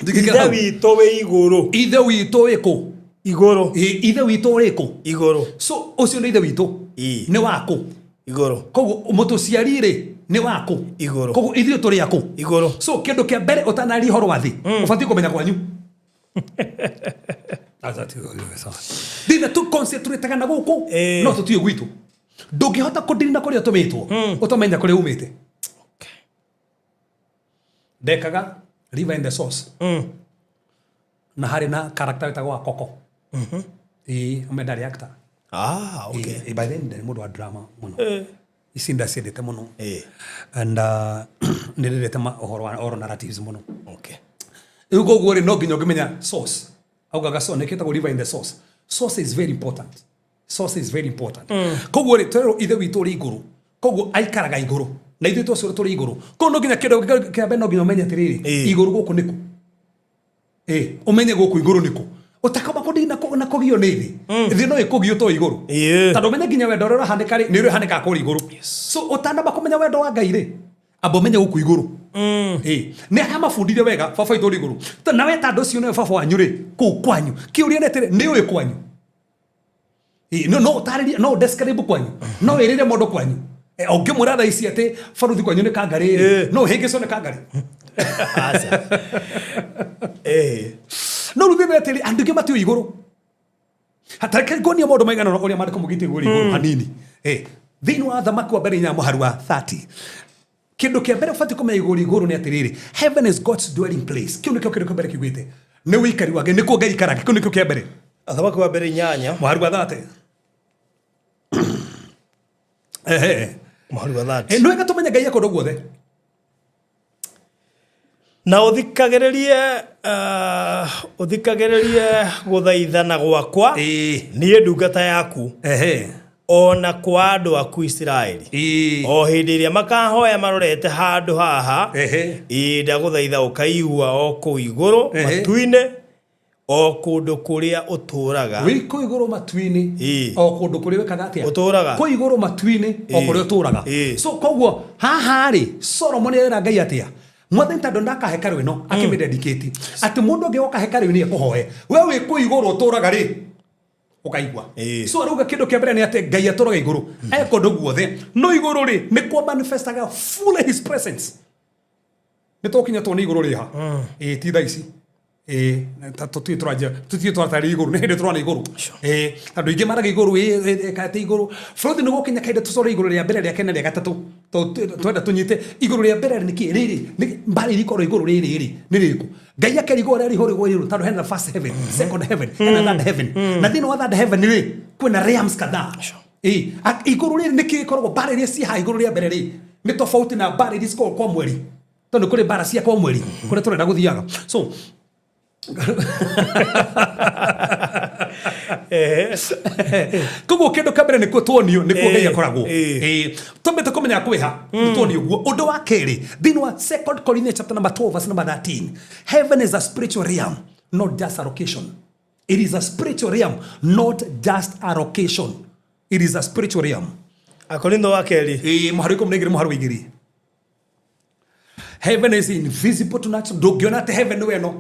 Tũtingĩkĩra Ithe hau. witũ wĩ igũrũ. Ithe witũ wĩ kũ? Igũrũ. Ĩ, Ithe witũ ũrĩ kũ? Igũrũ. So ũcio nĩ ithe witũ. Ĩ. Nĩ wakũ? Igũrũ. Koguo mũtũciari rĩ nĩ wakũ? Igũrũ. Koguo ithuĩ tũrĩ akũ? Igũrũ. So kĩndũ kĩa mbere ũtanaria ũhoro wa thĩ, ũbatiĩ kũmenya kwanyu. Thĩna tu concentrate na gũkũ no tũtiũĩ gwitũ. Ndũngĩhota kũndiri na kũrĩa ũtũmĩtwo ũtamenya kũrĩa umĩte. Ndekaga River and the Source. Na harĩ na character wĩtagwo wa Koko. Ĩĩ, ũme ndarĩ actor. Ah, okay. Ĩĩ, by then ndarĩ mũndũ wa drama mũno. Ici ndaciendete mũno. And nĩ ndendete ũhoro wa oral narratives mũno. Okay. Rĩu koguo rĩ no nginya ũngĩmenya source. Augaga so nĩkĩo ĩtagwo river in the source. Source is very important. Source is very important. Koguo rĩ twerwo ithe witũ ũrĩ igũrũ. Koguo aikaraga igũrũ. Na ithuĩ twaciarwo tũrĩ igũrũ. Koguo no nginya kĩndũ kĩa mbere no nginya ũmenye atĩrĩrĩ, igũrũ gũkũ nĩkũ? Ũmenye gũkũ igũrũ nĩkũ? Ũtakamba kũndina na kũgio nĩ thĩ. Thĩ no ĩkũgio to igũrũ. Tondũ ũmenye nginya wendo ũrĩa ũrahanĩka rĩ, nĩ ũrĩa ũhanĩkaga kũrĩa igũrũ. So ũtanamba kũmenya wendo wa Ngai rĩ, amba ũmenye gũkũ igũrũ. Nĩ arĩa mabundithie wega baba witũ ũrĩ igũrũ. Nawe ta andũ ũcio nĩwe baba wanyu rĩ, kũu kwanyu. Kĩũria nĩ atĩrĩ, nĩ ũĩ kwanyu? No ũtarĩrie, no ũdescribe kwanyu. No wĩrĩre mũndũ kwanyu. Ũngĩmwĩra thaa ici atĩ baruthi kwanyu nĩ kangarĩ rĩ, no ũhĩngĩcwo nĩ kangarĩ. Aca. No rĩu thĩna atĩrĩ, andũ aingĩ matiũĩ igũrũ. Hatarĩ ngonia maũndũ maigana ũna ũrĩa maandĩko maugĩte igũrũ igũrũ hanini. Thĩinĩ wa Thamaki wa mbere inya mũhari wa 30. Kĩndũ kĩa mbere ũbatiĩ kũmenya igũrũ igũrũ nĩ atĩrĩrĩ, heaven is God's dwelling place. Kĩu nĩkĩo kĩndũ kĩa mbere kiugĩte. Nĩ ũikari wa Ngai, nĩkuo Ngai aikaraga. Kĩu nĩkĩo kĩa mbere. Thamaki wa mbere inyanya. Mũhari wa 30. Ehe. Mũhari wa 30. Nĩ wega tũmenye Ngai e kũndũ guothe. Na ũthikagĩrĩrie gũthaithana gwakwa, niĩ ndungata yaku, ona kwa andũ aku Isiraeli. O hĩndĩ ĩrĩa makahoya marorete handũ haha, ndagũthaitha ũkaigua o kũu igũrũ matu-inĩ, o kũndũ kũrĩa ũtũũraga. Wĩ kũu igũrũ matu-inĩ, o kũndũ kũrĩa wĩkaga atĩa? Ũtũũraga. Kũu igũrũ matu-inĩ, o kũrĩa ũtũũraga. So koguo haha rĩ, Solomon arera Ngai atĩa? Mwathani tondũ ndaka hekarũ ĩno, akĩmĩdedicate. Atĩ mũndũ ũngĩ woka hekarũ-inĩ ekũhoe. We wĩ kũu igũrũ ũtũũraga rĩ, ũkaigua. So arauga kĩndũ kĩa mbere nĩ atĩ Ngai atũũraga igũrũ. E kũndũ guothe. No igũrũ rĩ, nĩkuo manifestaga fully his presence. Nĩ tũkinya tuone igũrũ rĩha. Ti thaa ici. Tũtiũĩ tũranjia, tũtiũĩ tũratarĩria igũrũ, nĩ hĩndĩ tũrona igũrũ. Andũ aingĩ maraga igũrũ, atĩ igũrũ. Bũrũri nĩ gũkinya kahinda tũcore igũrũ rĩa mbere, rĩa kerĩ na rĩa gatatũ. Twenda tũnyite igũrũ rĩa mbere nĩ kĩ? Rĩrĩ, nĩ mbara iria ikoragwo igũrũ rĩrĩ rĩ, nĩ rĩrĩkũ? Ngai akera igũrũ rĩa rĩhũrĩ igũrũ tondũ hena first heaven, second heaven, hena third heaven. Na thĩinĩ wa third heaven rĩ, kwĩna realms kadhaa. Igũrũ rĩrĩ nĩ kĩ gĩkoragwo mbara iria ciĩ haha igũrũ rĩa mbere rĩ, nĩ tofauti na mbara iria cikoragwo kwa mweri. Tondũ kũrĩ mbara cia kwa mweri, kũrĩa tũrenda gũthiaga. So, Koguo kĩndũ kĩa mbere nĩkuo tuonio, nĩkuo Ngai akoragwo. Twambĩte kũmenya kwĩha, nĩ tuonio guo. Ũndũ wa kerĩ, thĩinĩ wa 2 Corinthians chapter number 12 verse number 13, heaven is a spiritual realm. not just a location. It is a spiritual realm, not just a location. It is a spiritual realm. Akorintho wa kerĩ. Ĩĩ, mũhari wa 12 mũhari wa 2. Heaven is invisible to natural. Ndũngĩona atĩ heaven nĩwe ĩno.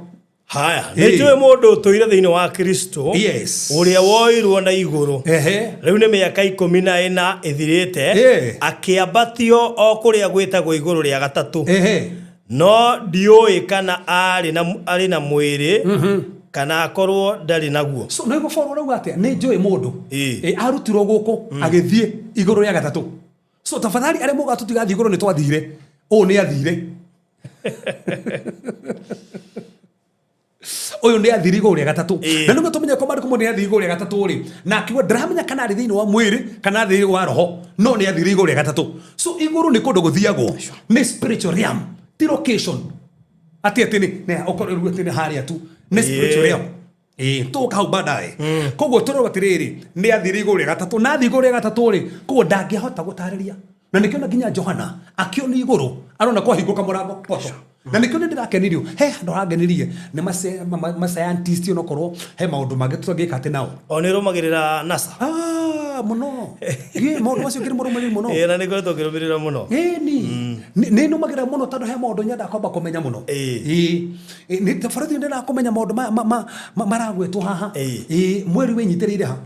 Haya, Ĩĩ. nĩ njũĩ mũndũ ũtũire thĩinĩ wa Kristo Yes. ũrĩa woirwo na igũrũ. Ehe. Rĩu nĩ mĩaka 14 ĩthirĩte Ĩĩ. akĩambatio o kũrĩa gwĩtagwo igũrũ rĩa gatatũ. Ehe. No ndiũĩ kana arĩ na mwĩrĩ kana akorwo ndarĩ naguo. So nĩguo Paul arauga atĩa? Nĩ njũĩ mũndũ. Ĩĩ. Ĩ, arutirwo gũkũ agĩthiĩ igũrũ rĩa gatatũ. So tafadhali arĩa maugaga tũtigathiĩ igũrũ nĩ twathire. Ũyũ nĩ athire. Ũyũ nĩ athire igũrũ rĩa gatatũ. Ĩĩ. Na nĩguo tũmenye kwa maandĩko mũndũ nĩ athire igũrũ rĩa gatatũ rĩ, na akiuga ndaramenya kana arĩ thĩinĩ wa mwĩrĩ kana thĩinĩ wa roho, no nĩ athire igũrũ rĩa gatatũ. So igũrũ nĩ kũndũ gũthiagwo. Nĩ spiritual realm, ti location. Atĩ atĩ nĩ ũkorwo rĩu atĩ nĩ harĩa tu. Nĩ spiritual Ĩĩ. realm. Ĩĩ, tũgũka hau baadaye. Koguo tũrauga atĩrĩrĩ, nĩ athire igũrũ rĩa gatatũ, na athiĩ igũrũ rĩa gatatũ rĩ, koguo ndangĩhota gũtarĩria. Na nĩkĩo na nginya Johana akĩona igũrũ arona kwahingũka mũrango poto. Na nĩkĩo nĩ ndĩrakenirio, he handũ hangenirie nĩ ma scientist onokorwo he maũndũ mangĩ tũtangĩka atĩ nao. O nĩ ũrũmagĩrĩra NASA. Ah, mũno. Ĩ, maũndũ macio ngĩrĩ mũrũmĩrĩri mũno. Ĩĩ, na nĩ ngoretwo ngĩrũmĩrĩra mũno. Ĩni. Nĩ nũmagĩrĩra mũno tondũ he maũndũ nyendaga kwamba kũmenya mũno. Ĩĩ. Ĩĩ. Nĩ tabarĩthi ndĩrendaga kũmenya maũndũ maragwetwo haha. Ĩĩ. Ĩĩ, mweri wĩnyitĩrĩire ha?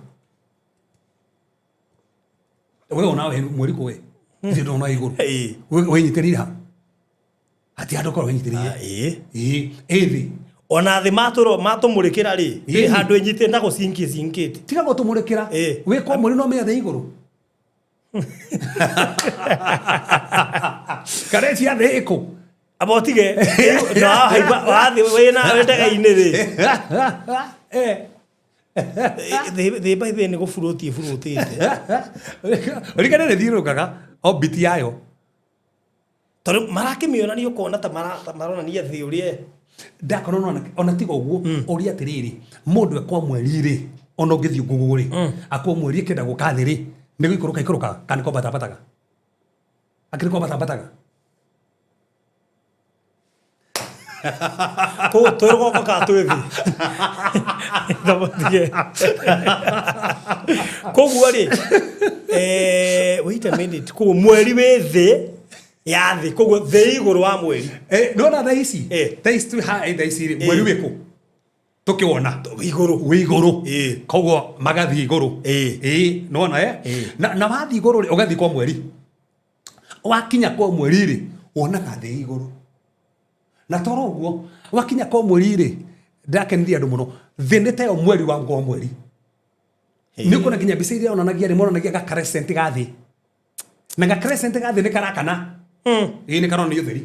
We onawe mweri kũ we? Ithuĩ ndona igũrũ. Ĩĩ. Wĩnyitĩrĩire ha? Hatirĩ handũ ũkorwo wĩnyitĩrĩire. Ah, ĩĩ. Ĩĩ, ĩ thĩ. Ona thĩ matũmũrĩkĩra rĩ, Ĩĩ. ĩ handũ ĩnyitĩte na gũcinki cinkĩte. Tiga gũtũmũrĩkĩra. Ĩĩ. Wĩ kwa mweri no menya thĩ igũrũ. Kana cia thĩ ĩkũ? Amba ũtige na wahaimba wathiĩ wĩna wĩ ndege-inĩ rĩ, Eh. thĩ by the nĩ gũburũti ĩburũtĩte. Ririkana nĩ thiũrũrũkaga orbit yayo. Tondũ marakĩmĩonania ũkona ta maronania thĩ ũrĩa Ndakorwo ona tiga ũguo ũria atĩrĩrĩ, mũndũ ekwa mweri rĩ, ona ũngĩthiĩ Google rĩ, akwa mweri ĩkĩenda gũka thĩ rĩ, nĩ gũikũrũka ikũrũkaga kana nĩ kwambata ambataga? Akĩrĩ kwambata ambataga? Koguo twĩ rũgongo kana twĩ thĩ? Thamũtige. Koguo rĩ, wait a minute, koguo mweri wĩ thĩ ya thĩ, koguo thĩ igũrũ wa mweri. Nĩwona thaa ici? Ĩĩ. Thaa ici twĩ haha thaa ici rĩ, mweri wĩkũ? Tũkĩwona. Igũrũ. Wĩ igũrũ. Ĩĩ. Koguo magathiĩ igũrũ. Ĩĩ. Ĩĩ, nĩwona eh? Ĩĩ. Na wathiĩ igũrũ rĩ, ũgathiĩ kwa mweri. Wakinya kwa mweri rĩ, wonaga thĩ igũrũ. Na toro ũguo, wakinya kwa mweri rĩ, ndakenirie andũ mũno. Thĩ nĩ tayo mweri wa kwa mweri. Nĩ ũkuona nginya mbica iria onanagia rĩ, monanagia ga crescent ga thĩ. Na ga crescent ga thĩ nĩ karakana. Ĩĩ, nĩ karonania ũtheri.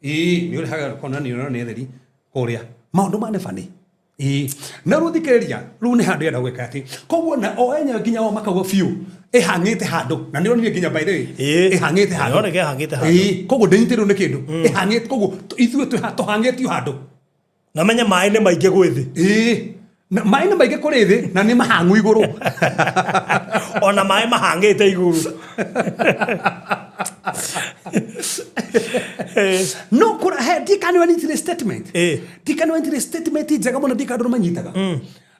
Ĩĩ, nĩ ũrehaga konania nĩ ũtheri kũrĩa. Maũndũ ma nĩ funny. Ĩĩ. Na rĩu thikĩrĩria, rĩu nĩ handũ enda gwĩka atĩ. Koguo na o enyewe nginya o makauga biũ, ĩhang'ĩte handũ. Na nĩ onire nginya by the way, Ĩĩ. ĩhang'ĩte handũ. Ĩroneka ĩhang'ĩte handũ. Ĩĩ, koguo ndĩnyitĩrĩirwo nĩ kĩndũ. Ĩhang'ĩte, koguo ithuĩ tũhang'ĩtio handũ. Na menye maĩ nĩ maingĩ gwĩ thĩ. Ĩĩ. Na maĩ nĩ maingĩ kũrĩ thĩ na nĩ mahang'u igũrũ. Ona maĩ mahang'ĩte igũrũ. No kũra he ndikaniwa nyitire statement. Ĩĩ. Ndikaniwa nyitire statement njega mũno ndikandũ manyitaga.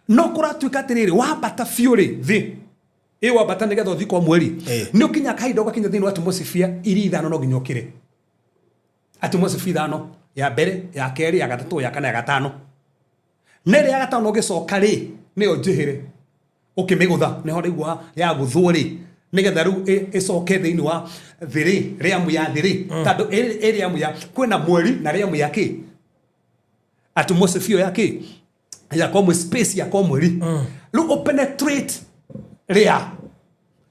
No kũratuĩka atĩrĩrĩ, wambata biũ rĩ thĩ. Ĩ wambata nĩgetha ũthiĩ kwa mweri. Ĩĩ. Nĩ ũkinya kahinda ũgakinya thĩinĩ wa atmosphere iria ithano no nginya ũkĩre. Atmosphere ithano, ya mbere, ya kerĩ, ya gatatũ, ya kana, ya gatano. Na ĩrĩa ya gatano ũgĩcoka rĩ, nĩyo njĩhĩre. Ũkĩmĩgũtha, nĩho rĩu yagũthwo rĩ, nĩgetha rĩu ĩcoke thĩinĩ wa thĩ rĩ, rĩamu ya thĩ rĩ. Tondũ ĩ rĩamu ya, kwĩna mweri na rĩamu ya kĩ? Atmosphere ya kĩ? Ya kwa mweri, space ya kwa mweri. Rĩu ũpenetrate rĩa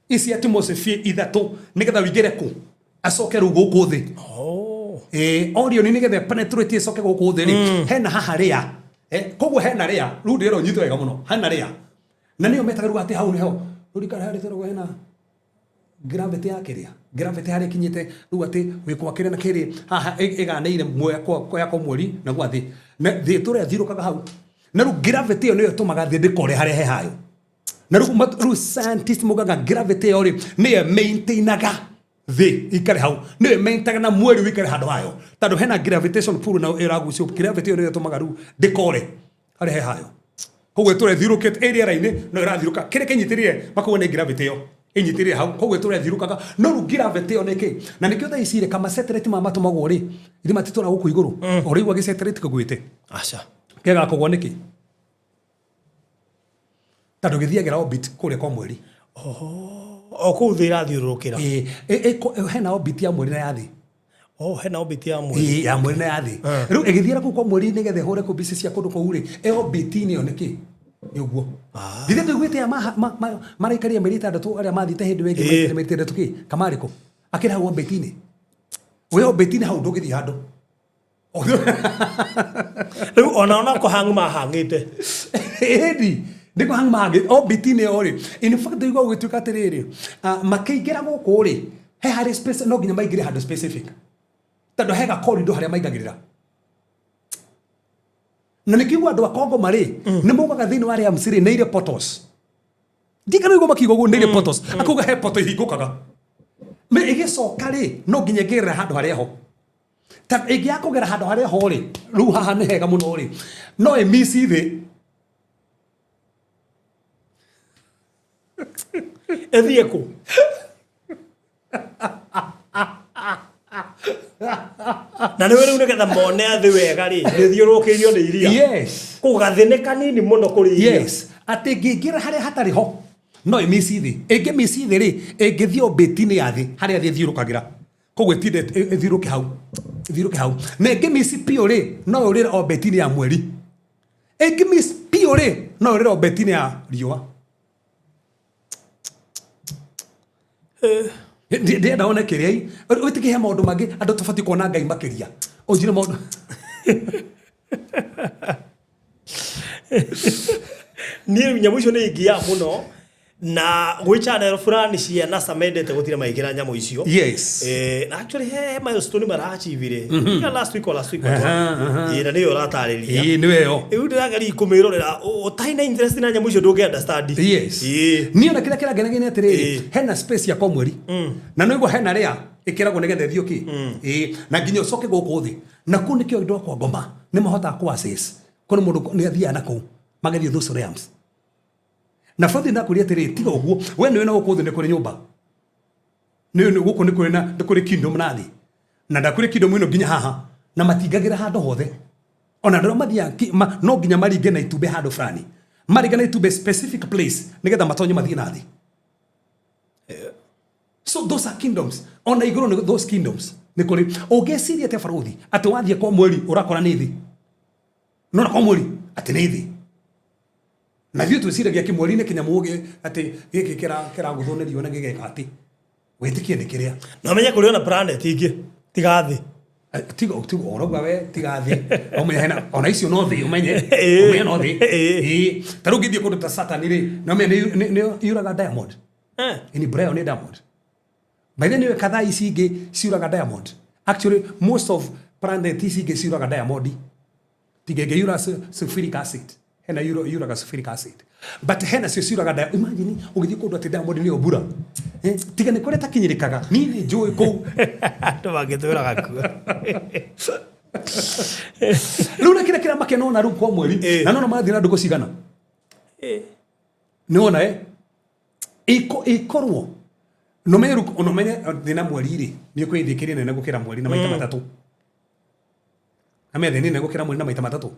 ici atmosphere ithatũ nĩgetha ũingĩre kũ? Acoke rĩu gũkũ thĩ. Ĩĩ, Orion nĩgetha penetrate ĩcoke gũkũ thĩ rĩ, hena haha rĩa. Koguo hena rĩa, rĩu ndĩrera ũnyite wega mũno, hena rĩa. Na nĩyo metaga rĩu atĩ hau nĩho, rĩu rikara harĩa tũrauga hena gravity ya kĩrĩa, gravity harĩa ĩkinyĩte rĩu atĩ wĩ kwa kĩrĩa na kĩrĩ, haha ĩganĩire ya kwa mweri na gwa thĩ. Na thĩ tũrĩa thiũrũkaga hau. Na rĩu gravity ĩyo nĩyo ĩtũmaga thĩ ndĩkore harĩa he hayo. Na rĩu rĩu scientist maugaga gravity ĩyo rĩ, nĩyo maintainaga Thĩ ikare hau nĩyo ĩmaintaga na mweri wĩikare handũ hayo tondũ hena gravitation pull na ĩragucio gravity ĩyo nĩyo ĩtũmaga rĩu ndĩkore harĩa he hayo koguo ĩtũre ĩthiũrũkĩte ĩ rĩera-inĩ no ĩrathiũrũka kĩrĩa kĩnyitĩrĩire makuga nĩ gravity ĩyo ĩnyitĩrĩire hau koguo ĩtũre ĩthiũrũkaga no rĩu gravity ĩyo nĩ kĩ na nĩkĩo thaa ici rĩ kama satellite maya matũmagwo rĩ ithe matitũra gũkũ igũrũ ũraigua gĩ satellite kĩgwĩte Aca. kĩgakũgwa nĩkĩ tondũ gĩthiagĩra orbit kũrĩa kwa mweri. O kũu thĩ ĩrathiũrũrũkĩra. Ĩĩ, hena orbit ya mweri na ya thĩ. Oh, hena orbit ya mweri. Ĩĩ, ya mweri na ya thĩ. Rĩu ĩgĩthiĩra kũu kwa mweri nĩgetha ĩhũre kũu mbica cia kũndũ kũu rĩ, ĩ orbit-inĩ ĩyo nĩkĩ? Nĩ ũguo. Githĩ ndũiguĩte aya maraikarire mĩeri 6 arĩa mathiĩte hĩndĩ ĩyo ĩngĩ maikarire mĩeri 6 kĩ? Kamarĩ kũ? Akĩrĩ hau orbit-inĩ. Wĩ orbit-inĩ hau ndũngĩthiĩ handũ. Rĩu ona ona kũhang mahang'ĩte. Ĩni nĩ kũhang mahang'ĩte orbit-inĩ ĩyo rĩ, in fact ũigua gũgĩtuĩka atĩrĩrĩ, makĩingĩra gũkũ rĩ, he harĩ space no nginya maingĩre handũ specific tondũ he ga corridor harĩa maingagĩrĩra. Na nĩkĩo andũ a Kongo marĩ nĩ maugaga thĩinĩ wa realms rĩ nĩ irĩ portals. Ndikana ũigua makiuga ũguo nĩ irĩ portals. Akauga he portal ihingũkaga. Ĩgĩcoka rĩ no nginya ĩngĩgerera handũ harĩa ho. Ta ĩngĩaga kũgera handũ harĩa ho rĩ, rĩu haha nĩ hega mũno rĩ, no ĩmici thĩ. Ĩthiĩ kũ? Na nĩ rĩu nĩgetha mone thĩ wega rĩ, nĩthiũrũrũkĩirio nĩ iria. Yes. Kũu gathĩ nĩ kanini mũno kũrĩ iria. Yes. Atĩ ĩngĩingĩra harĩa hatarĩ ho, no ĩmici thĩ. Ĩngĩmici thĩ rĩ, ĩngĩthiĩ orbit-inĩ ya thĩ harĩa thĩ ĩthiũrũkagĩra. Koguo ĩtinde ĩthiũrũke hau, ĩthiũrũke hau. Na ĩngĩ miss biũ rĩ, no yũrĩre orbit-inĩ ya mweri. Ĩngĩ miss biũ rĩ, no yũrĩre orbit-inĩ ya riũa. Ndĩrenda one kĩrĩa i, wĩtĩkie he maũndũ mangĩ andũ tũbatiĩ kuona Ngai makĩria. Ũnjĩre maũndũ. Niĩ nyamũ icio nĩ ingiaga mũno na gwĩ channel fulani cia NASA mendete gũtira magĩkĩra nyamũ icio. Yes. Na actually he milestone maraachivire. Mm Last week or last week. Ĩĩ, na nĩyo ũratarĩria. Ĩĩ, nĩwe ĩyo. Rĩu ndĩrageria kũmĩrorera ũtarĩ na interest na nyamũ icio ndũngĩ understand. Yes. Ĩĩ. Niĩ ona kĩrĩa kĩrangenagia nĩ atĩrĩrĩ, Ĩĩ. hena space ya kwa mweri. Na nĩ ũigua hena rĩa ĩkĩragwo nĩgetha ĩthiĩ ũkĩ. Ĩĩ, na nginya ũcoke gũkũ thĩ. Na kũu nĩkĩo andũ a kwa ngoma nĩ mahotaga kũ access. Kũrĩ mũndũ nĩ athiaga na kũu magathiĩ those realms. Na bothe ndakwĩria atĩrĩrĩ, tiga ũguo, we nĩũĩ na gũkũ thĩ nĩ kũrĩ nyũmba. Nĩũĩ nĩ gũkũ nĩ kũrĩ na nĩ kũrĩ kingdom na thĩ. Na ndakwĩria kingdom ĩno nginya haha na matingagĩra handũ hothe. Ona andũ arĩa mathiaga no nginya maringe na itumbĩ handũ fulani. Maringa na itumbĩ specific place nĩgetha matonye mathiĩ na thĩ. So those are kingdoms. Ona igũrũ nĩ those kingdoms. Nĩ kũrĩ. Ũngĩciria atĩa barũthi atĩ wathiĩ kwa mweri ũrakora nĩ thĩ. No na kwa mweri atĩ nĩ thĩ. Na ithuĩ twĩciragia kĩmweri nĩ kĩnyamũ atĩ gĩkĩ kĩragũthwo nĩ riũa na gĩgeka atĩ. Wĩtĩkie nĩ kĩrĩa. Na ũmenye kũrĩ ona planet ingĩ tiga thĩ. Tiga, tiga, ũrauga we tiga thĩ. Ũmenye hena, ona icio no thĩ, ũmenye. Ũmenye no thĩ. Ĩĩ. Ta rĩu ũngĩthiĩ kũndũ ta Saturn rĩ, na ũmenye nĩ yuraga diamond. Ini Brayo nĩ diamond. By the way, kadhaa ici ingĩ ciuraga diamond. Actually, most of planet ici ingĩ ciuraga diamond. Tiga ĩngĩ yura sulfuric acid. Hena yuraga sulfuric acid. But hena cio ciuraga diamond. Imagine, ũgĩthiĩ kũndũ atĩ diamond nĩyo mbura. Tiga nĩ kũrĩa ĩtakinyĩrĩkaga. Niĩ nĩ njũĩ kũu. Andũ mangĩtwĩraga kuo. Rĩu na kĩrĩa kĩramakia nona rĩu kwa mweri. Na nona marathiĩ na ndũgũ cigana. Nĩ wona, eh? Ĩkorwo no menye rĩu, no menye thĩ na mweri rĩ, nĩ ũkwĩ thĩ ĩkĩrĩ nene gũkĩra mweri na maita matatũ. Na menye thĩ nĩ nene gũkĩra mweri na maita matatũ.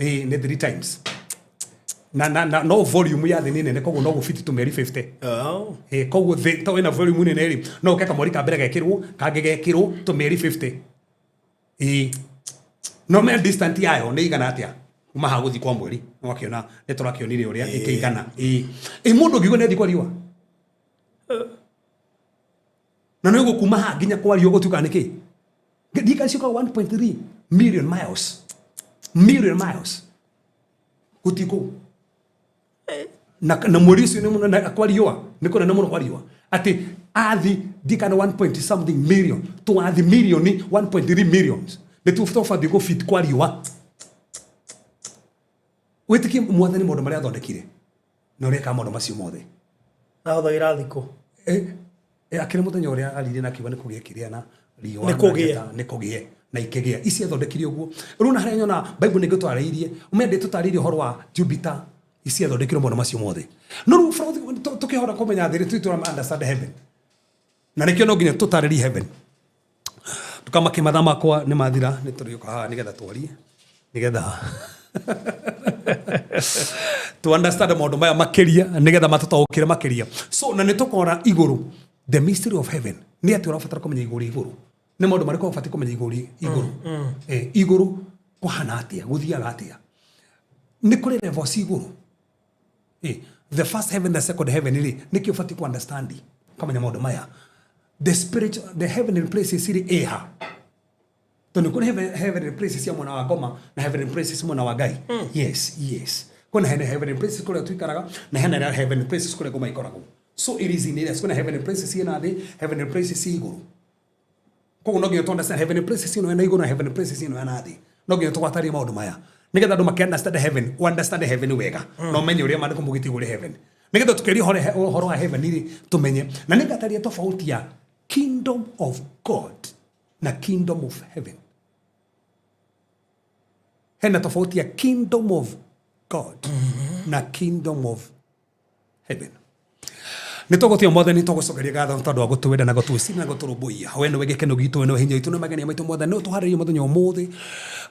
Ĩĩ, nĩ 3 times. Na no volume ya thĩ nĩ nene, koguo no gũbiti tũmeri 50. Ĩĩ, koguo thĩ to ĩna volume nene rĩ, no ũke kamweri ka mbere gekĩrwo, kangĩ gekĩrwo tũmeri 50. Ĩĩ. No menye distant yayo nĩ igana atĩa? Kuma haha gũthiĩ kwa mweri, nĩ wakĩona, nĩ tũrakĩonire ũrĩa ĩkĩigana. Ĩĩ. Ĩ, mũndũ ũngĩigua nĩ athiĩ kwa riũa? Na nĩ ũguo kuma haha nginya kwa riũa gũtuĩkaga nĩ kĩ? Ndika icio koragwo 1.3 million miles. Million miles. Gũthiĩ kũu. Na mweri ũcio nĩ mũno, na kwa riũa, nĩ kũnene mũno kwa riũa. Atĩ athi ndika na 1 point something million, to athi milioni 1.3 millions. Nĩ tũbatiĩ gũ fit kwa riũa. Wĩtĩkie mwathani maũndũ marĩa athondekire. Na ũrĩa ekaga maũndũ macio mothe. Ahũthagĩra thikũ. Akĩrĩ mũthenya ũrĩa aririe na akiuga nĩ kũgĩe kĩrĩa na riũa Nĩ na kũgĩe. njata, nĩ kũgĩe na ikĩgĩa. Ici athondekire ũguo. Rĩu na harĩa nyona Bible nĩ ĩgĩtwarĩirie, ũmenye ndĩtũtarĩirie ũhoro wa Jupiter, ici athondekire maũndũ macio mothe. No rĩu tũkĩhota kũmenya thĩ rĩ, tũitũra understand heaven. Na nĩkĩo no nginya tũtarĩrie heaven. Tukamake mathaa makwa nĩ mathira, nĩ tũrĩũka haha nĩgetha twarie, nĩgetha to understand maũndũ maya makĩria, nĩgetha matũtaũkĩre makĩria. So na nĩ tũkona igũrũ, the mystery of heaven nĩ atĩ ũrabatara kũmenya igũrũ igũrũ nĩ maũndũ marĩkũ ũbatiĩ kũmenya igũrũ igũrũ. Igũrũ kũhana atĩa, gũthiaga atĩa, nĩ kũrĩ levels igũrũ. The first heaven, the second heaven rĩ, nĩkĩ ũbatiĩ ku understand ũkamenya maũndũ maya, the spiritual, the heavenly places rĩ ĩha, tondũ kũrĩ heavenly places cia mwena wa ngoma na heavenly places mwena wa Ngai. Yes, kwĩna heavenly places kũrĩa tuikaraga na hena heavenly places kũrĩa ngoma ikoragwo. So it is in areas. Kwĩna heavenly places ciĩna thĩ, heavenly places ciĩ igũrũ. Koguo no nginya tu understand heavenly places ĩno ĩna igũrũ na heavenly places ĩno ĩna thĩ. No nginya tũgwatarie maũndũ maya nĩgetha andũ makĩ understand heaven, understand heaven wega na ũmenye ũrĩa maandĩko maugĩte igũrũ heaven, nĩgetha tũkĩaria ũhoro wa heaven rĩ, tũmenye. Na nĩngataria tofauti ya kingdom of God na kingdom of heaven. Hena tofauti ya kingdom of God na kingdom of heaven. Nĩ tũgũtĩa Mwathani, tũgũcokeria ngatho tondũ wa gũtwenda na gũtwĩciria na gũtũrũmbũiya. We nĩwe gĩkeno gitũ, we nĩwe hinya witũ, nĩwe magenia maitũ. Mwathani, no tũharĩrie mũthenya ũmũthĩ,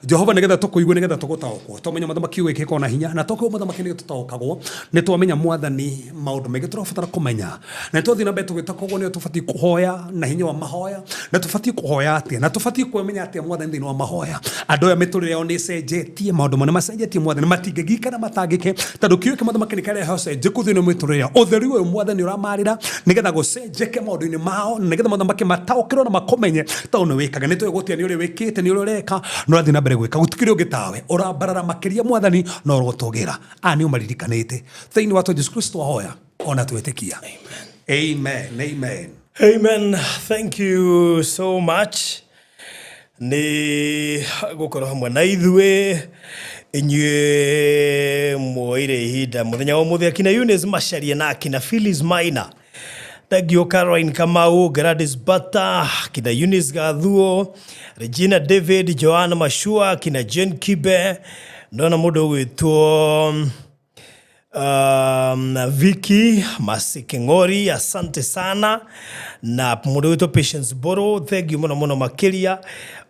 Jehova, nĩgetha tũkũigue, nĩgetha tũgũtaũkwo, twamenya mũthamaki wĩkĩka ona hinya na tũkũigua mũthamaki nĩ tũtaũkagwo. Nĩ twamenya Mwathani maũndũ maingĩ tũrabatara kũmenya, na nĩ twathiĩ na mbere tũgĩtakagwo nĩyo tũbatiĩ kũhoya na hinya wa mahoya, na tũbatiĩ kũhoya atĩa, na tũbatiĩ kwĩmenya atĩa Mwathani thĩinĩ wa mahoya. Andũ aya mĩtũrĩre yao nĩ ĩcenjetie, maũndũ mao nĩ macenjetie Mwathani, matingĩgika na matangĩke, tondũ kiugo kĩa mũthamaki nĩ kĩrehe ũcenjeku thĩinĩ wa mĩtũrĩre yao. Ũtheri ũyũ Mwathani ũramarĩra nĩgetha gũcenjeke maũndũ-inĩ mao, na nĩgetha mũthamaki mataũkĩrwo na makũmenye tondũ nĩ wĩkaga. Nĩ tũĩ gũtia nĩ ũrĩa wĩkĩte, nĩ ũrĩa ũreka, na ũrathiĩ na mbere gwĩka. Gũtikĩrĩ ũngĩ tawe, ũrambarara makĩria Mwathani na ũrotũgĩra. Aya nĩ ũmaririkanĩte thĩinĩ wa Jesu Kristo ahoya ona twĩtĩkia. Amen, amen. Amen. Thank you so much. Nĩ gũkorwo hamwe na ithuĩ inyuĩ muoire ihinda mũthenya wa ũmũthĩ, akina Eunice Macharia na akina Phyllis Maina. Thank you Caroline Kamau, Gladys Bata, kina Eunice Gathuo, Regina David, Joanna Mashua, kina Jane Kibe, ndona mũndũ ũgwĩtwo Vicky Masiking'ori, asante sana, na mũndũ wĩtwo Patience Boro, thank you mũno mũno makĩria,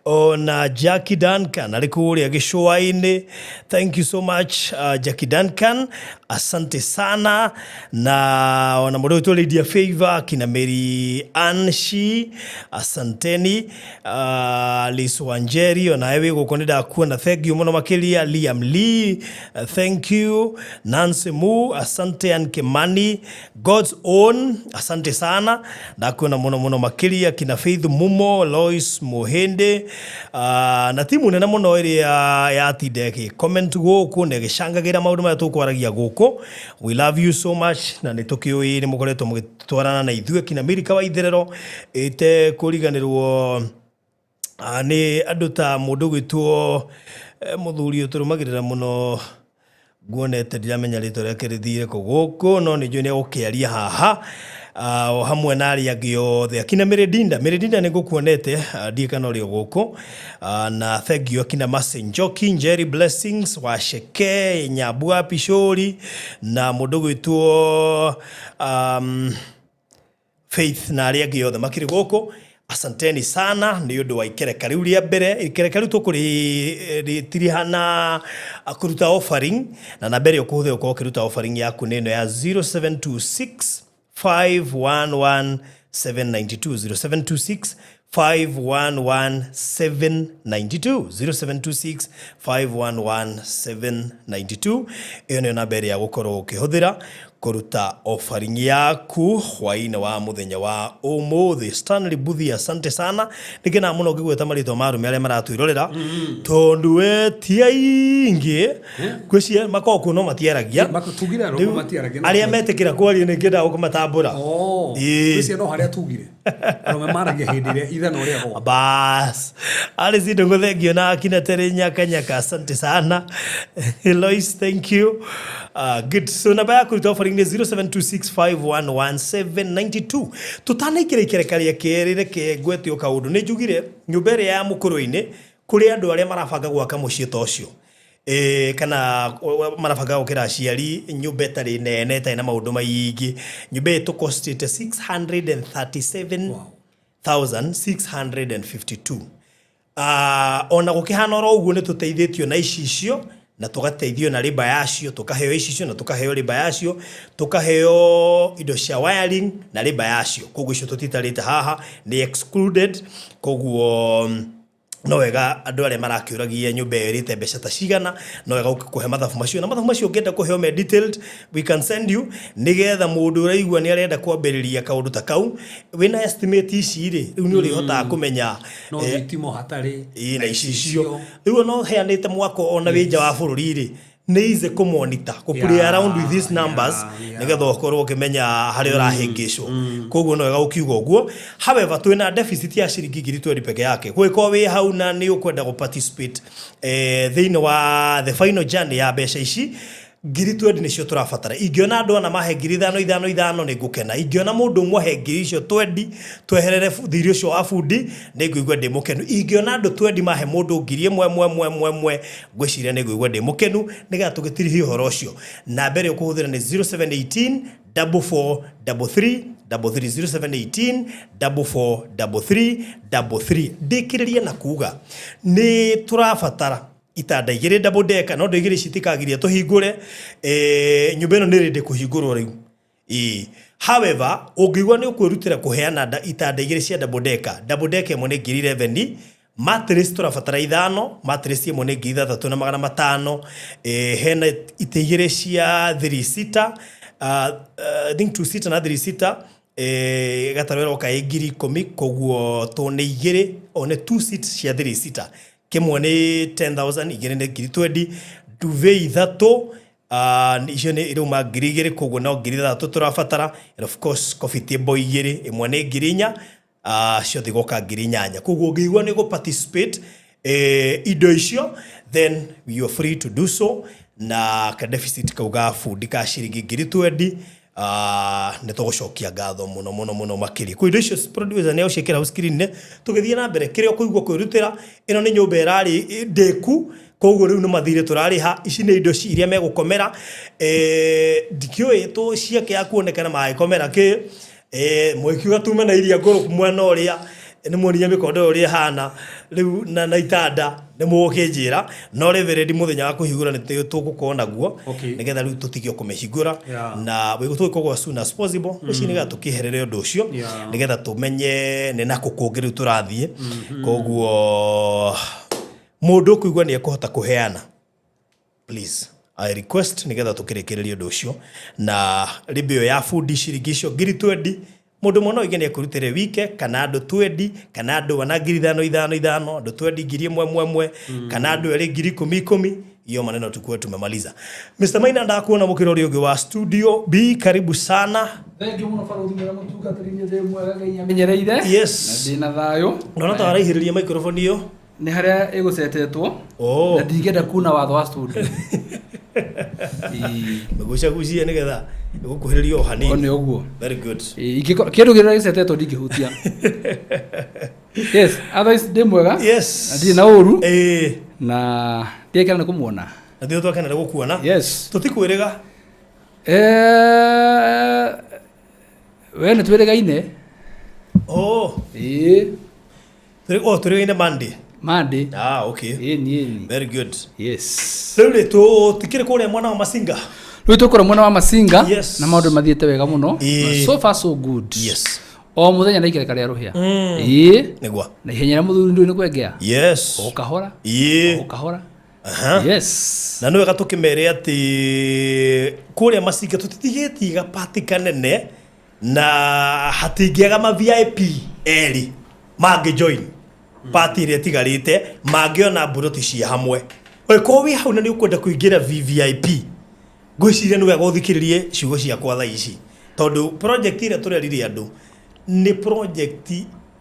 ona Jackie Duncan arĩ kũrĩa gĩcũa-inĩ, thank you so much, Jackie Duncan, asante sana, na ona mũndũ wĩtwo Lydia Favor, kina Mary Anshi, asanteni, Liz Wanjeri, onawe wĩ gũkũ nĩ ndakuona, thank you mũno makĩria, Liam Lee, thank you, Nancy Mu, asante, Ann Kimani, God's Own, asante sana, ndakuona mũno mũno makĩria, kina Faith Mumo, Lois Muhinde, na timu nene mũno ĩrĩa yatinda ĩgĩ comment gũkũ na ĩgĩcangagĩra maũndũ marĩa tũkwaragia gũkũ. We love you so much, na nĩ tũkĩũĩ nĩ mũkoretwo mũgĩtwarana na ithuĩ, kina Milika wa Itherero, ĩte kũriganĩrwo nĩ andũ ta mũndũ ũgwĩtwo mũthuri ũtũrũmagĩrĩra mũno, nguonete ndiramenya rĩtwa rĩake rĩthire kũ gũkũ, no nĩ njũĩ nĩ egũkĩaria haha, o hamwe na arĩa angĩ othe, akina Mĩrĩndinda. Mĩrĩndinda nĩ ngũkuonete, ndiĩ kana ũrĩ o gũkũ, na thank you akina Mercy Njoki, Njeri Blessings Wacheke, Nyambu wa Pishori, na mũndũ ũgwĩtwo Faith na arĩa angĩ othe makĩrĩ gũkũ. Asanteni sana nĩ ũndũ wa ikereka rĩu rĩa mbere. Ikereka rĩu tũkũrĩtiriha na kũruta offering, na namba ĩrĩa ũkũhũthĩra ũkorwo ũkĩruta offering yaku nĩ ĩno ya 0726 511 792, 0726 511 792, 0726 511 792. Ĩyo nĩyo namba ĩrĩa gũkorwo ũkĩhũthĩra kũruta offering yaku hwaĩ-inĩ wa mũthenya wa ũmũthĩ. Stanley Buthi, asante sana, nĩngenaga mũno ngĩgweta marĩtwa ma arũme arĩa maratwĩrorera, tondũ we ti aingĩ ngwĩciria makoragwo kuo no matiaragia. Tugire arũme Rĩu, matiaragia no arĩa metĩkĩra kwaria nĩ ngĩendaga gũkũmatambũra. Oh, Ĩĩ. ngwĩciria no harĩa tugire. Arũme maragia hĩndĩ ĩrĩa ithanwa rĩagwa. Bas. Alice Ndungu, thank you. Na akina Terry Nyaka Nyaka, asante sana. Lois, thank you. Good. So namba ya kũruta offering nĩ 0726511792. Tutanaingĩra ikereka rĩa kerĩ, reke ngwete o kaũndũ. Nĩ njugire nyũmba ĩrĩa ya mũkũrũ-inĩ kũrĩ andũ arĩa marabanga gwaka mũciĩ ta ũcio. Kana marabanga gũkĩra aciari nyũmba ĩtarĩ nene ĩtarĩ na maũndũ maingĩ. Nyũmba ĩyo ĩtũkostĩte 637,652. Ona gũkĩhana oro ũguo nĩ tũteithĩtio na icicio na tũgateithio na rĩmba yacio, tũkaheo icicio na tũkaheo rĩmba yacio, tũkaheo indo cia wiring na rĩmba yacio. Koguo icio tũtitarĩte haha nĩ excluded. Koguo no wega andũ arĩa marakĩũragia nyũmba ĩyo ĩrĩte mbeca ta cigana, no wega ũkĩkũhe mathabu macio. Na mathabu macio ũngĩenda kũheo me detailed, we can send you, nĩgetha mũndũ ũraigua nĩ arenda kwambĩrĩria kaũndũ ta kau wĩna estimate ici rĩ, rĩu nĩ ũrĩhotaga kũmenya. No thitima hatarĩ. Ĩĩ, na icicio rĩu no heanĩte mwako ona wĩ nja wa bũrũri rĩ, nĩ easy kũmonitor, kũ play around with these numbers, nĩgetha ũkorwo ũkĩmenya harĩa ũrahĩngĩcwo. Koguo no wega ũkiuga ũguo. However, twĩna deficit ya ciringi 20,000 peke yake. Gũgĩkorwo wĩ hau na nĩ ũkwenda gũ participate thĩinĩ wa the final journey ya mbeca ici, 20,000 nĩcio tũrabatara. Ingĩona andũ ana mahe 5,000 5 5, nĩ ngũkena. Ingĩona mũndũ ũmwe ahe ngiri icio 20 tweherere thirĩ ũcio wa bundi, nĩ ngũigua ndĩ mũkenu. Ingĩona andũ 20 mahe mũndũ 1,000 ĩmwe ĩmwe ĩmwe ĩmwe, ngwĩciria nĩ ngũigua ndĩ mũkenu, nĩgetha tũgĩtirihie ũhoro ũcio. Namba ĩrĩa ũkũhũthĩra nĩ 0718 44 33 33, 0718 44 33 33. Ndĩkĩrĩrie na kuga nĩ tũrabatara itanda igĩrĩ double decker, no ndå igĩrĩ citikagiria tũhingũre. Nyũmba ĩno nĩ ready kũhingũrwo rĩu. Ĩĩ. However, ũngĩigua nĩ ũkwĩrutĩra kũheana itanda igĩrĩ cia double decker, double decker ĩmwe nĩ 11,000. Mattress tũrabatara ithano, mattress ĩmwe nĩ 3,500. Hena itĩ igĩrĩ cia 3 seater, I think 2 seater na 3 seater, gatarũ ĩroka ĩ 10,000. Koguo to nĩ igĩrĩ, o nĩ 2 seats cia 3 seater, kĩmwe nĩ 10,000, igĩrĩ nĩ 20,000. Duvet ithatũ, icio nĩ irauma 2,000, koguo no 6,000 tũrabatara. And of course coffee table igĩrĩ, ĩmwe nĩ 4,000, ciothe igoka 8,000. Koguo ũngĩigua nĩ gũ participate indo icio, then you are free to do so. Na ka deficit kau ga bundi ka ciringi 20,000, nĩ tũgũcokia ngatho mũno mũno mũno makĩria. Kwa indo icio producer nĩ agũciĩkĩra hau screen-inĩ. Tũgĩthiĩ na mbere, kĩrĩa ũkũigua kwĩrutĩra, ĩno nĩ nyũmba ĩrarĩ ndĩku, koguo rĩu nĩ mathirĩ tũrarĩha. Ici nĩ indo iria megũkomera. Ndikĩũĩ tũ ciake ya kuonekana magĩkomera kĩ. Mũgĩkiuga tume na iria ngũrũ mwena ũrĩa nĩ muonirie mĩkondo ũrĩa ĩhana rĩu na itanda, nĩ mũgũkĩnjĩra. No Reverend, mũthenya wa kũhingũra nĩ tũgũkorwo naguo, nĩgetha rĩu tũtige kũmĩhingũra na tũgĩkorwo as soon as possible ũcio, nĩgetha tũkĩherere ũndũ ũcio, nĩgetha tũmenye nĩ nakũ kũngĩ rĩu tũrathiĩ. Koguo mũndũ ũkũigua nĩ ekũhota kũheana, please, I request, nĩgetha tũkĩrĩkĩrĩrie ũndũ ũcio na rĩmbĩ ĩyo ya bundi ciringi icio 20,000. Mũndũ ũmwe no oige nĩ ekũrutĩre wike, kana andũ 20, kana andũ ana 5,000 5 5, andũ 20 1,000 ĩmwe ĩmwe, kana andũ erĩ 10,000 10,000. Hiyo maneno tukuwe tumemaliza. Mr. Maina, ndakuona mũkĩra ũrĩa ũngĩ wa studio B, karibu sana. Thank you mũno, barothi mwega mũtungatĩri. Niĩ ndĩ mwega, Ngai amenyereire. Na ndĩna thayũ. Ndona ta waraihĩrĩria microphone ĩyo. Nĩ harĩa ĩgũcetetwo. Oh. Na ndingĩenda kuna watho wa studio. Ĩĩ. Mĩgucagucie nĩgetha ĩgũkuhĩrĩria o O hanini. Nĩ ũguo. Very good. Ĩĩ, kĩndũ kĩrĩa gĩcetetwo ndingĩhutia. Yes, otherwise ndĩ mwega. Na ndirĩ na ũru. Na ndiekera nĩ kũmuona. Na ndio twakenera gũkuona. Tũtikwĩrĩga. We nĩ twĩrĩgaine. Oh. Ĩĩ. Oh, tũrĩgaine Monday. Monday. Ah, okay. Ĩni, ĩni. Very good. Yes. Rĩu rĩ, tũtikĩrĩ kũrĩa mwena wa Masinga? Rĩu tũkũrĩa mwena wa Masinga. Yes. Na maũndũ mathiĩte wega mũno. Ĩĩ. So far so good. O mũthenya na ikereka rĩa rũhĩa. Ĩĩ. Nĩguo. Na ihenya rĩa mũthuri ndũĩ nĩ kwengea. O kahora. O kahora. Yes. Na nĩ wega tũkĩmere atĩ kũrĩa Masinga tũtitigĩtie gapati kanene na hatingĩaga ma VIP erĩ mangĩ join party ĩrĩa ĩtigarĩte, mangĩona mburoti cia hamwe. Ũngĩkorwo wĩ hau na nĩ ũkwenda kũingĩra VVIP, ngwĩciria nĩ wega ũthikĩrĩrie ciugo ciakwa thaa ici, tondũ project ĩrĩa tũrerire andũ Nĩ project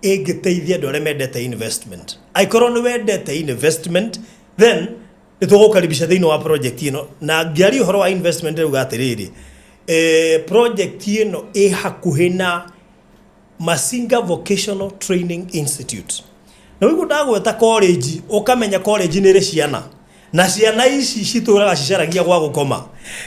ĩngĩteithia andũ arĩa mendete investment. Angĩkorwo nĩ wendete investment, then nĩ tũgũkaribisha thĩinĩ wa project ĩno. Na ngĩaria ũhoro wa investment rĩuga atĩrĩrĩ, project ĩno ĩ hakuhĩ na Masinga Vocational Training Institute. Na wĩguo ndagweta college, ũkamenya college nĩ ĩrĩ ciana. Na ciana ici citũraga cicaragia gwa gũkoma.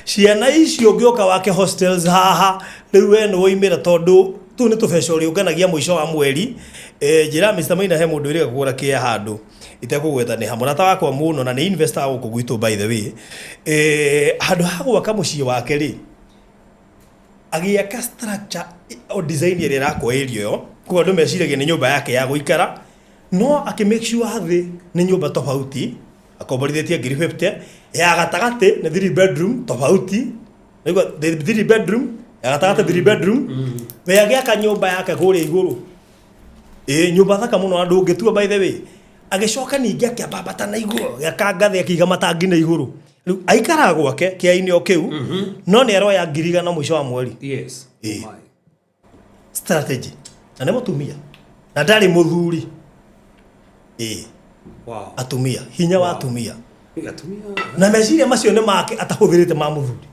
Ciana ici ũngĩũka wake hostels haha, rĩu we nĩ woimĩra tondũ tũu nĩ tũbeca ũrĩũnganagia mũico wa mweri. Njĩra Mr. Maina he mũndũ wĩrĩga kũgũra kĩa handũ itekũgweta nĩ ha mũrata wakwa mũno na nĩ investor gũkũ gwitũ by the way. Handũ ha gwaka mũciĩ wake rĩ, agĩaka structure o design ĩrĩa ĩrakwo area ĩyo, koguo andũ meciragia nĩ nyũmba yake ya gũikara, no akĩ make sure thĩ nĩ nyũmba tofauti, akomborithĩtie ngiri 50, ya gatagatĩ nĩ 3 bedroom tofauti, nĩguo 3 bedroom, ya gatagatĩ 3 bedroom, we agĩaka nyũmba yake kũrĩa igũrũ. Nyũmba thaka mũno andũ ũngĩtua by the way. Agĩcoka ningĩ akĩambambata na igũrũ, agĩaka ngathĩ akĩiga matangi na igũrũ. Rĩu aikaraga gwake kĩainĩ o kĩu, no nĩ aroya ngiri igana mũico wa mweri. Oh my. Strategy. Na nĩ mũtumia. Na ndarĩ mũthuri. Wow. Atumia, hinya wa atumia. Atumia. Na meciria macio nĩ make atahũthĩrĩte ma mũthuri.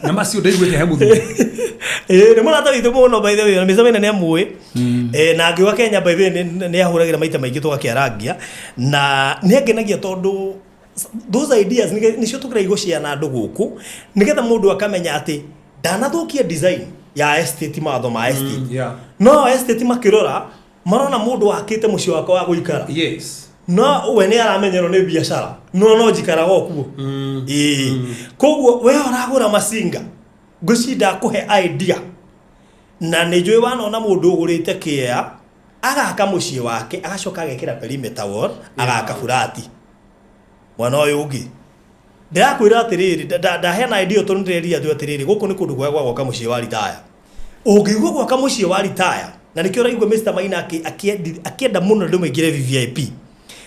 Na macio ndaiguĩte he mũthuri. Nĩ mũrata witũ mũno by the way, na Mr. Maina nĩ amũĩ. Na ngĩũka Kenya by the way nĩ ahũragĩra maita maingĩ tũgakĩarangia. Na nĩ angenagia tondũ those ideas nĩcio tũkĩragia gũciana andũ gũkũ, nĩgetha mũndũ akamenya atĩ ndanathũkia design ya estate, mawatho ma estate. No estate makĩrora marona mũndũ wakĩte mũciĩ wakwa wa gũikara. No we nĩ aramenyerwo nĩ biacara, no njikaraga o kuo. Koguo we ũragũra macinga, ngwĩciria ndakũhe idea. Na nĩ njũĩ wanona mũndũ ũgũrĩte kĩea, agaka mũciĩ wake, agacoka agekĩra perimeter wall, agaka burati. Mwana ũyũ ũngĩ. Ndĩrakwĩra atĩrĩrĩ, ndaheana idea tondũ nĩndĩreria andũ atĩrĩrĩ, gũkũ nĩ kũndũ kwega gwa gwaka mũciĩ wa retire. Ũngĩigua gwaka mũciĩ wa retire, na nĩkĩo ũraigua Mr. Maina akĩenda mũno andũ maingĩre VVIP.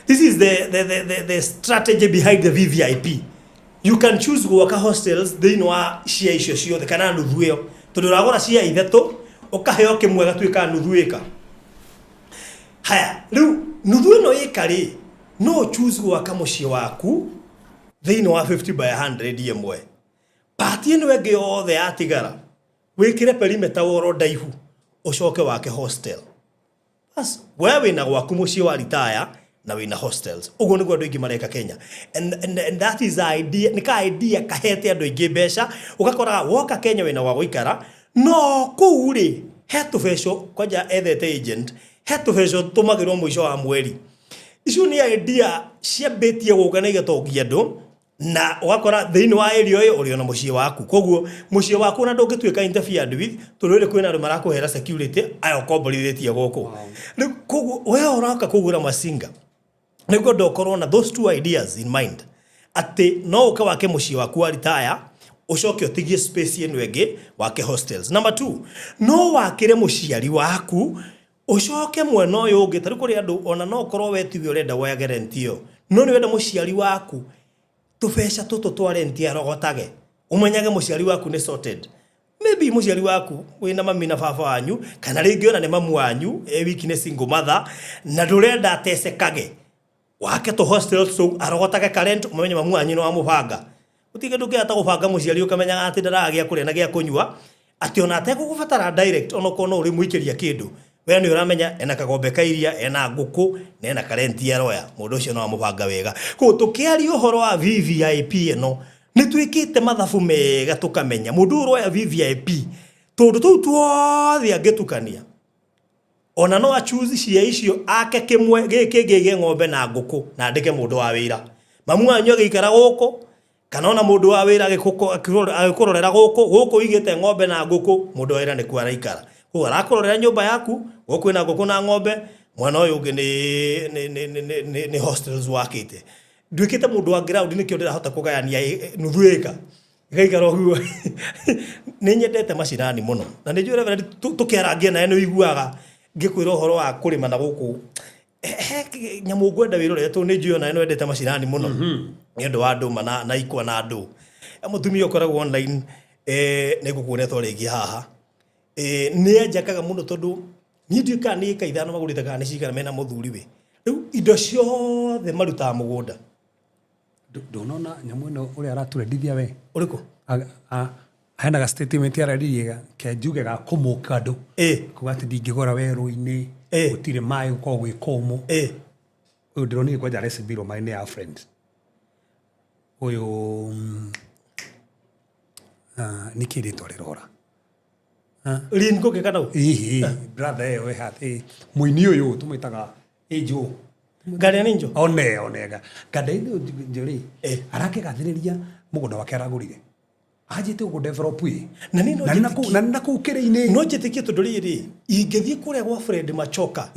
This is the strategy behind the VVIP. You can choose gwaka hostels thĩinĩ wa cia icio ciothe kana nuthu ĩyo. Tondũ ũragũra cia ithatũ, ũkaheo kĩmwe gatuĩka nuthu ĩka. Haya, rĩu nuthu ĩno ĩka rĩ, no choose gwaka mũciĩ waku thĩinĩ wa 50 by 100 ĩmwe. Part ĩno ĩngĩ yothe yatigara, wĩkĩre perimeter wall ndaihu, ũcoke wake hostel. Bas, we wĩna gwaku mũciĩ wa retire na wĩna hostels. Ũguo nĩguo andũ aingĩ mareka Kenya. And that is idea, nĩ ka idea kahete andũ aingĩ mbeca, ũgakoraga woka Kenya wĩna gwa gũikara, no kũu rĩ, he tũbeco, kwanja ethete agent, he tũbeco tũmagĩrwo mũico wa mweri. Icio nĩ idea ciambĩtie gũka na igatongia andũ, na ũgakora thĩinĩ wa area ĩyo ũrĩ ona mũciĩ waku. Koguo mũciĩ waku ona ndũngĩtuĩka interfered with, tondũ rĩrĩ kwĩna andũ marakũhera security, aya ũkomborithĩtie gũkũ. Rĩu koguo we ũroka kũgũra macinga, nĩguo ndũkorwo na those two ideas in mind, atĩ no ũke wake mũciĩ waku wa retire, ũcoke ũtigie space ĩno ĩngĩ wake hostels. Number 2, no wakĩre mũciari waku, ũcoke mwena ũyũ ũngĩ, tarĩu kũrĩ andũ ona no ũkorwo we tiwe ũrenda woyage rent ĩyo, no nĩ wenda mũciari waku tũbeca tũtũ twa rent arogotage, ũmenyage mũciari waku nĩ sorted. Maybe mũciari waku wĩna mami na baba wanyu, kana rĩngĩ ona nĩ mamu wanyu, e wiki nĩ single mother, na ndũrenda atecekage. Wake tũ hostels tũu, arogotage ka rent, ũmenye mamu wanyu nĩ wamũbanga. Gũtirĩ kĩndũ kĩega ta gũbanga mũciari ũkamenyaga atĩ ndaraga gĩa kũrĩa na gĩa kũnyua, atĩ ona ategũgũbatara direct, ona okorwo no ũrĩmũikĩria kĩndũ. We nĩ ũramenya ena kagombe ka iria, ena ngũkũ, na ena karenti aroya. Mũndũ ũcio no amũbanga wega. Koguo tũkĩaria ũhoro wa VVIP ĩno, nĩ twĩkĩte mathabu mega tũkamenya mũndũ ũyũ ũroya VVIP, tondũ tũu tuothe angĩtukania, ona no achoose cia icio ake kĩmwe gĩkĩ kĩngĩ aige ng'ombe na ngũkũ na andĩke mũndũ wa wĩra. Mamu wanyu agĩikara gũkũ, kana ona mũndũ wa wĩra agĩkũrorera gũkũ, gũkũ ũigĩte ng'ombe na ngũkũ, mũndũ wa wĩra nĩkuo araikara. Koguo arakũrorera nyũmba yaku, gũkũ kwĩna ngũkũ na ng'ombe, mwena ũyũ ũngĩ nĩ hostels wakĩte. Nduĩkĩte mũndũ wa ground nĩkĩo ndĩrahota kũgayania nuthu ĩka. Ĩgaikara ũguo. Nĩ nyendete macinani mũno. Na nĩ njũĩ Reverend tũkĩarangia nawe nĩ ũiguaga ngĩkwĩra ũhoro wa kũrĩma na gũkũ. He nyamũ ngwenda wĩrore tondũ nĩ njũĩ onawe nĩ wendete macinani mũno. Nĩ ũndũ wa ndũma na ikwa na andũ. Mũtumia ũkoragwo online, Nĩ ngũkuonia twarĩkia haha. Nĩ anjakaga mũno tondũ niĩ ndiũĩ kana nĩ ĩka 5 magũrĩte kana nĩ cigana mena mũthuri we. Rĩu indo ciothe marutaga mũgũnda. Ndũnona nyamũ ĩno ũrĩa araturendithia we? Ũrĩkũ? Hena ga statement araririe ke njuge ga kũmũka andũ. Kuga atĩ ndingĩgũra werũ-inĩ, gũtirĩ maĩ gũkoragwo gwĩ kũmũ. Ũyũ ndĩronire kwanja arecibirwo maĩ nĩ ya friend. Ũyũ nĩkĩ rĩtwa rĩrora? Lin Ngũgĩ kana ũ? Hihi, brother ĩyo ĩ haha, mũini ũyũ tũmwĩtaga Angel. Guardian Angel? One, one, Guardian Angel rĩ, arakĩgathĩrĩria mũgũnda wake aragũrire. Anjĩte ũguo develop ĩ. Na niĩ no Na nĩ na nĩ nakũu kĩrĩ-inĩ. No njĩtĩkie tondũ rĩrĩ, ingĩthiĩ kũrĩa gwa Fred Machoka,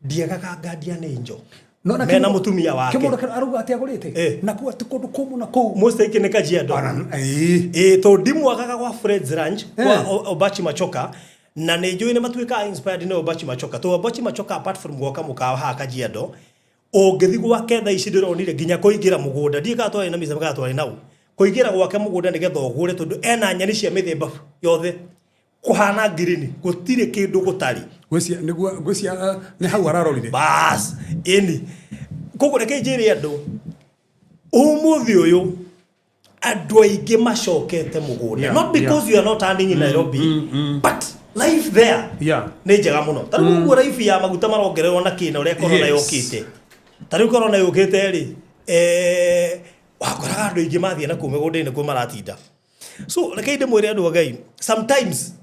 ndiagaga Guardian Angel. No na Mena mũtumia wake. Kĩmũndũ kĩrĩa arauga atĩ agũrĩte. Na kũu atĩ kũndũ kũmũ na kũu. Most aingĩ nĩ Kajiado. Ĩĩ, tondũ ndimwagaga gwa Fred's Ranch, kwa Obachi Machoka, na nĩ njũĩ nĩ matuĩkaga inspired nĩ Obachi Machoka. Tondũ Obachi Machoka apart from gwaka mũkawa haha Kajiado, ũngĩthiĩ gwake thaa ici ndĩronire nginya kũingĩra mũgũnda, ndiũĩ kana twarĩ na mĩcema kana twarĩ nau, kũingĩra gwake mũgũnda nĩgetha ũgũre tondũ ena nyeni cia mĩthemba yothe, kũhana ngirini, gũtirĩ kĩndũ gũtarĩ. Ngwĩciria nĩguo, ngwĩciria nĩ hau ararorire. Bas, ĩni. Koguo reke njĩre andũ, ũmũthĩ ũyũ andũ aingĩ macokete mũgũnda. Not because you are not earning in Nairobi, but life there nĩ njega mũno. Ta rĩu ũguo life ya maguta marongererwo na kĩna ũrĩa corona yũkĩte. Ta rĩu corona yũkĩte rĩ, wakoraga andũ aingĩ mathiĩ na kũu mĩgũnda-inĩ kuo maratinda. So reke ndĩmwĩre andũ a Ngai, sometimes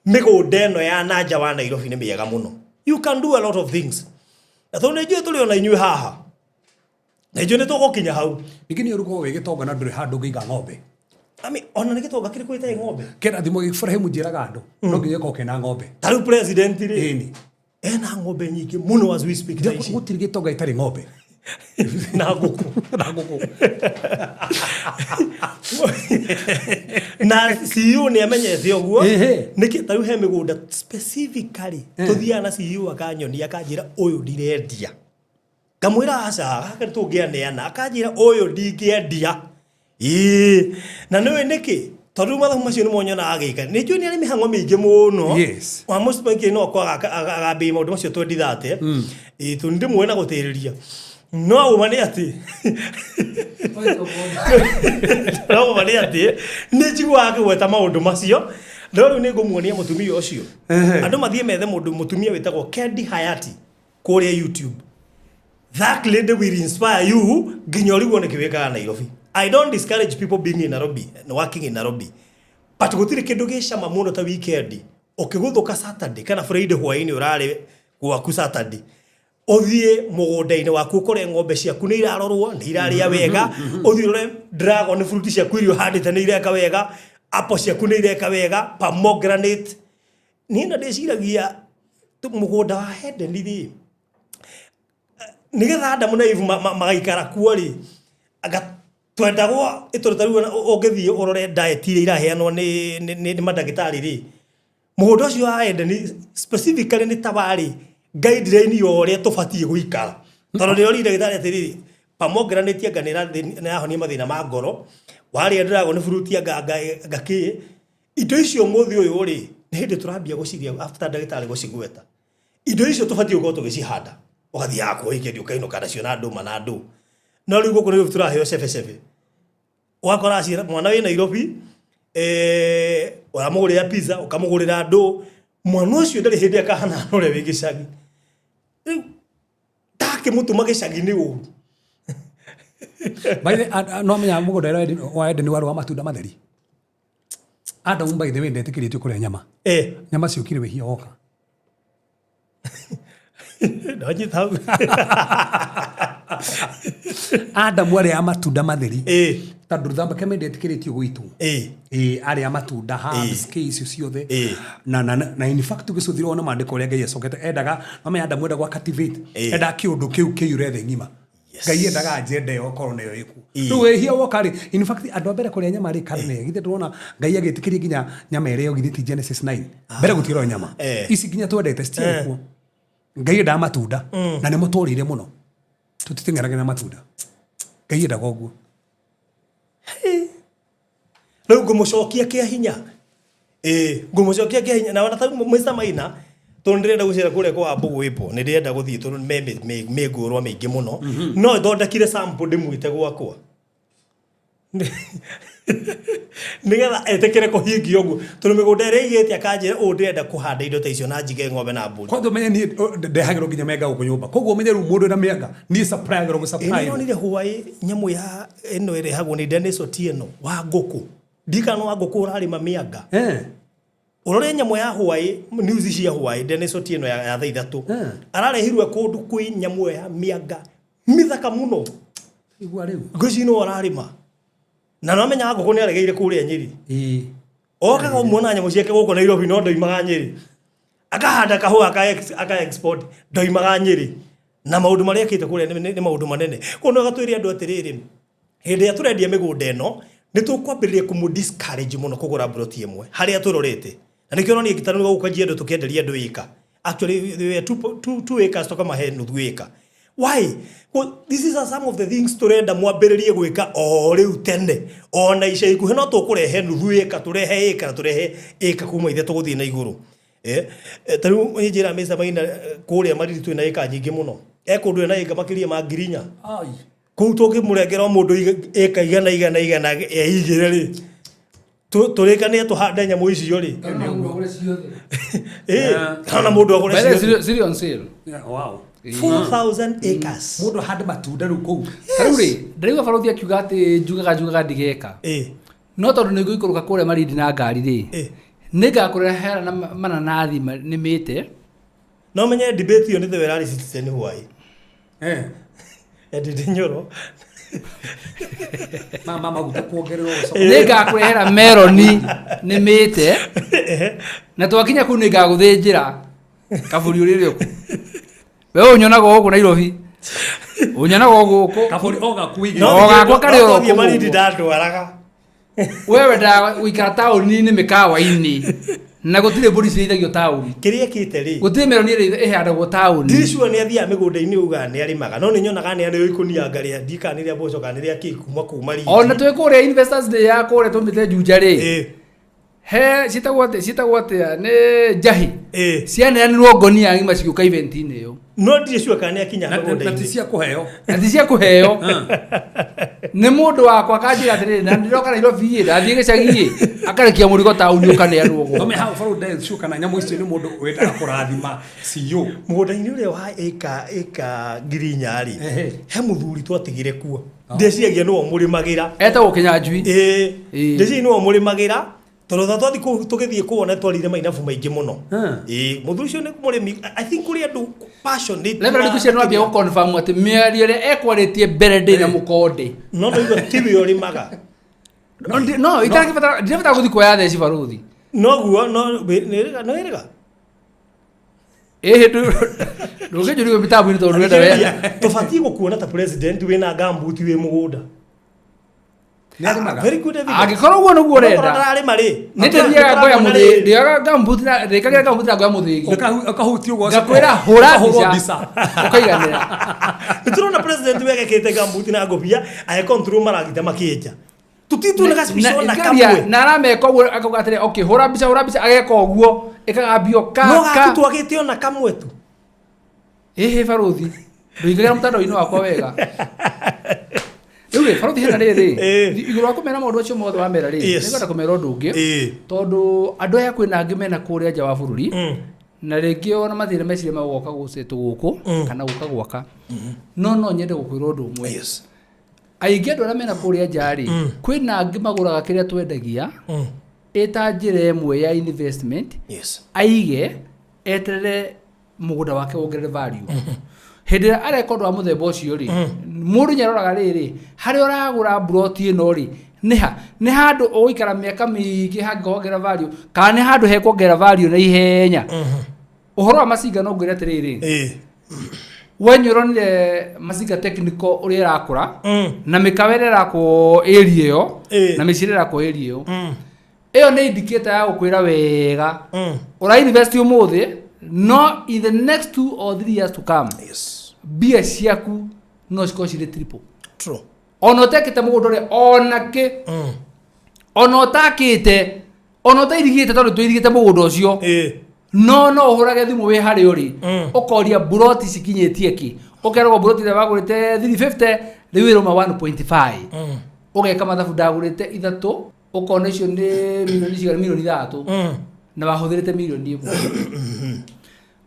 mĩgũnda ĩno ya nanja wa Nairobi nĩ mĩega mũno. You can do a lot of things. Na tondũ nĩ njũĩ tũrĩ ona inyuĩ haha, na njũĩ nĩ tũgũkinya hau. Ningĩ nĩ ũrĩkoragwo wĩ gĩtonga na ndũrĩ handũ ũngĩiga ng'ombe. Ami, ona nĩ gĩtonga kĩrĩkũ gĩtarĩ ng'ombe? Kĩrathimo gĩ Ibrahim njĩraga andũ, no nginya ĩkorwo kĩna ng'ombe. Ta rĩu president rĩ, Ĩni. ena ng'ombe nyingĩ mũno as we speak thaa ici. Gũtirĩ gĩtonga gĩtarĩ ng'ombe. Na ngũkũ. Na ngũkũ. Na CEO nĩ amenyete ũguo. Nĩkĩ ta rĩu he mĩgũnda specifically tũthiaga na CEO akanyonia akanjĩra ũyũ ndirendia. Ngamwĩra aca, gaka tũngĩaneana, akanjĩra ũyũ ndingĩendia. Ĩĩ, na nĩũĩ nĩkĩ? Tondũ rĩu mathabu macio nĩmo nyonaga agĩka. Nĩ njũĩ nĩ arĩ mĩhang'o mĩingĩ mũno. Wa most likely no akorwo agambĩrĩria maũndũ macio 2030. Ĩĩ, tondũ ndĩmũĩ na gũtĩrĩria. No ũma nĩ atĩ, no ũma nĩ atĩ, nĩ njiguaga akĩgweta maũndũ macio. No rĩu nĩ ngũmuonia mũtumia ũcio. Andũ mathiĩ methe mũndũ mũtumia wĩtagwo Kendi Hayati kũrĩa YouTube. That lady will inspire you nginya ũrigwo nĩkĩ wĩkaga Nairobi. I don't discourage people being in Nairobi and working in Nairobi. But gũtirĩ kĩndũ gĩcama mũno ta weekend. Ũkĩgũthũka Saturday kana Friday hwaĩ-inĩ ũrarĩ gwaku Saturday. Ũthiĩ mũgũnda-inĩ waku ũkore ng'ombe ciaku nĩ irarorwo, nĩ irarĩa wega. Ũthiĩ ũrore dragon fruit ciaku iria ũhandĩte nĩ ireka wega, apple ciaku nĩ ireka wega, pomegranate. Niĩ na ndĩciragia mũgũnda wa Eden rĩ, nĩgetha Adamu na Eve magaikara kuo rĩ, anga twendagwo ĩtũrĩ ta rĩu ũngĩthiĩ ũrore diet iria iraheanwo nĩ mandagĩtarĩ rĩ, mũgũnda ũcio wa Eden specifically nĩ ta warĩ guideline ya ũrĩa tũbatiĩ gũikara. Tondũ nĩ orire ndagĩtarĩ atĩrĩrĩ, pomegranate anga nĩ ĩrahonia mathĩna ma ngoro, warĩa dragon fruit anga kĩ, indo icio mũthĩ ũyũ rĩ, nĩ hĩndĩ tũrambia gũciria after ndagĩtarĩ gũcigweta. Indo icio tũbatiĩ gũkorwo tũgĩcihanda. Ũgathiaga kũu weekend ũkainũka nacio na ndũma na ndũ. No rĩu gũkũ nĩ tũraheo cebecebe. Ũgakora mwana wĩ Nairobi, ũramũgũrĩra pizza, ũkamũgũrĩra ndũ, mwana ũcio ndarĩ hĩndĩ akahana na ũrĩa wĩ gĩcagi. Rĩu ndakĩmũtũma gĩcagi nĩ ũru. By the way, no menya mũgũnda ũrĩa wa Eden warĩ wa matunda matheri. Adamu by the way ndetĩkĩrĩtio kũrĩa nyama. Nyama ciokire wĩhia woka. Ndanyita hau. Adamu arĩa matunda matheri. Tondũ thakame ndetĩkĩrĩtio gũitwo. Arĩa matunda, herbs, kĩ icio ciothe. Na in fact ũgĩcũthĩrwo ona maandĩko ũrĩa Ngai acokete endaga, no menya Adamu endaga gwa cultivate. Endaga kĩũndũ kĩu kĩiyũre thĩ ng'ima. Ngai endaga agenda ĩyo okorwo nĩyo ĩkuo. Rĩu wĩhia woka rĩ, in fact andũ a mbere kũrĩa nyama rĩ karne, githĩ ndũrona Ngai agĩtĩkĩria nginya nyama ĩrĩo githĩ ti Genesis 9. Mbere gũtiarĩ nyama. Ici nginya twendete citiarĩ kuo. Ngai endaga matunda na nĩmo tworĩire mũno. Tũtiteng'eragia na matunda. Ngai endaga ũguo. Rĩu ngũmũcokia kĩa hinya. Ĩĩ, ngũmũcokia kĩa hinya. Na ona ta Mr. Maina, tondũ ndĩrenda gũcera kũrĩa kwa Mbũgũ ĩpo, nĩ ndĩrenda gũthiĩ tondũ me mĩngũrwa mĩingĩ mũno. No thondekire sample ndĩmwĩte gwakwa. Nĩgetha etĩkĩre kũhingia ũguo. Tondũ mĩgũnda ĩrĩa aigĩte akanjĩra ũũ ndĩrenda kũhanda indo ta icio na njige ng'ombe na mbũri. Kwanza umenye niĩ ndehagĩrwo nginya mĩanga gũkũ nyũmba. Koguo umenye rĩu mũndũ wĩna mĩanga niĩ supplyagĩrwo gũ Ĩ supply. nĩndonire hwaĩ nyamũ ya ĩno ĩrehagwo nĩ Dennis Otieno wa ngũkũ. Ndikana wa ngũkũ ũrarĩma mĩanga. Ũrore nyamũ ya hwaĩ, news cia hwaĩ, Dennis Otieno ya thaa 3. Ararehirwe kũndũ kwĩ nyamũ ya mĩanga mĩthaka mũno. Igua rĩu. Ngwĩciria nĩwe ũrarĩma. Na no menyaga ngũkũ nĩaregeire kũrĩa Nyĩrĩ. Okaga kũmuona nyamũ ciake gũkũ Nairobi no ndoimaga Nyĩrĩ. Akahanda kahũa aka export ndoimaga Nyĩrĩ. Na maũndũ marĩa ekĩte kũrĩa nĩ maũndũ manene. Koguo no gatwĩre andũ atĩrĩrĩ, hĩndĩ ĩrĩa tũrendia mĩgũnda ĩno, nĩ tũkwambĩrĩria kũmũ discourage mũno kũgũra mburoti ĩmwe harĩa tũrorete. Na nĩkĩo ũronire ngĩtanũka gũkũ Kajiado tũkĩenderia andũ ĩka. Actually, they were two acres tũkamahe nuthu ĩka. Why? Well, this is some of the things tũrenda mwambĩrĩrie gwĩka o rĩu tene. O na ica ikuhĩ no tũkũrehe nuthu ĩka, tũrehe ĩka, na tũrehe ĩka kuma ithe tũgũthiĩ na igũrũ. Ta rĩu niĩ njĩra Mr. Maina, kũrĩa Mariri twĩna ĩka nyingĩ mũno. Kũndũ ena ĩka makĩria ma ngiri inya. Ai. Kũu tũngĩmũrengera o mũndũ ĩka igana, igana, igana, eigĩre rĩ. Tũrĩkanie tũhande nyamũ icio rĩ. Kana mũndũ agũre By the way, ciothe. Cereal on sale. Yeah, wow. 4,000 acres. Mũndũ ahande matunda rĩu kũu. Ta rĩu rĩ, ndĩraigua barũthi akiuga atĩ njugaga ndigeka. No tondũ nĩ ngũikũrũka kũrĩa Malindi na ngari rĩ, nĩngakũrehera na mananathi nĩmĩte. No menye debate ĩyo nĩ the ĩrarĩ Citizen Hwaĩ. Ndindi Nyoro. Ma maguta kuongererwo gũcoka. Nĩngakũrehera meroni nĩmĩte. Na twakinya kũu nĩngagũthĩnjĩra kabũri ũrĩa ũrĩ kuo. We ũnyonaga gũkũ Nairobi. Ũnyonaga gũkũ. Kabũri o gakuigĩ. No O gakwa karĩ oro thiĩ kũu Malindi ũguo. ndandwaraga. We wendaga gũikara taũni-inĩ mĩkawa-inĩ. Na gũtirĩ mbũri cirĩithagio taũni. Kĩrĩa ekĩte rĩ? Gũtirĩ meroni ĩrĩa ĩhandagwo taũni. Ndirĩ sure nĩ athiaga mĩgũnda-inĩ ugaga nĩ arĩmaga. No nĩ nyonaga nĩ arĩ ikũnia ngarĩa, ndikana nĩ rĩa mboco kana nĩ rĩa kĩ kuma kũu Malindi. Ona twĩ kũrĩa Investors Day ya kũrĩa tũmĩte Juja rĩ. He ciĩtagwo atĩa, ciĩtagwo atĩa, nĩ njahi. Cianeanirwo ngonia ng'ima cigĩũka event-inĩ ĩyo. No ndirĩ sure kana nĩ akinya Na ti cia kũheo. Na ti cia kũheo. Nĩ mũndũ wakwa akanjĩra atĩrĩrĩ, na ndĩroka Nairobi ĩ, ndathiĩ gĩcagi ĩ, akarekia mũrigo taũni ũkaneanwo gũkũ. Thome hau barũ ndĩ sure kana nyamũ icio nĩ mũndũ wendaga kũrathima CEO. Mũgũnda-inĩ ũrĩa wa ĩka ngiri inya rĩ, he mũthuri twatigire kuo. Ndĩciragia nĩwe ũmũrĩmagĩra. Etagwo Kĩnyanjui. Ndĩciragia nĩwe ũmũrĩmagĩra. Tondũ tha twathiĩ kũu tũgĩthiĩ kuona twarire mainabu maingĩ mũno. Mũthuri ũcio nĩ mũrĩmi. I think kũrĩ andũ passionate Reverend na Kucia no ambia gũ-confirm atĩ mĩario ĩrĩa ekwarĩtie mbere ndĩ na mũkonde. No no igua tiwe ũrĩmaga. No, no, itakĩbatara, ndirabatara gũthiĩ kuoya theci barũthi. Noguo, no, nĩ ĩrĩga, no ĩrĩga? Ĩhĩ, ndũngĩnjũria mĩtambo-inĩ tondũ ndũrenda wega. Tũbatiĩ gũkuona ta president wĩna ngambuti wĩ mũgũnda. Nĩarĩmaga? Very good evidence. Angĩkorwo ũguo nĩguo ũrenda. Okorwo ndararĩma rĩ. Nĩ ndĩthiaga ngoya mũthĩ, ndĩoyaga ngambuti na, ndĩkagĩra ngambuti na ngoya mũthĩgi. Ũkahutia ũguo. Ngakwĩra hũra Ũkahũrwo mbica. mbica. Ũkaiganĩra. Nĩ tũrona president wegekĩte ngambuti na ngũbia, agĩcontrol maragita makĩenja. Tũtituonaga mbica ona kamwe. Na arameka ũguo akauga atĩrĩ, okay, hũra mbica, hũra mbica, ageka ũguo, ĩkagambio ka, No ka. gaku twagĩte ona kamwe tu. Ĩhĩ barũthi, ndũingagĩra mũtandao-inĩ wakwa wega. Rĩu rĩ, barũthi hena rĩrĩ, igũrũ wa kũmera maũndũ macio mothe wamera rĩ, nĩngwenda kũmera ũndũ ũngĩ, tondũ andũ aya kwĩna angĩ mena kũrĩa nja wa bũrũri, na rĩngĩ ona mathĩna meciria ma gũka gũcetwo gũkũ, kana gũka gwaka. No no nyende gũkwĩra ũndũ ũmwe. Aingĩ andũ arĩa mena kũrĩa nja rĩ, kwĩna angĩ magũraga kĩrĩa twendagia, ĩta njĩra ĩmwe ya investment, aige, eterere mũgũnda wake wongerere value. Hĩndĩ ĩrĩa areka ũndũ wa mũthemba ũcio rĩ, mũndũ nĩaroraga rĩrĩ, harĩa ũragũra mburoti ĩno rĩ, nĩ ha? Nĩ handũ ũgũikara mĩaka mĩingĩ hangĩkongerera value, kana nĩ handũ hekuongerera value na ihenya. Ũhoro wa Masinga no ngwĩre atĩrĩrĩ, we nĩ ũronire Masinga technical ũrĩa ĩrakũra, na mĩkawa ĩrĩa ĩrakwo area ĩyo, na mĩciĩ ĩrĩa ĩrakwo area ĩyo. Ĩyo nĩ indicator ya gũkwĩra wega. Ũra invest ũmũthĩ, no in the next 2 or 3 years to come, mbia ciaku no cikorwo cirĩ triple. True. Ona ũtekĩte mũgũnda ũrĩa ona kĩ. Ona ũtakĩte, ona ũtairigĩte, tondũ tũirigĩte mũgũnda ũcio, no no ũhũrage thimũ wĩ harĩa ũrĩ, ũkoria buroti cikinyĩtie kĩ, ũkeragwo buroti ĩrĩa wagũrĩte 350 rĩu ĩrauma 1.5. Ũgeka mathabu, ndagũrĩte ithatũ, ũkona icio nĩ milioni cigana? Milioni 3, na wahũthĩrĩte milioni 1.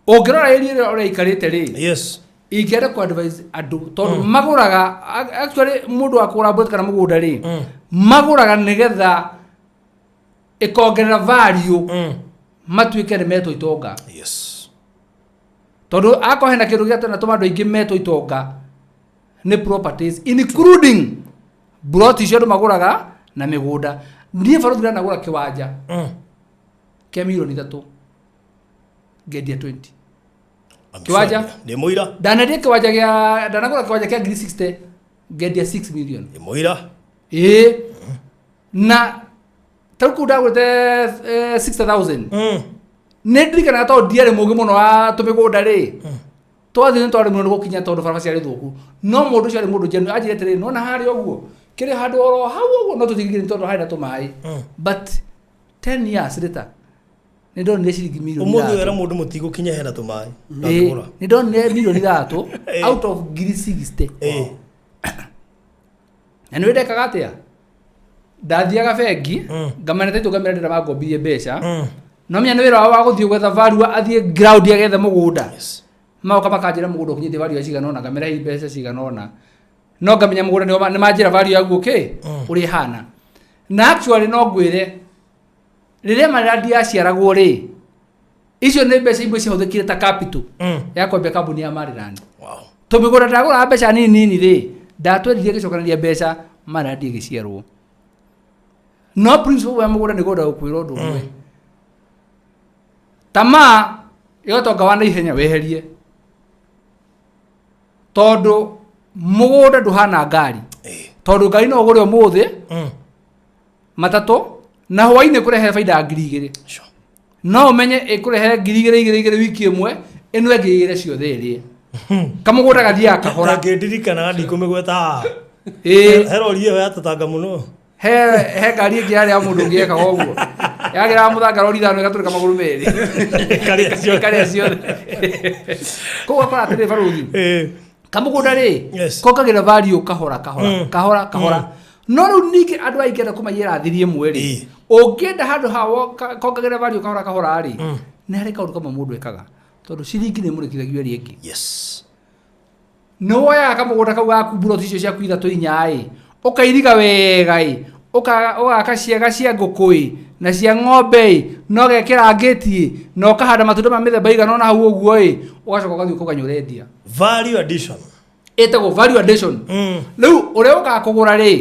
Ũngĩrora area ĩrĩa ũraikarĩte rĩ, ingĩenda ku advise andũ, tondũ magũraga, actually mũndũ wa kũgũra buroti kana mũgũnda rĩ, magũraga nĩgetha ĩkongerera value, matuĩke nĩ metwo itonga. Tondũ akorwo hena kĩndũ gĩa tũma andũ aingĩ metwo itonga nĩ properties, including buroti icio andũ magũraga na mĩgũnda. Niĩ barũthi ndanagũra kĩwanja kĩa milioni 3, ngendia 20. I'm Kĩwanja? sure. Ndĩ mũira. Ndanendia kĩwanja gĩa, ndanagũra kĩwanja kĩa ngiri 60, ngendia 6 million. Ndĩ mũira. Ĩĩ, na tarĩu kũu ndagũrĩte 60,000. Nĩ ndirikanaga, tondũ ndiarĩ mũgĩ mũno wa tũmĩgũnda rĩ, twathiĩ nĩ twarĩ mũno nĩ gũkinya, tondũ barabara ciarĩ thũku, no mũndũ ũcio arĩ mũndũ genuine. Anjĩrire atĩrĩrĩ, nona harĩa ũguo kĩrĩ handũ oro hau ũguo, no tũtigire tondũ harĩ na tũmaĩ, but 10 years later nĩ ndonire ciringi milioni Ũmũthĩ wera 3. mũndũ mũtigũkinya hena tũmaĩ. Ĩĩ, Ndangĩgũra. nĩ ndonire milioni 3 out of ngiri 60. Na nĩ ndekaga atĩa? Ndathiaga bengi, ngamana taitũ, ngamera ndĩrenda mangombithie mbeca. No menya nĩ wĩra wao wa gũthiĩ gwetha value, athiĩ ground agethe mũgũnda. Magoka makanjĩra mũgũnda ũkinyĩtie value ya cigana ũna, ngamera hihi mbeca cigana ũna, no ngamenya mũgũnda nĩ manjĩra value yaguo kĩ ũrĩa ĩhana. Na actually no ngwĩre, rĩrĩa Maryland yaciaragwo rĩ, icio nĩ mbeca imwe ciahũthĩkire ta capital ya kwambia kambuni ya Maryland. Tũmĩgũnda ndagũraga mbeca nini nini rĩ, ndatwendirie gĩcokanĩria mbeca, Maryland ĩgĩciarwo. No principle ya mũgũnda nĩ kwenda gũkwĩra ũndũ ũmwe, tamaa ya ũtonga wa naihenya weherie, tondũ mũgũnda ndũhana ngari. Tondũ ngari no ũgũre ũmũthĩ, matatũ, na hwainĩ kũrehe baida ya 2000. No ũmenye ĩkũrehe 2000 igĩrĩ igĩrĩ wiki ĩmwe, ĩno ĩngĩ igĩrĩ ciothe ĩrĩe. Kamũgũnda gathiaga kahora. Ndangĩndirikanaga, ndikũmĩgweta haha. He rori ĩyo yatũtanga mũno. He ngari ĩngĩ yarĩ ya mũndũ ũngĩ ekaga ũguo, yagĩraga mũthanga rori ithano, ĩgatũrĩka magũrũ merĩ. Ĩkarĩa ciothe. Ĩkarĩa ciothe. Koguo akora atĩrĩ, barũthi, kamũgũnda rĩ, kongagĩrĩra value kahora kahora, kahora kahora. No rĩu ningĩ andũ aingĩ enda kũmaiyĩra thiri ĩmwe rĩ, ũngĩenda handũ ha kongagĩrĩra value kahora kahora rĩ, nĩ harĩ kaũndũ kamwe mũndũ ekaga, tondũ ciringi nĩ ĩmũrĩkithagio ĩrĩa ĩngĩ. Nĩ woyaga kamũgũnda kau gaku, mburoti icio ciaku ithatũ inya ĩ, ũkairiga wega ĩ, ũgaka ciaga cia ngũkũ ĩ na cia ng'ombe ĩ, na ũgekĩra ngĩti ĩ, na ũkahanda matunda ma mĩthemba igana ũna hau ũguo ĩ, ũgacoka ũgathiĩ ũkauga nĩ ũrendia. Value addition. Ĩtagwo value addition. Rĩu ũrĩa ũkaga kũgũra rĩ,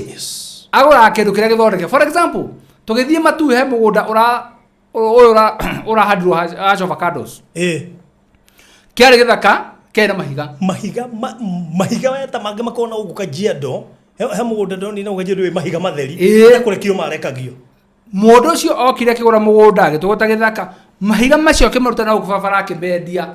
agũraga kĩndũ kĩrĩa gĩthondeke. For example, tũgĩthiĩ Matuu, he mũgũnda ũra ũyũ ũrahandirwo hash avocados. Kĩarĩ gĩthaka kĩarĩ na mahiga. Mahiga mahiga weta mangĩ makorwo na gũkũ Kajiado. He mũgũnda ndonire na Kajiado wĩ mahiga matheri. Kũrekio marekagio. Mũndũ ũcio okire akĩgũra mũgũnda, agĩtũgũta gĩthaka, mahiga macio akĩmaruta na gũkũ barabara, akĩmendia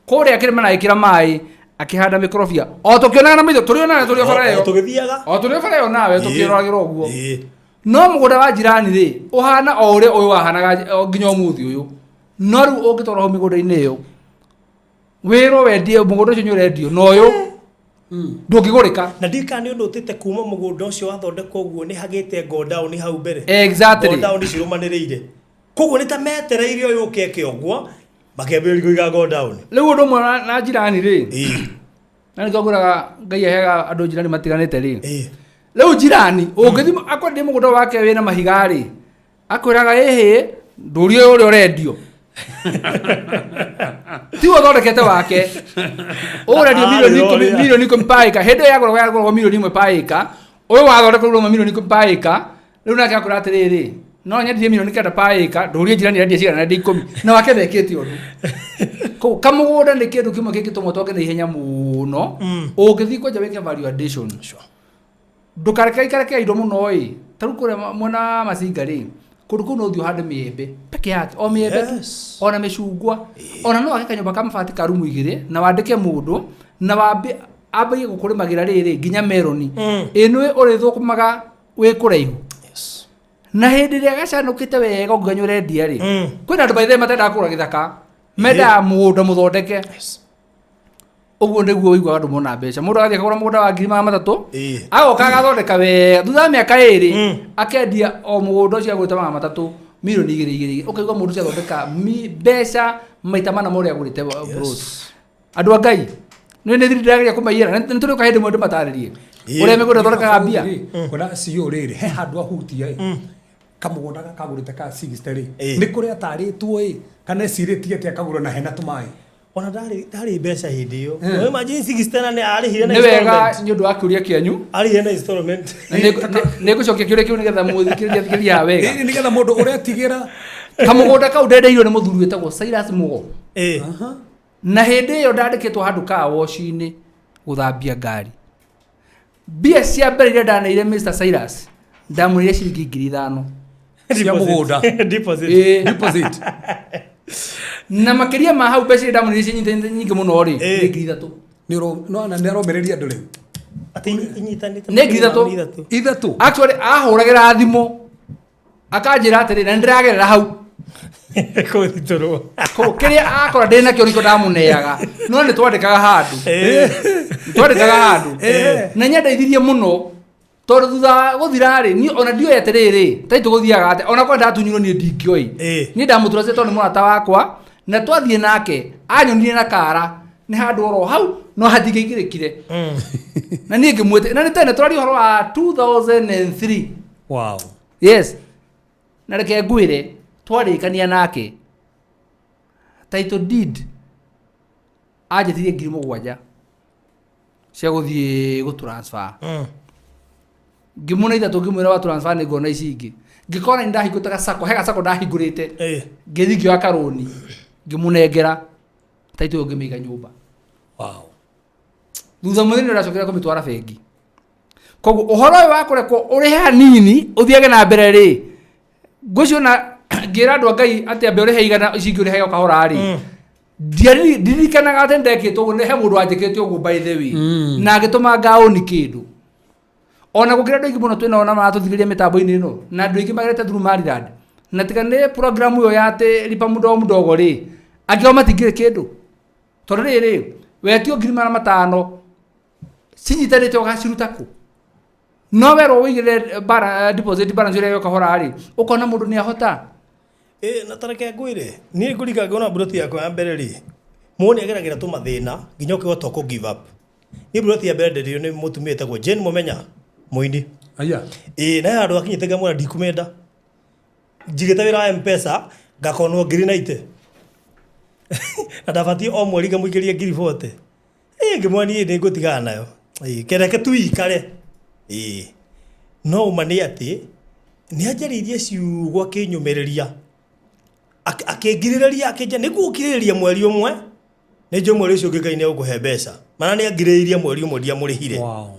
kũrĩa kĩrĩma, na agĩkĩra maĩ, akĩhanda mĩkorobia, o tũkĩonaga na maitho, tũrĩonaga tũrĩ o bara O ĩyo. tũgĩthiaga. O tũrĩ o bara ĩyo nawe, tũkĩroragĩra ũguo. No mũgũnda wa jirani rĩ, ũhana o ũrĩa ũyũ wahanaga o nginya ũmũthĩ ũyũ. No rĩu ũngĩtwarwo hau mĩgũnda-inĩ ĩyo, wĩrwo wendie mũgũnda ũcio, nĩ ũrendio na ũyũ ndũngĩgũrĩka. Na ndika nĩ ũndũ ũtĩte kuma mũgũnda ũcio wathondekwo ũguo, nĩ hagĩte godown hau mbere. Godown cirũmanĩrĩire. Koguo nĩ ta metereire ũyũ ũke eke ũguo, makĩambĩrĩria kũiga godown. Rĩu ũndũ ũmwe na jirani rĩ, na nĩkĩo ngwĩraga Ngai aheaga andũ jirani matiganĩte rĩ. Rĩu jirani ũngĩthiĩ akwendia mũgũnda wake wĩna mahiga rĩ, akwĩraga, ĩhĩ, ndũrie ũyũ ũrĩa ũrendio tiwe ũthondekete wake, ũrendio milioni 10, milioni 10 per acre. Hĩndĩ ĩyo yagũragwo, yagũragwo milioni 1 per acre. Ũyũ wathondekwo rĩu milioni 10 per acre. Rĩu nake akwĩra atĩrĩrĩ, no nyendirie milioni 9 per acre, ndũrie jirani endia cigana, endia 10, na wake ndekĩte ũndũ. Koguo kamũgũnda nĩ kĩndũ kĩmwe kĩngĩtũma ũtonge na ihenya mũno, ũngĩthiĩ kwanja wĩke value addition. Ndũkareke ikareke indo mũno ĩ. Ta rĩu kũrĩa mwena wa Macinga rĩ, kũndũ kũu no ũthiĩ ũhande mĩembe peke yake, o mĩembe tu, ona mĩcungwa. Ona no wake kanyũmba ka mabati ka rumu igĩrĩ, na wandĩke mũndũ na wambe ambie gũkũrĩmagĩra rĩrĩ nginya meroni. Ĩ nĩ ũrĩthũkũmaga wĩ kũraihu. Na hĩndĩ ĩrĩa gacanũkĩte wega ũngiuga nĩ ũrendia rĩ, kwĩna andũ baithe matendaga kũgũra gĩthaka, mendaga mũgũnda mũthondeke. Ũguo nĩguo ũiguaga andũ mona mbeca. Mũndũ agathiĩ akagũra mũgũnda wa 300,000, agoka agathondeka wega, thutha wa mĩaka 2 akendia o mũgũnda ũcio agũrĩte 300 milioni igĩrĩ igĩrĩ. Ũkaigua mũndũ ũcio athondeka mbeca maita mana ma ũrĩa agũrĩte plot. Andũ a Ngai, nĩ nĩ thiri ndĩrageria kũmaiyĩra, nĩ tũrĩũka hĩndĩ ĩmwe ndĩmatarĩrie ũrĩa mĩgũnda ĩthondekaga mbia. Kona CEO rĩrĩ he handũ ahutia ĩ kamũgũnda gakagũrĩte ka 60 rĩ, Ĩĩ. nĩ kũrĩa atarĩtwo ĩ kana ecirĩtie atĩ akagũra na hena tũmaĩ. Ona ndarĩ mbeca hĩndĩ ĩyo. No imagine 60 na nĩ arĩhire na Nĩ wega installment. nĩ ũndũ wa kĩũria kĩanyu. Arĩhire na installment. Na nĩ ngũcokia kĩũria kĩu nĩgetha mũthikĩrĩrie athikĩrĩrie haha wega. Ĩ, nĩgetha mũndũ ũretigĩra. Kamũgũnda kau ndendeirwo nĩ mũthuri wĩtagwo Cyrus Mugo. Na hĩndĩ ĩyo ndandĩkĩtwo handũ car wash-inĩ gũthambia ngari. Mbia cia mbere iria ndaneire Mr. Cyrus, ndamũrĩire ciringi 5,000. Cia mũgũnda. Deposit. Ĩĩ. Deposit. Na makĩria ma hau mbeca iria ndamũrĩire cinyitĩte nyingĩ mũno rĩ, nĩ 3,000. Nĩ aromĩrĩria andũ rĩu. Atĩ inyitanĩte Nĩ 3,000. 3,000. 3. Actually ahũragĩra thimũ akanjĩra atĩrĩ, na nĩndĩragerera hau. Kũthitũrwo. Koguo kĩrĩa akora ndĩ nakĩo nĩkĩo ndamũneaga, no nĩ twandĩkaga handũ. Nĩ twandĩkaga handũ. Na nĩandeithirie mũno tondũ thutha wa gũthira rĩ, niĩ ona ndioĩ atĩrĩrĩ, tai tũgũthiaga atĩa, ona korwo ndatunyirwo niĩ ndingĩoĩ. Niĩ ndamũtrust tondũ nĩ mũrata wakwa, na twathiĩ nake anyonire na kara nĩ handũ oro hau no hatingĩingĩrĩkire. Na niĩ ngĩmwĩte, na nĩ tene tũraria ũhoro wa 2003. Wow. Yes. Na reke ngwĩre, twarĩkania nake title deed anjĩtirie 7,000 cia gũthiĩ gũ transfer. Ngĩmũne 3, ngĩmwĩra wa transfer nĩ ngona ici ingĩ. Ngĩkora nĩ ndahingũrĩte gacako, he gacako ndahingũrĩte. Ngĩthiĩ ngĩoya karũni, ngĩmũnengera title ĩyo ngĩmĩiga nyũmba. Wow. Thutha mũthenya nĩ ndacokire kũmĩtwara bengi. Koguo ũhoro ũyũ wa kũrekwo ũrĩhe hanini ũthiage na mbere rĩ, ngwĩciria ona ngĩra andũ a Ngai atĩ ambe ũrĩhe 100 ici ingĩ ũrĩhe o kahora rĩ, ndirikanaga atĩ ndekĩtwo ũguo, he mũndũ wanjĩkĩte ũguo by the way, na agĩtũma ngaũni kĩndũ. Ona gũkĩra andũ aingĩ mũno twĩnao na maratũthikĩrĩria mĩtambo-inĩ ĩno, na andũ aingĩ magerete through Maryland, na tiga nĩ program ĩyo ya atĩ lipa mdogo mdogo rĩ, angĩ ao matingĩrĩ kĩndũ. Tondũ rĩrĩ, wetio 500,000 cinyitanĩte ũgaciruta kũ? No werwo ũigĩrĩre deposit balance ĩrĩa ĩyo kahora rĩ, ũkona mũndũ nĩ ahota. Na tareke ngwĩre, niĩ ngũrika ngĩona mburoti yakwa ya mbere rĩ, mũndũ nĩ ageragĩra tũmathĩna nginya ũkĩhota kũ give up. Niĩ mburoti ya mbere ndendirio nĩ mũtumia wĩtagwo Jane Mũmenya, mũini. Aya. Na he handũ akinyĩte ngamwĩra ndikumenda. Njigĩte wĩra wa M-Pesa, ngakonwo 90,000. Na ndabatiĩ o mweri ngamũikĩria 40,000. Ngĩmwĩra niĩ nĩ ngũtigana nayo. Kereke tu ikare. No ũma nĩ atĩ, nĩ anjarĩirie ciugo akĩnyũmĩrĩria. Akĩngirĩrĩria, akĩnjĩra, nĩ ngũgũkirĩrĩria mweri ũmwe, nĩ njũĩ mweri ũcio ũngĩ Ngai nĩ egũkũhe mbeca. Mana nĩ angirĩrĩirie mweri ũmwe ndiamũrĩhire. Wow.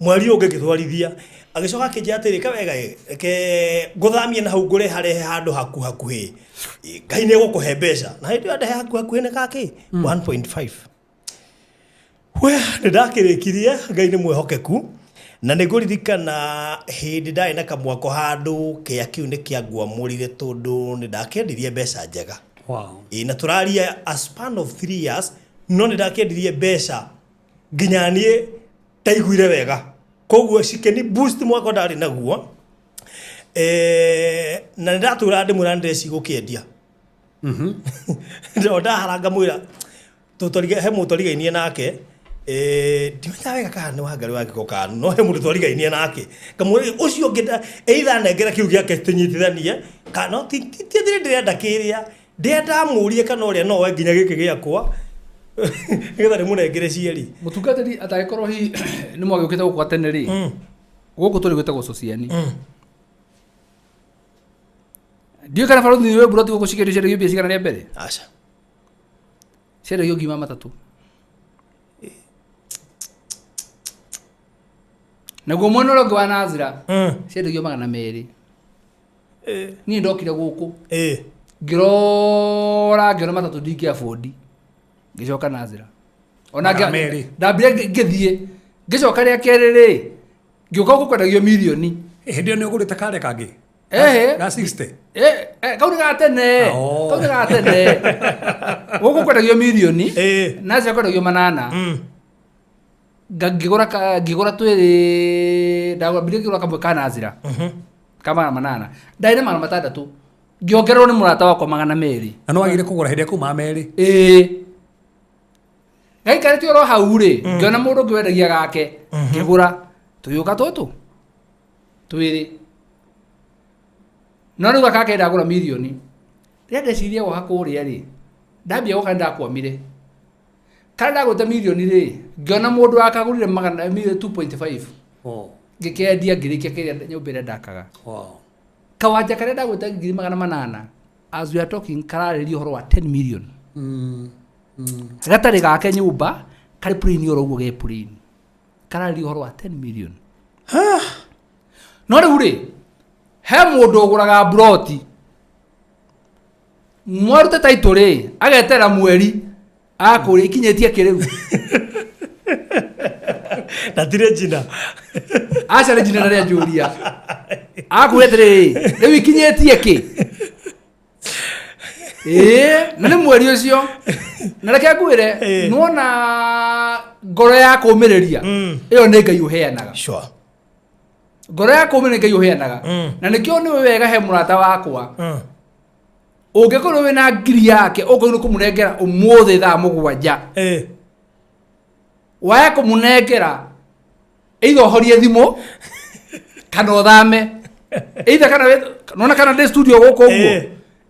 Mweri ũyũ ũngĩ ngĩtwarithia. Agĩcoka akĩnjĩra atĩrĩ, kawega ĩ, reke ngũthamie na hau ngũreharehe handũ haku hakuhĩ. Ngai nĩ egũkũhe mbeca. Na hĩndĩ ĩyo andehe haku hakuhĩ nĩ gakĩ? 1.5. We, nĩ ndakĩrĩkirie, Ngai nĩ mwĩhokeku. Na nĩ ngũririkana hĩndĩ ndarĩ na kamwako handũ kĩa kĩu nĩ kĩangwamũrire tondũ nĩ ndakĩendirie mbeca njega. Wow. Na tũraria a span of 3 years, no nĩ ndakĩendirie mbeca nginya niĩ ndaiguire wega. Koguo cikĩni boost mwako ndarĩ naguo. Na nĩ ndatũra ndĩmwĩra nĩ ndĩreciria gũkĩendia. O ndahara ngamwĩra, he mũndũ twarigainie nake, ndimenyaga wega kana nĩ Wangari wa Gĩko kana no he mũndũ twarigainie nake. Ngamwĩra ũcio ũngĩ either nengera kĩu gĩake tũnyitithanie, kana no ti atĩ ndĩrenda kĩrĩa, ndĩrenda mũrie kana ũrĩa no oe nginya gĩkĩ gĩakwa, nĩgetha ndĩmũnengere cierĩ. Mũtungatĩri atangĩkorwo hihi nĩ mwagĩũkĩte gũkũ gatene rĩ, gũkũ tũrĩ gwĩtagwo Sociani. Ndiũĩ kana barũthi nĩ ũĩ mburoti gũkũ cikĩendio ciendagio mbia cigana rĩa mbere? Aca. Ciendagio 300,000. Naguo mwena ũrĩa ũngĩ wa Nazira, ciendagio 200. Niĩ ndokire gũkũ. Ngĩrora ngĩona 3 ndingĩ afford. Ngĩcoka Nazira. Ona 200. ndambire ngĩthiĩ. Ngĩcoka rĩa kerĩ rĩ, ngĩũka gũkũ kwendagio mirioni. Hĩndĩ ĩyo nĩ ũgũrĩte karĩa kangĩ? Ehe. Ga 60. Eh, eh, kau nĩ ga tene. Oh. Kau nĩ ga tene. Gũkũ kwendagio mirioni. Ĩĩ. Na cia kwendagio manana. Ngĩgũra ngĩgũra twĩrĩ ndagũra ngĩgũra kamwe ka Nazira. Ka 800. Ndarĩ na 600. Ngĩongererwo nĩ mũrata wakwa 200. Na no wagire kũgũra hĩndĩ ĩrĩa kuma merĩ. Ĩĩ. Gaikarĩte oro hau rĩ, ngĩona mũndũ ũngĩ wendagia gake, ngĩgũra. Tũgĩũka tũtũ. Twĩrĩ. No rĩu gaka kenda ngũra mirioni. Rĩrĩa ndeciria gwaka kũrĩa rĩ, ndambia gwaka nĩndakwamire. Karĩa ndagũrĩte mirioni rĩ, ngĩona mũndũ wakagũrire magana mirioni 2.5. Oh. Ngĩkendia ngĩrĩkia kĩrĩa nyũmba ĩrĩa ndakaga. Wow. Kawanja karĩa ndagũrĩte 800,000 as we are talking kararĩria ũhoro wa 10 million. Gatarĩ gake nyũmba karĩ plain oro ũguo ge plain. Kararĩria ũhoro wa 10 million. No rĩu rĩ, he mũndũ ũgũraga mburoti mwarute taitũ rĩ agetera mweri akũrĩa ikinyĩtie kĩ rĩu Na tirĩ njina. aca nĩ njina rĩa njũria akũrĩa atĩrĩrĩ rĩu ikinyĩtie kĩ ĩĩ na nĩ mweri ũcio na reke ngwĩre Ĩĩ. nĩwona ngoro ya kũũmĩrĩria ĩyo nĩ Ngai ũheanaga Sure. ngoro ya kũũmĩrĩria nĩ Ngai ũheanaga na nĩkĩo nĩ wega he mũrata wakwa ũngĩkorwo wĩna ngiri yake ũkorwo nĩ kũmũnengera ũmũthĩ thaa 7 Ĩĩ. waya kũmũnengera either ũhorie thimũ kana ũthame either kana nona kana ndĩ studio gũkũ ũguo Ĩĩ.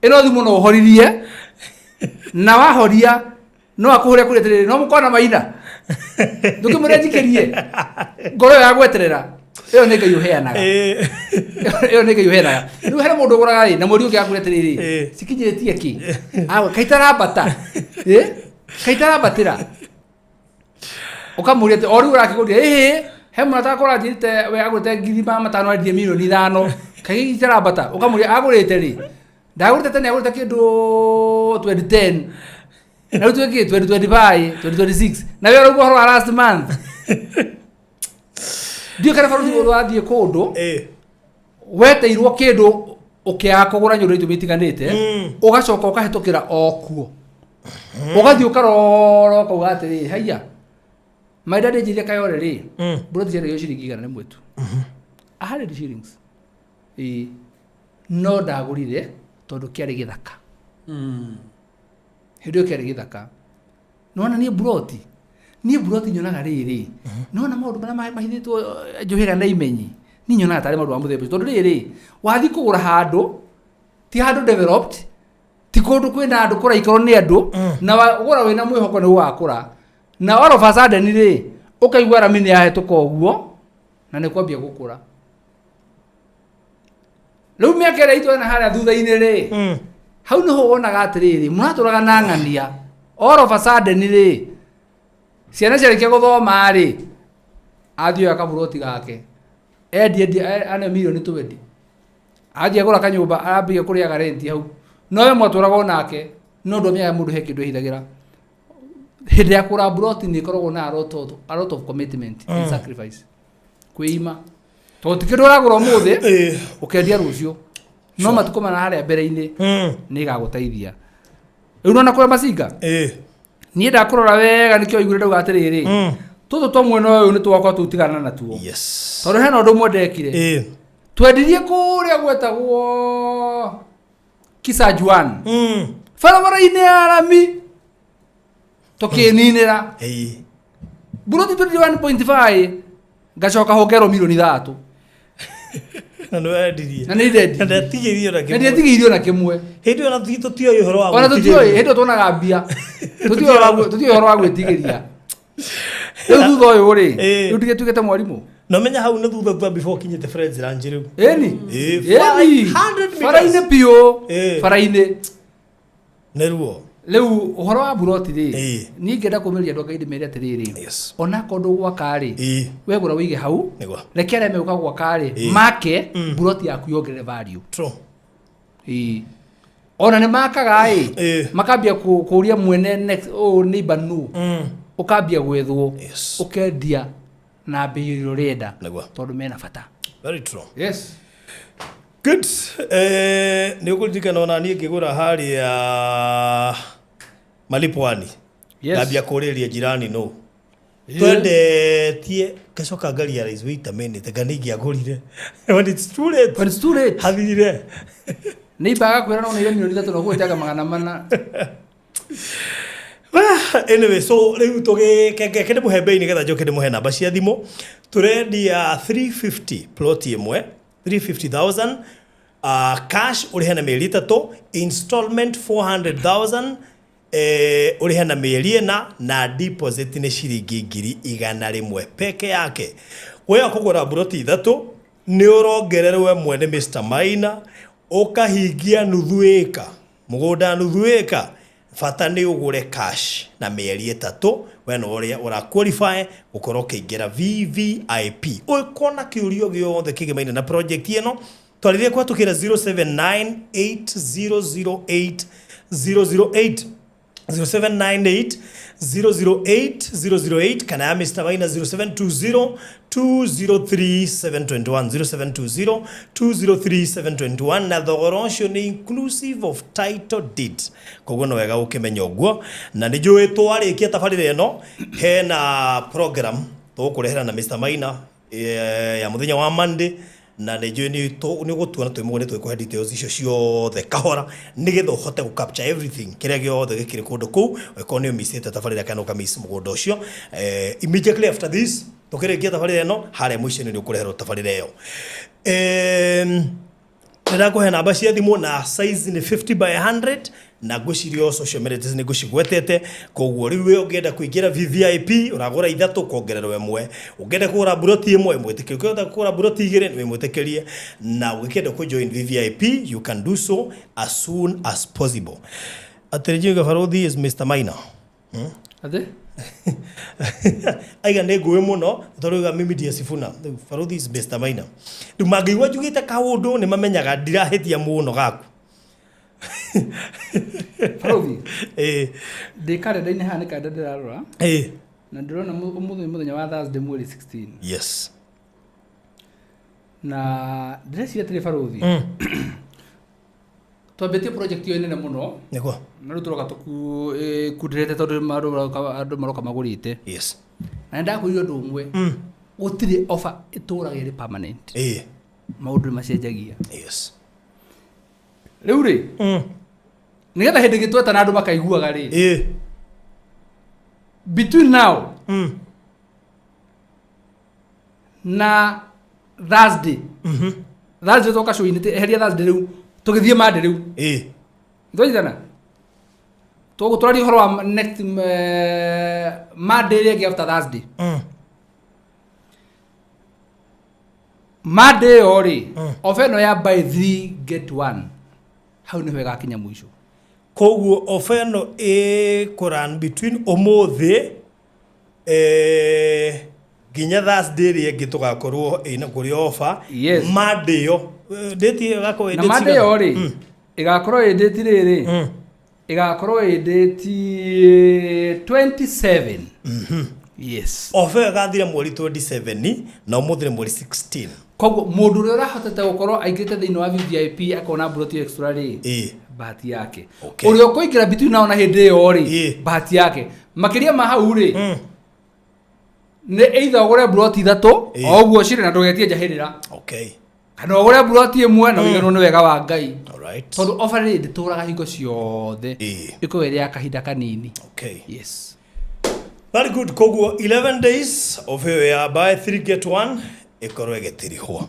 ĩno thimũ no ũhoririe na wahoria no akũhũre kũrĩa atĩrĩrĩ no mũkona maina ndũkĩmũrĩa njikĩrie ngoro ĩyo ya gweterera ĩyo nĩ Ngai ũheanaga Ĩĩ. ĩyo nĩ Ngai ũheanaga rĩu hena mũndũ ũgũraga rĩ na mweri ũngĩ akwĩra atĩrĩrĩ Ĩĩ. cikinyĩtie kĩ Awe, kaitarambatĩra ĩ kaitarambatĩra ũkamũria atĩ o rĩu ũrakĩgũrire ĩhĩ he mũrata wakwa ũranjĩrĩte we agũrĩte 500,000 endirie 5 milioni kaĩ itarambata ũkamũria agũrĩte rĩ ndagũrĩte tene agũrĩte kĩndũ 2010 na rĩu twĩkĩ 2025 2026 na we ũraigua ũhoro wa last month ndiũ kana baruthi ũrathiĩ kũndũ Ĩĩ. weteirwo kĩndũ ũkĩaga kũgũra nĩ ũndũ wa itũmi itiganĩte ũgacoka ũkahĩtũkĩra o kuo ũgathiĩ ũkarora ũkauga atĩrĩ haiya mahinda ndĩnjĩrie kayore rĩ mburoti ciendagio ciringi 100 tu 100 shillings ĩĩ no ndagũrire tondũ kĩarĩ gĩthaka hĩndĩ ĩyo kĩarĩ gĩthaka nona niĩ mburoti nyonaga rĩrĩ nona maũndũ marĩa mahithĩtwo njũhĩga na imenyi niĩ nyonaga tarĩ maũndũ ma mũthemba ũcio tondũ rĩrĩ wathiĩ kũgũra handũ ti handũ developed ti kũndũ kwĩna andũ kũraikarwo nĩ andũ na wagũra wĩna mwĩhoko nĩ ũgakũra na all of a sudden rĩ ũkaigua rami nĩ yahĩtũka ũguo na nĩ kwambia gũkũra rĩu mĩaka ĩrĩa itũ na harĩa thutha-inĩ rĩ hau nĩho wonaga atĩrĩrĩ mũratũraga na ng'ania all of a sudden rĩ ciana ciarĩkia gũthoma rĩ athiĩ oya kaburoti gake endie ane mirioni 20 athiĩ agũra kanyũmba arambia kũrĩaga renti hau no we mwatũraga onake no ndũmenyaga mũndũ he kĩndũ ehithagĩra hĩndĩ ya kũgũra buroti nĩ ĩkoragwo na a lot of commitment and sacrifice kwĩima tondũ ti kĩndũ ũragũra ũmũthĩ Ĩĩ. ũkendia rũciũ no matukũ mana harĩa mbere-inĩ nĩ ĩgagũteithia rĩu nona kũrĩa macinga Ĩĩ. niĩ ndakũrora wega nĩkĩo igũrũ ndauga atĩrĩrĩ tũtũ twa mwena ũyũ nĩ twakwa tũtigana natuo Yes. tondũ hena ũndũ ũmwe ndekire Ĩĩ. twendirie kũrĩa gwetagwo Kisajuan barabara-inĩ ya rami tũkĩninĩra Ĩĩ. mburoti twendirie 1.5 ngacoka hongerwo 3 milioni Na nĩ wendirie. na nĩ ndendirie Na ndetigĩirio na na kĩmwe. ndietigĩirio na kĩmwe Hĩndĩ ĩyo na tũtioĩ ũhoro wa ona tũtiũĩ gwĩtigĩria. hĩndĩ ĩyo tuonaga mbia tũtiũĩ ũhoro wa gwĩtigĩria rĩu thutha ũyũ rĩ Ĩĩ. rĩu ndigĩtuĩkĩte mwarimũ Na ũmenya hau nĩ thutha thutha before ũkinyĩte Friends Ranch rĩu. ĩni Ĩĩ, ĩni 500 meters. bara-inĩ biũ Ĩĩ. bara-inĩ Nĩ ruo. rĩu ũhoro wa mburoti rĩ Ĩĩ. niĩ ingĩenda kũmĩria andũ a Ngai ndĩmere atĩrĩrĩ Yes. onakorwo ndũgwaka rĩ Ĩĩ. wegũra wĩige hau Nĩguo. reke arĩa megũka gwaka rĩ Ĩĩ. make mburoti yaku yongerere value True. Ĩĩ. ona nĩ makaga ĩ Ĩĩ. makambia kũria mwene next ũũ neighbor nũ ũkambia gwethwo Yes. ũkendia na mbei ĩrĩa ũrenda Nĩguo. tondũ mena bata Very true. yes Good. Nĩ ũkũririkana ona niĩ ngĩgũra harĩa Malipwani. Yes. Ngambia kũrĩria jirani no. Twendetie ngacoka nga realize wait a minute nga nĩ ingĩagũrire. When it's too late. When it's too late. Hathirire. Nĩ imbaga kwĩra no nĩire milioni 3 na ũgwĩtaga 400. Anyway, so rĩu tũgĩkenge ndĩmũhe mbei nĩgetha njoke ndĩmũhe namba cia thimũ. Tũrendia 350 plot ĩmwe, 350,000 cash ũrĩhe na mĩeri 3, installment 400,000 ũrĩhe na mĩeri 4 na deposit nĩ ciringi 100,000 peke yake. Weya kũgũra mburoti 3 nĩ ũrongererwo ĩmwe nĩ Mr. Maina ũkahingia nuthu ĩka mũgũnda nuthu ĩka bata nĩ ũgũre cash na mĩeri 3 we no ũrĩa ũra qualify gũkorwo ũkĩingĩra VVIP. Ũkona kĩũrio gĩothe kĩgemaine na project ĩno twarĩrie kũhetũkĩra 0798 008 008 0798 008 008 kana ya Mr. Maina 0720 203 721 0720 203 721 na thogora ũcio nĩ inclusive of title deed koguo no wega ũkĩmenya ũguo na nĩ njũĩ twarĩkia tabarĩra ĩno hena program tũgũkũrehera na Mr. Maina ya mũthenya wa Monday na nĩ njũĩ nĩ ũgũtuona twĩ mũgũnda twĩkũhe details icio ciothe kahora nĩgetha ũhote gũ capture everything kĩrĩa gĩothe gĩkĩrĩ kũndũ kũu ũngĩkorwo nĩ ũmicĩte tabarĩra kana ũkamiss mũgũnda ũcio immediately after this tũkĩrĩkia tabarĩra ĩno harĩa mũico-inĩ nĩ ũkũreherwo tabarĩra ĩyo. Nĩndakũhe namba cia thimũ na size nĩ 50 by 100 na ngwĩciria o social media nĩ ngũcigwetete koguo rĩu we ũngĩenda kũingĩra VVIP ũragũra 3 kuongererwo ĩmwe ũngĩenda kũgũra mburoti ĩmwe mwĩtĩkĩrie ũngĩenda kũgũra mburoti 2 nĩ mwĩtĩkĩrie na ũngĩkĩenda kũ join VVIP you can do so as soon as possible. Atĩrĩ Barothi is Mr. Maina. Atĩ? Aiga nĩ ngũĩ mũno tondũ iga mimi ndiye Sifuna. Barothi is Mr. Maina. Rĩu mangĩigua njugĩte kaũndũ nĩ mamenyaga ndirahĩtia mũno gaku. Barothi. Ĩĩ. Ndĩ karenda-inĩ haha nĩ karenda ndĩrarora. Ĩĩ. Na ndĩrona ũmũthĩ nĩ mũthenya wa Thursday mweri 16. Yes. Na ndĩreciria atĩrĩ Barothi. Twambĩtie project ĩyo nene mũno. Nĩguo. Na rĩu tũroka tũkunderete tondũ andũ maroka magũrĩte. Yes. Na nĩndakwĩrire ũndũ ũmwe. Gũtirĩ offer ĩtũraga ĩrĩ permanent. Ĩĩ. Maũndũ nĩ macenjagia. Yes. Rĩu rĩ, nĩgetha hĩndĩ ĩngĩ twetana andũ makaiguaga rĩ. Ĩĩ. Between now na Thursday. Thursday twoka show-inĩ, eheria Thursday rĩu, tũgĩthiĩ Monday rĩu. Ĩĩ. Nĩtwanyitana? Tũgũtwaria ũhoro wa next Monday ĩrĩa ĩngĩ after Thursday. Monday ĩyo rĩ, offer ĩno ya buy 3 get 1 hau nĩho ĩgakinya mũico. Koguo offer ĩno ĩkũrun between ũmũthĩ nginya Thursday ĩrĩa ĩngĩ tũgakorwo ĩna kũrĩ offer. Yes. Monday ĩyo date ĩyo ĩgakorwo ĩ Na date Monday cigana? ĩyo rĩ, ĩgakorwo ĩ date rĩrĩ, ĩgakorwo ĩ date 27. Yes. Offer ĩyo ĩgathira mweri 27 na ũmũthĩ nĩ mweri 16. Koguo mũndũ ũrĩa ũrahotete gũkorwo aingĩrĩte thĩinĩ wa VVIP akona mburoti extra rĩ, Ĩĩ. bahati yake. Okay. Ũrĩa ũkũingĩra between now na hĩndĩ ĩyo rĩ, Ĩĩ. bahati yake. Makĩria ma hau rĩ, nĩ either ũgũre mburoti 3 Ĩĩ. o ũguo cirĩ na ndũgetie njahĩrĩra. Okay. Kana ũgũre mburoti ĩmwe na ũiganwo nĩ wega wa Ngai. All right. Tondũ offer rĩ ndĩtũraga hingo ciothe. Ĩĩ. Ĩkoragwo ĩrĩ ya kahinda kanini. Okay. Yes. Very good. Koguo 11 days of ĩyo ya buy 3 get 1 ĩkorwo ĩgĩtirihwo.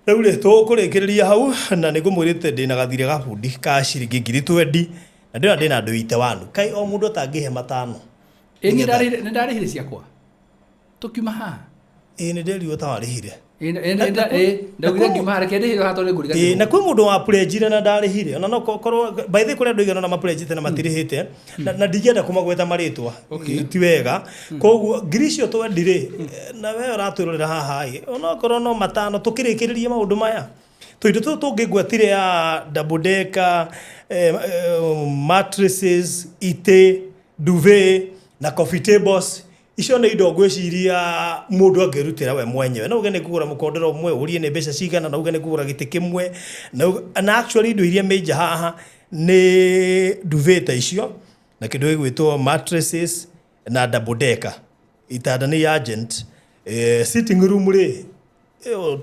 Rĩu rĩ tũkũrĩkĩrĩria hau na nĩ ngũmwĩrĩte ndĩna gathirĩ ga bundi ka ciringi ngiri 20 na ndĩrona ndĩna andũ ite wanu. Kai o mũndũ atangĩhe 5. Ĩĩ nĩ ndarĩhire ciakwa. Tũkiuma haha. Ĩĩ nĩ nderirwo ta warĩhire. Ĩĩ ndaugire ngiuma haha reke ndĩhĩre haha tondũ nĩ Ĩĩ na ngũriganĩrwo. kwĩ mũndũ wa pledgire na ndarĩhire ona no korwo by the way kũrĩ andũ aigana ũna mapledgite na matirĩhĩte na ndingĩenda kũmagweta marĩtwa ti wega koguo ngiri icio twendi rĩ na we ũratwĩrorera haha ĩ onokorwo no 5 tũkĩrĩkĩrĩrie maũndũ maya tũindo tũtũ tũngĩngwetire ya double decker mattresses itĩ duvet na coffee tables Icio nĩ indo ngwĩciria mũndũ angĩrutĩra we mwenyewe. No uge nĩ ngũgũra mũkondoro ũmwe, ũrie nĩ mbeca cigana, na uge nĩ ngũgũra gĩtĩ kĩmwe. Na actually indo iria major haha nĩ duvet ta icio na kĩndũ gĩgwĩtwo mattresses na double decker. Itanda nĩ urgent. Sitting room rĩ, ĩyo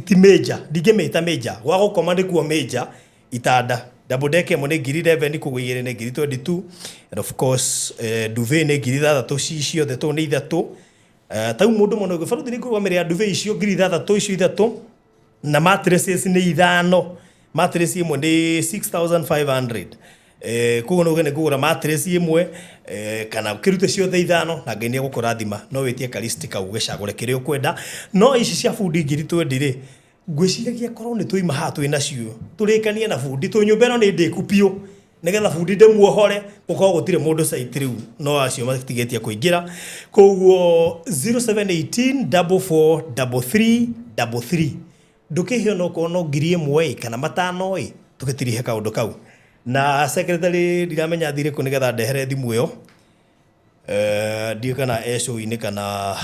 ti major, ndingĩmĩta major. Gwa gũkoma nĩkuo major. Itanda double decker ĩmwe nĩ ngiri 11, koguo igĩrĩ nĩ ngiri 22, and of course duvet nĩ ngiri ithathatũ ci ciothe, tondũ nĩ ithatũ. Tau mũndũ mũno ũguo baruthi nĩ ngũrũgamĩrĩra duvet icio ngiri ithathatũ icio ithatũ, na mattresses nĩ ithano. Mattress ĩmwe nĩ 6500. Koguo no uge nĩ ngũgũra mattress ĩmwe, kana ũkĩrute ciothe ithano, na Ngai nĩ egũkũrathima. No wĩtie kalist kau ũgĩcagũre kĩrĩa ũkwenda. No ici cia bundi ngiri 20 rĩ, ngwĩciragia korwo nĩ twaima haha twĩ nacio tũrĩkanie na bundi, tondũ nyũmba ĩno nĩ ndĩku biũ, nĩgetha bundi ndĩmuohore, gũkorwo gũtirĩ mũndũ site rĩu, no acio matigĩtie kũingĩra. Koguo 0718 44 33 33, ndũkĩhe onokorwo no ngiri ĩmwe ĩ kana matano ĩ, tũgĩtirihe kaũndũ kau. Na secretary ndiramenya athire kũ nĩgetha ndehere thimũ ĩyo. Ndiũĩ kana e show-inĩ kana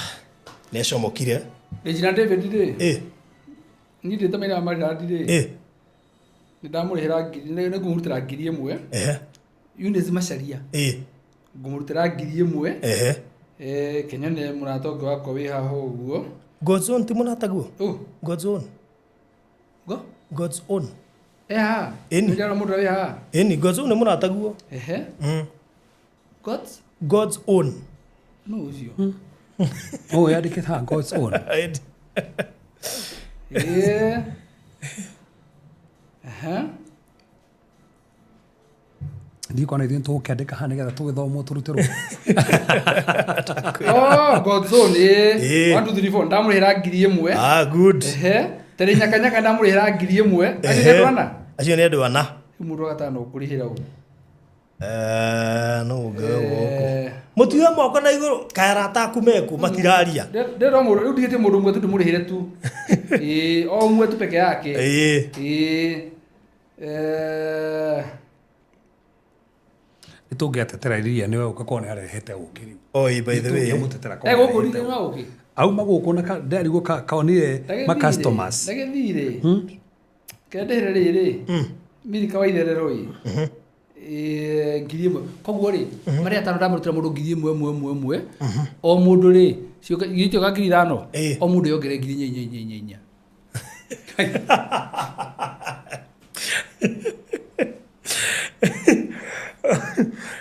nĩ acomokire. Regina David rĩ, niĩ ndĩ ta maina wa Maryland rĩ, nĩ ndamũrĩhĩra ngiri, nĩ ngũmũrutĩra ngiri ĩmwe. Eunice Macharia, ngũmũrutĩra ngiri ĩmwe. Kenyone mũrata ũngĩ wakwa wĩ haha ũguo. God's own ti mũrataguo? Ũ? God's own. Go? God's own. Haha? Ĩni. Nĩ ndĩrona mũndũ wĩ haha? Ĩni, God's own nĩ mũrataguo. God's? God's own. No ũcio. Oh, yandĩkĩte haha God's own. Ndikuona ithuĩ tũgũkĩandĩka haha nĩgetha tũgĩthomwo tũrutĩrwo. Oh, God's own, ĩĩ. 1, 2, 3, 4. Ndamũrĩhĩra ngiri ĩmwe. Ah, good. Terĩ nyakanyaka ndamũrĩhĩra ngiri ĩmwe. Acio nĩ andũ ana? Acio nĩ andũ ana. Rĩu mũndũ wa gatano ũkũrĩhĩra ũ? No ũngĩ gũkũ. Mũtiwe moko na igũrũ, kaĩ arata aku meku matiraria. Ndĩrona mũndũ, rĩu ndigĩtie mũndũ ũmwe tu ndĩmũrĩhĩre tu. Ĩĩ, o ũmwe tu peke yake. Ĩĩ. Nĩ tũngĩatetera iria nĩwe ũgakorwo nĩ arehete ũkĩ rĩu. Oi, by the way. Nĩ tũngĩamũtetera korwo Gũkũ nĩ arehete nĩ ũkĩ. ũkĩ? Auma gũkũ na ndarigwo kaonire ma customers. Ndagĩthire. Kendĩhĩre rĩrĩ. Mirika wa itherero ĩ. Ngiri ĩmwe. Koguo rĩ, marĩa atano ndamũrutĩra mũndũ ngiri ĩmwe, ĩmwe, ĩmwe, ĩmwe. O mũndũ rĩ, ciũka ngiri itioka ngiri ithano. O mũndũ yongerere ngiri inya, inya, inya, inya, inya.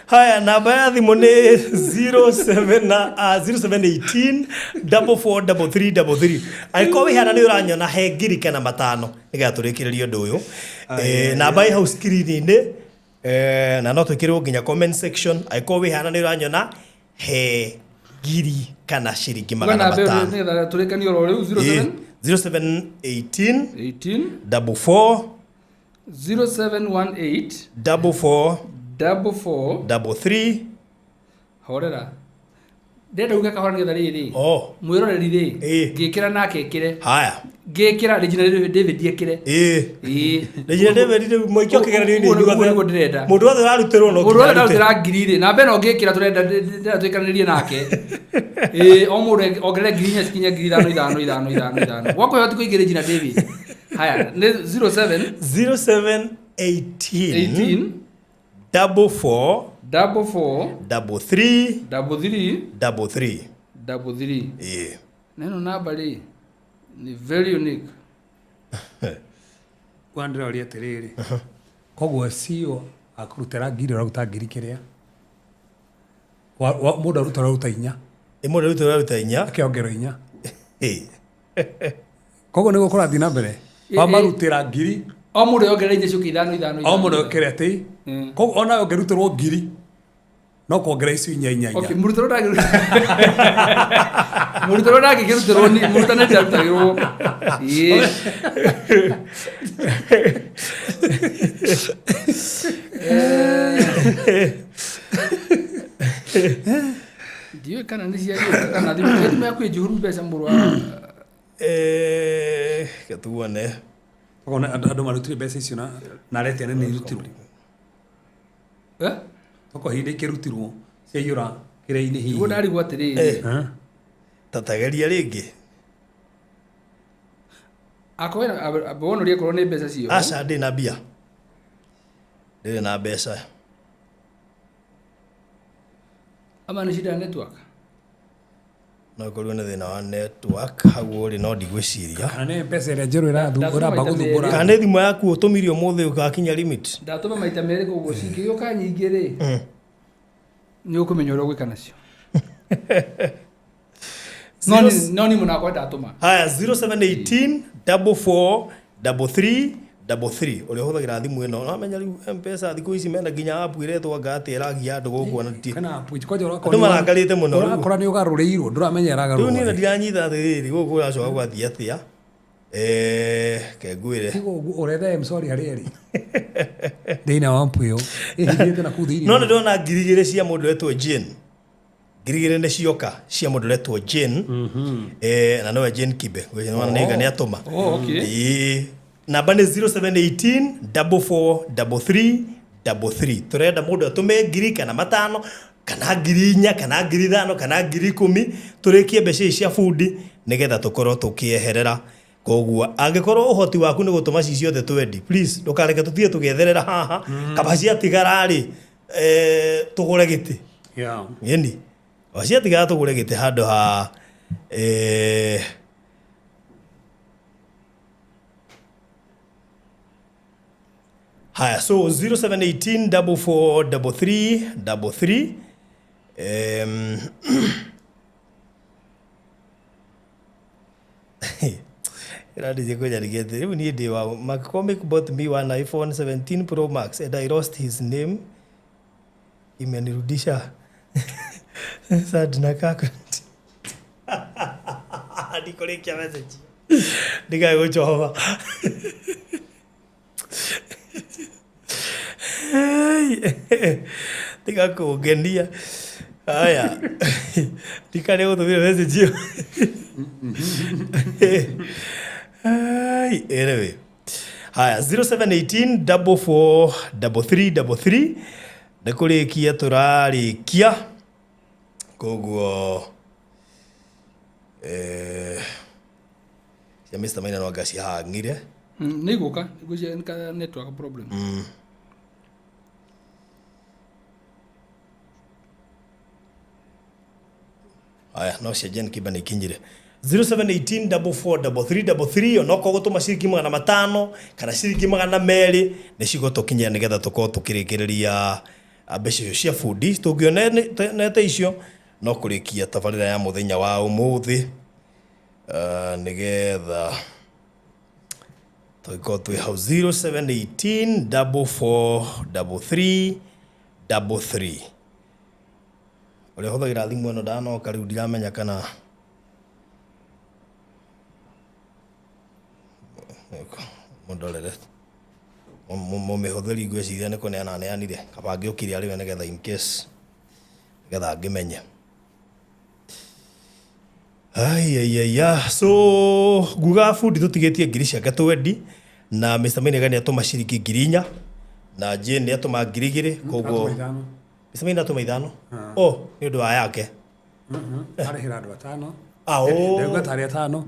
Haya, namba ya thimũ nĩ zero seven na, zero seven eighteen, double four, double three, double three. Angĩkorwo wĩ hana nĩ ũranyona he ngiri kana matano, nĩgetha tũrĩkĩrĩrie ũndũ ũyũ. Namba ĩ hau screen-inĩ, na no twĩkĩrwo nginya comment section. Angĩkorwo wĩ hana nĩ ũranyona he ngiri kana ciringi magana Namba ĩyo matano. nĩgetha tũrĩkanie oro rĩu, zero seven? Zero seven eighteen, Eighteen, double four, zero seven one eight, double four, double four, double three. Horera. Ndĩrenda uge kahora nĩgetha rĩrĩ. Oh. Mwĩroreri rĩ, ngĩkĩra nake ekĩre. Haya. Ngĩkĩra Regina David ekĩre. Regina David rĩu mũikia kĩgeranio-inĩ Ũguo ithuothe. nĩguo ndĩrenda. Mũndũ wothe ũrarutĩrwo no Mũndũ wothe nginya arute. ũrarutĩra ngiri rĩ, namba ĩno ngĩkĩra tũrenda ndĩrenda twĩkanĩrie nake. O mũndũ ongerere ngiri inya cikinye ngiri ithano, ithano, ithano, ithano, ithano. Gwakwa ũyũ thikũ igĩrĩ Regina David. Haya, nĩ zero seven. Zero seven eighteen. Eighteen. Double four. Double four. Double three. Double three. Double three. Double three. Na ĩno namba rĩ, ni very unique. Wandĩra ũria atĩrĩrĩ. Koguo CEO akũrutĩra ngiri ũraruta ngiri kĩrĩa? Mũndũ aruta ũraruta inya. Ĩ, mũndũ aruta ũraruta inya. Akĩongerwo inya. Koguo nĩguo kũrathiĩ na mbere. Wamarutĩra ngiri. O mũndũ yongerera inya ciũke ithano, ithano, O ithano, mũndũ ithano. yongerera atĩ. Koguo ona ũngĩrutĩrwo ngiri, no kuongerera icio inya, inya, inya. Okay, mũrutĩrwo mũrutĩrwo ndangĩkĩrutĩrwo ni, mũrutani ndarutagĩrwo. Ndiũĩ kana nĩ ciagĩũka kana thimũ. Thimũ yaku ĩ njihũru mbeca mũrũ wa Gatuone. Koguo andũ marutire mbeca icio na aretia nĩ irutirwo. Tokorwo hĩndĩ ikĩrutirwo ciaiyũra Kĩrĩa-inĩ hihi. Niguo ndarigwo atĩrĩrĩ. Tatageria rĩngĩ. Akorwo amba wonorie akorwo nĩ mbeca ciothe. Aca ndĩ na mbia. Ndĩrĩ na mbeca. Ama nĩ shida ya network. No ĩkorirwo nĩ thĩna wa network hau ũrĩ no ndigwĩciria. Kana nĩ mbeca ĩrĩa njerũ Ndatũma ũramba maita gũthumbũra. merĩ. Kana nĩ thimũ yaku ũtũmire ũmũthĩ ũgakinya limit. Ndatũma maita merĩ koguo cingĩgĩũka nyingĩ rĩ. Nĩ ũkũmenya ũrĩa ũgwĩka nacio. No ni no ni mũnakwa ndatũma. Haya 0718 44 33 33 ũrĩa ũhũthagĩra thimũ ĩno namenya rĩu mpesa thikũ ici mena nginya app ĩretwo anga atĩ ĩragia andũ gũkũ ona ti Kana app kwanja ũrakora Andũ marakarĩte mũno rĩu. Ũrakora nĩ ũgarũrĩirwo ndũramenya rĩu ĩragarũrwo. niĩ ndiranyita atĩrĩrĩ gũkũ ũracoka gwathiĩ atĩa Eh, ke ngwĩre Tiga ũguo ũretha M-Shwari harĩa ĩrĩ. Thĩinĩ wa app ĩyo. Ĩhithĩte na kũu thĩinĩ. no nĩ ndona 2,000 cia mũndũ ũretwo Jane 2,000 nĩ cioka cia mũndũ ũretwo Jane eh, na nowe Jane Kibe ngwĩciria nĩ nĩ atũma Oh, okay. Ĩĩ. namba nĩ 0718 44 33 33 tũrenda mũndũ atũme ngiri kana matano kana 4,000 kana 5,000 kana 10,000 tũrĩkie mbeca ici cia bundi nĩgetha tũkorwo tũkĩeherera koguo angĩkorwo ũhoti waku nĩ gũtũma ci ciothe twendi please ndũkareke tũtige tũgĩetherera haha kaba ciatigara rĩ eh, tũgũre gĩtĩ Yeah. gĩni kaba ciatigara tũgũre gĩtĩ handũ ha eh, haya so 0718 44 33 33 um, ĩrandirie kũnjarigĩte rĩu niĩ ndĩ wa McCormick bought me one iPhone 17 Pro Max and I lost his name imenirudisha sad na kako ndikũrĩkia message ndigae gũcoba tiga kũngenia haya ndikarĩ gũtũmire message ĩyo Ai, anyway haya 0718 44 33 33 nĩ kũrĩkia tũrarĩkia koguo eh, cia Mr. Maina no anga cihang'ire Nĩ igũka ngwĩciria nĩ ka network problem. Aya, no cia Jane Kimba nĩ ikinyire 0718 443333 onokorwo gũtũma ciringi 500 kana ciringi 200 nĩ cigũtũkinyĩra nĩgetha tũkorwo tũkĩrĩkĩrĩria ah, mbeca icio cia bundi tũngĩonete icio no kũrĩkia tabarĩra ya mũthenya wa ũmũthĩ Ah, nĩgetha tũgĩkorwo twĩ hau 0718 4433 33 ũrĩa ũhũthagĩra thimũ ĩno ndanoka rĩu ndiramenya kana mũndorere mũmĩhũthĩri ngwĩciria nĩ kũneana aneanire kaba angĩũkire arĩ we nĩgetha in case nĩgetha angĩmenye aiaiaia so nguga bundi tũtigĩtie ngiri ciake twendi na Mr. Maina nĩ atũma ciringi 4,000 na Jane nĩ atũma 2,000 koguo Atũma ithano. Mr. Maina atũma ithano oh nĩ ũndũ wa yake Arĩhĩra andũ atano. Ah, oh. Ndauga tarĩ atano.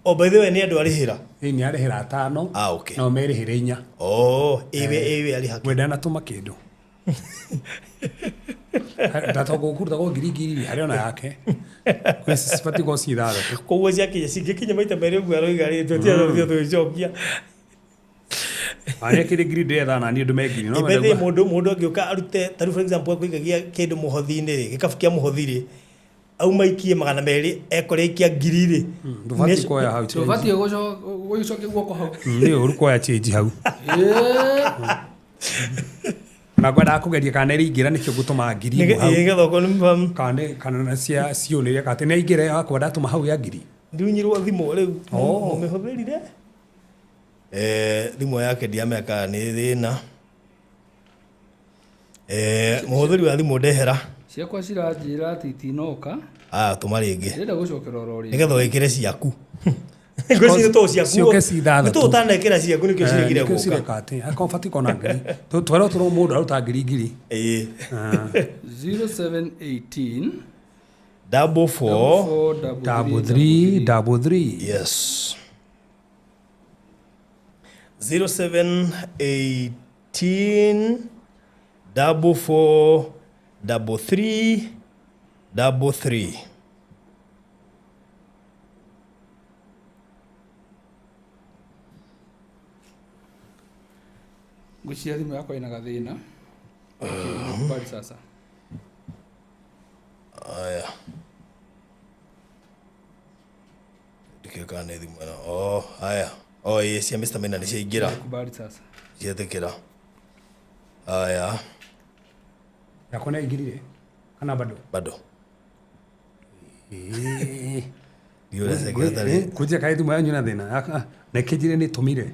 oh by the way nĩ andũ arĩhĩra Ĩĩ nĩ arĩhĩra atano. Ah, okay. Nao merĩhĩre inya. oh ĩwe ĩwe arĩ hake We ndanatũma kĩndũ. Ndatongwo kũrutagwo ngiri ngiri harĩ ona yake. Kwĩ cibatiĩ gũkorwo ciĩ ithathatũ. Koguo ciakinya cingĩkinya maita merĩ ũguo aroiga rĩ tũtiatũthiĩ tũgĩcokia. Ona nĩkĩrĩ ngiri ndĩretha na niĩ ndũme ngiri. No By the way, ndauga- mũndũ mũndũ angĩũka arute ta rĩu for example akũigagia kĩndũ mũhothi-inĩ rĩ gĩkabu kĩa mũhothi rĩ auma aikie 200 ekore aikia ngiri rĩ Ndũbatiĩ kuoya hau change. Ndũbatiĩ gũcokia guoko hau. Nĩ ũru kuoya change hau. Ĩĩ. Na ngwendaga kũgeria kana nĩrĩingĩra nĩkĩo ngũtũma 1,000 hau. nĩgetha okorwo nĩ Kana kana na cia ciũnĩre kana atĩ nĩaingĩra yakwa ndatũma hau ya ngiri. ndiunyirwo thimũ rĩu Oh. mũmĩhũthĩrire Eh, thimũ yake ndiamenya kana nĩ thĩna Eh, mũhũthĩri wa thimũ ndehera Ciakwa ciranjĩra atĩ itinoka. aya tũma rĩngĩ Ndĩrenda gũcokera oro rĩngĩ. nĩgetha wĩkĩre ciaku Ngwĩciria nĩ tũũ ciaku. Ciũke ci ithathatũ. Nĩ tũũ ũtanekĩra ciaku nĩkĩo ciregire Nĩkĩo gũka. cireka atĩ akorwo batiĩ kona ngiri twerwo tũrwo mũndũ aruta ngiri ngiri. Ĩĩ. 0718 44 4 double three double three. Yes. 0718 44 33 33. Ngwĩciria thimũ yakwa ĩna gathĩna. Okay, nimekubali sasa. Aya. Ndikĩũĩ kana nĩ thimũ ĩno. Oh, haya. Oh, ĩĩ cia Mr. Maina nĩ ciaingĩra. Nimekubali sasa. Cietĩkĩra. Aya, Yakwa nĩ aingĩrire kana bado? Bado. Ĩĩ. Ndiũĩ ũrĩa secretary. Kũnjia kaĩ thimũ yanyu na thĩna na ĩkĩnjire nĩ tũmire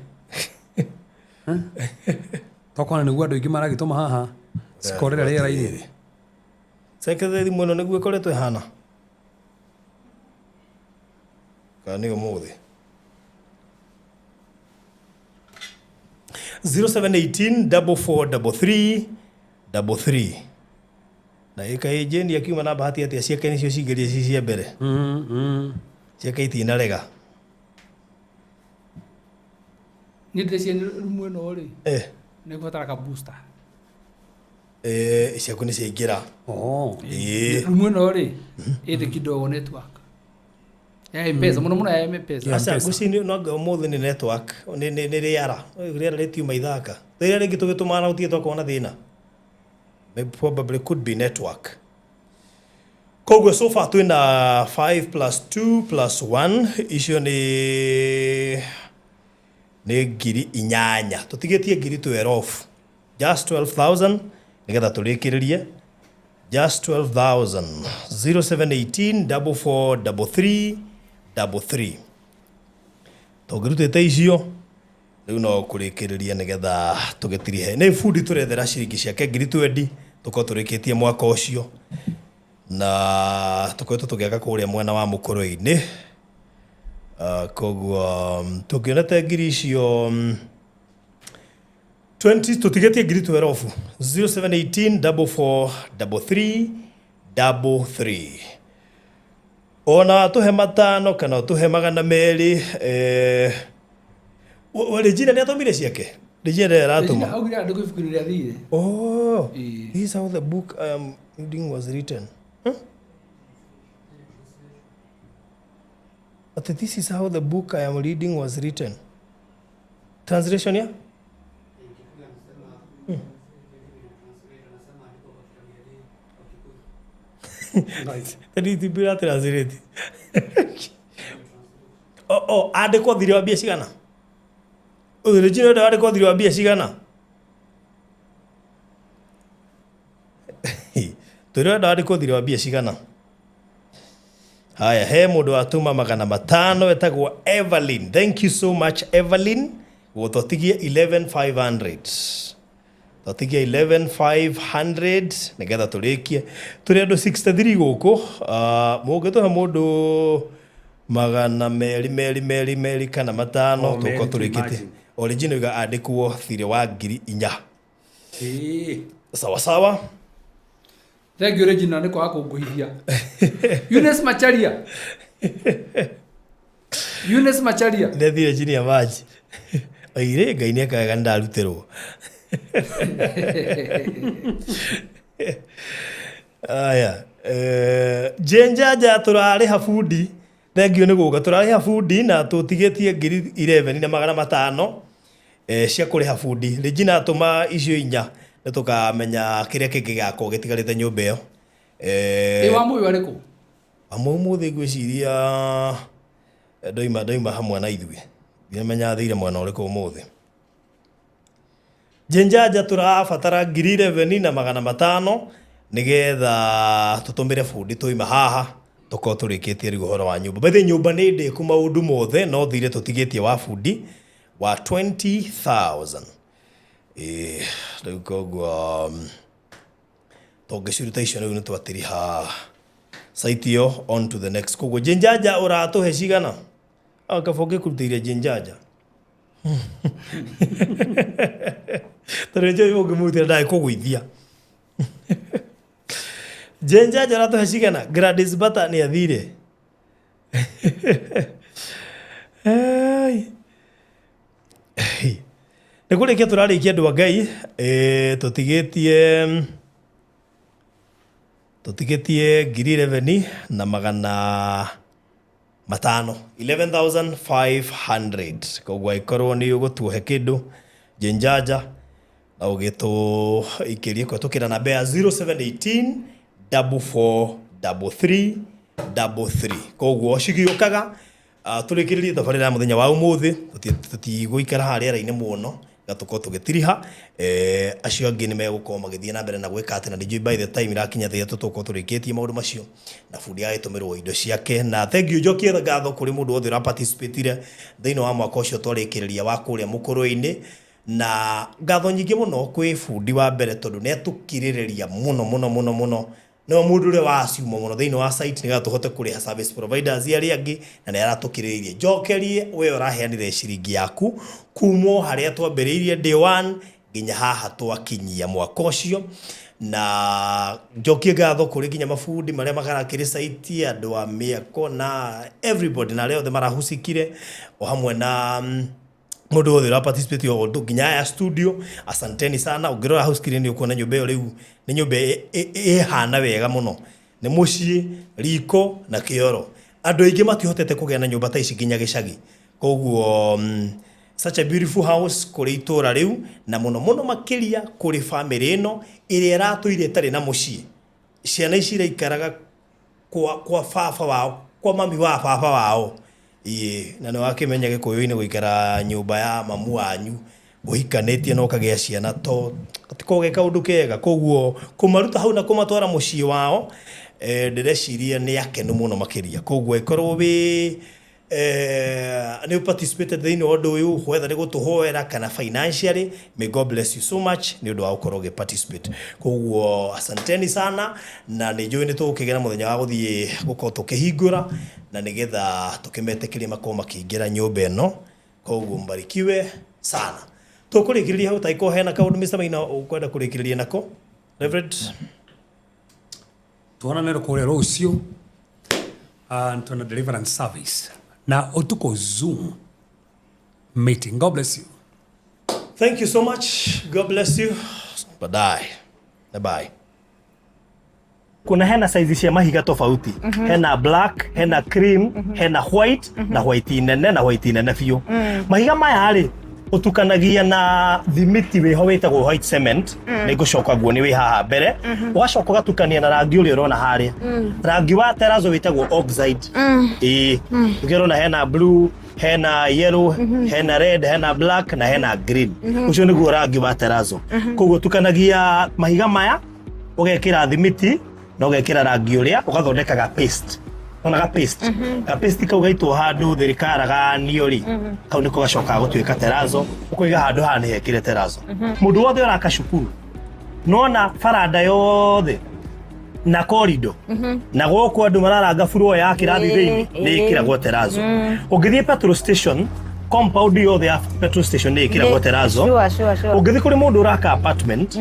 tokona nĩguo andũ aingĩ maragĩtũma haha cikorera rĩera-inĩ. Secretary thimũ ĩno nĩguo ĩkoretwo ĩhana? Kana nĩ ũmũthĩ? 0718 44 33 33. Na ĩkaĩ Jane akiuma na bahati atĩa ciake nĩcio cingĩrire ci cia mbere. Ciake itinarega. Niĩ ndĩreciria rumu ĩno rĩ Eh, nĩ ngũbatara ka booster. eh, ciaku nĩ ciaingĩra. Oh. Ĩĩ. Rumu ĩno rĩ ĩthĩ kidogo network ya M-Pesa, mũno mũno ya M-Pesa. Aca M-Pesa. ngwĩciria no anga ũmũthĩ nĩ network nĩ nĩ nĩ rĩera rĩera rĩtiuma ithaka rĩrĩa rĩngĩ tũgĩtũmana gũtirĩ twakorwo na thĩna. Maybe probably could be network. Koguo so far twĩna 5 plus 2 plus 1 icio nĩ nĩ ngiri inyanya tũtigĩtie ngiri 12 just 12,000 nĩgetha tũrĩkĩrĩrie just 12,000 0718 44 33 33 tũngĩrutĩte icio rĩu no kũrĩkĩrĩria nĩgetha tũgĩtirihe nĩ bundi tũrethera ciringi ciake ngiri twendi tũkorwo tũrĩkĩtie mwaka ũcio na tũkoretwo tũgĩaka kũrĩa mwena wa mũkũrwe-inĩ. Koguo tũngĩonete ngiri icio 20 tũtigĩtie ngiri 12 0718 44 33 33 ona tũhe matano kana tũhe magana merĩ eh, Regina nĩ atũmire ciake. Regina nĩ aratũma. Augire andũ ibuku-inĩ rĩa thirĩ. Oh, Ĩĩ. this is how the book I am reading was written. Huh? But this is how the book I am reading was written. Translation, yeah? Tani translate. Oh, oh, andĩkwo thirĩ wa mbia cigana? Ũyũ Regina ũrenda andĩkwo thirĩ wa mbia cigana? Tũrenda andĩkwo thirĩ wa mbia cigana? Haya, he mũndũ watũma magana matano etagwo Evelyn. Thank you so much Evelyn. Gũtũtigie 11500. Twatigia 11500 nĩgetha tũrĩkie. Tũrĩ andũ 63 gũkũ. Mũngĩtũhe mũndũ magana merĩ merĩ merĩ merĩ kana matano O tũkorwo merĩ, tũrĩkĩtie. imagine. Original iga andĩkwo thirĩ wa ngiri inya. Ĩĩ. Sawa sawa. Thank you Regina nĩ kwaga kũngũithia. Eunice Macharia. Eunice Macharia. Nĩathire chini ya maji. Oire Ngai nĩekaga nĩndarutĩrwo. Aya, Jenjaja tũrarĩha bundi. Thank you nĩ gũka. Tũrarĩha bundi na tũtigĩtie ngiri 11 na magana matano cia kũrĩha bundi. Regina atũma icio inya nĩ tũkamenya kĩrĩa kĩngĩ gĩgakorwo gĩtigarĩte nyũmba ĩyo. Ĩ wa mũyũ arĩ kũ? Amwe ũmũthĩ ngwĩciria ndoima hamwe na ithuĩ ndiramenya athire mwena ũrĩkũ ũmũthĩ. Jenjaja tũrabatara ngiri 11 na magana matano nĩgetha tũtũmĩre bundi tũima haha tũkorwo tũrĩkĩtie rĩu ũhoro wa nyũmba. By the way, nyũmba nĩ ndĩku maũndũ mothe no thirĩ tũtigĩtie wa bundi wa 20,000. Ĩĩ, rĩu koguo tũngĩciruta icio rĩu nĩ twatiriha site ĩyo on to the next. Koguo Jenjaja ũratũhe cigana? Kaba ũngĩkũrutĩire njinjanja tondũ njohi ũngĩmũrutĩra ndagĩkũgũithia. Njinjanja ũratũhe cigana? Gladys Bata nĩ athire. Ai. Nĩ kũrĩkia tũrarĩkia andũ a Ngai, tũtigĩtie tũtigĩtie ngiri 11 na 500, 11500. Koguo angĩkorwo nĩ ũgũtuohe kĩndũ njinjanja na ũgĩtũikĩrie kũhetũkĩra namba ya 0718 44 33 33. Koguo cigĩũkaga, tũrĩkĩrĩrie tabarĩra ya mũthenya wa ũmũthĩ, tũtigũikara haha rĩera-inĩ mũno na tũkorwo tũgĩtiriha. Acio angĩ nĩ megũkorwo magĩthiĩ na mbere na gwĩka atĩ, na nĩ njũĩ by the time irakinya thaa 3 tũgũkorwo tũrĩkĩtie maũndũ macio na bundi agagĩtũmĩrwo indo ciake. Na thank you, njokie ngatho kũrĩ mũndũ wothe ũraparticipatire thĩinĩ wa mwaka ũcio twarĩkĩrĩria wa kũrĩa mũkũrwe-inĩ, na ngatho nyingĩ mũno kwĩ bundi wa mbere tondũ nĩ atũkirĩrĩria mũno mũno mũno mũno. Nĩwe mũndũ ũrĩa wa assume mũno thĩinĩ wa site nĩgetha tũhote kũrĩha service providers arĩa angĩ, na nĩ aratũkirĩrĩirie. Njokerie we ũraheanire ciringi yaku kuma o harĩa twambĩrĩirie day one nginya haha twakinyia mwaka ũcio. Na njokie ngatho kũrĩ nginya mabundi marĩa makarakĩrĩ site, andũ a mĩako na everybody, na arĩa othe marahusikire, o hamwe na mũndũ wothe ũra participate o ũndũ nginya aya studio. Asanteni sana. Ũngĩrora hau screen nĩ ũkuona nyũmba ĩyo rĩu nĩ nyũmba ĩhana wega mũno, nĩ mũciĩ, riko na kĩoro. Andũ aingĩ matihotete kũgĩa na nyũmba ta ici nginya gĩcagi. Koguo such a beautiful house kũrĩ itũra rĩu, na mũno mũno makĩria kũrĩ family ĩno ĩrĩa ĩratũire ĩtarĩ na mũciĩ. Ciana ici iraikaraga kwa baba wao, kwa mami wa baba wao. Ĩĩ, na nĩ wakĩmenya gĩkũyũ-inĩ gũikara nyũmba ya mamu wanyu ũhikanĩtie na ũkagĩa ciana to gatiko ge kaũndũ kega. Koguo kũmaruta hau na kũmatwara mũciĩ wao, ndĩreciria nĩ akenu mũno makĩria. Koguo ĩkorwo wĩ nĩ participate thĩinĩ wa ũndũ ũyũ, whether nĩ gũtũhoera kana financially, may God bless you so much nĩ ũndũ wa gũkorwo ũgĩ participate. Koguo asanteni sana, na nĩ njũĩ nĩ tũgũkĩgĩa na mũthenya wa gũthiĩ gũkorwo tũkĩhingũra na nĩgetha tũkĩmetĩkĩrie makorwo makĩingĩra nyũmba ĩno. Koguo mbarikiwe sana. Tũkũrĩkĩrĩria hau, taiko hena kaũndũ Mr. Maina ũkwenda kũrĩkĩrĩria nako, Reverend? Tuonane kũrĩa rũciũ, twĩna deliverance service na ũtukũ Zoom meeting. God bless you. Thank you so much. God bless you. Bye bye bye. Kuna hena size cia mahiga tofauti, hena black, hena cream, hena white, na white nene na white nene biũ. Mahiga maya rĩ, ũtukanagia na thimiti wĩho wĩtagwo white cement, nĩ ngũcoka guo nĩ wĩ haha mbere, ũgacoka ũgatukania na rangi ũrĩa ũrona harĩa, rangi wa terrazzo wĩtagwo oxide. Ĩĩ, ũngĩ ũrona hena blue, hena yellow, hena red, hena black na hena green. Ũcio nĩguo rangi wa terrazzo. Koguo tukanagia mahiga maya, ũgekĩra thimiti na ũgekĩra rangi ũrĩa, ũgathondeka ga paste. Ona ga paste, ga paste kau gaitwo handũ thĩ karaganio rĩ, kau nĩko gacokaga gũtuĩka terrazzo. Ũkoiga handũ haha nĩ hekĩre terrazzo. Mũndũ wothe ũraka cukuru, nona baranda yothe na korido na gũkũ andũ mararanga floor ya kĩrathi thĩinĩ, nĩ ĩkĩragwo terrazzo. Ũngĩthiĩ petrol station, compound yothe ya petrol station nĩ ĩkĩragwo terrazzo. Sure, sure, sure. Ũngĩthiĩ kũrĩ mũndũ ũraka apartment,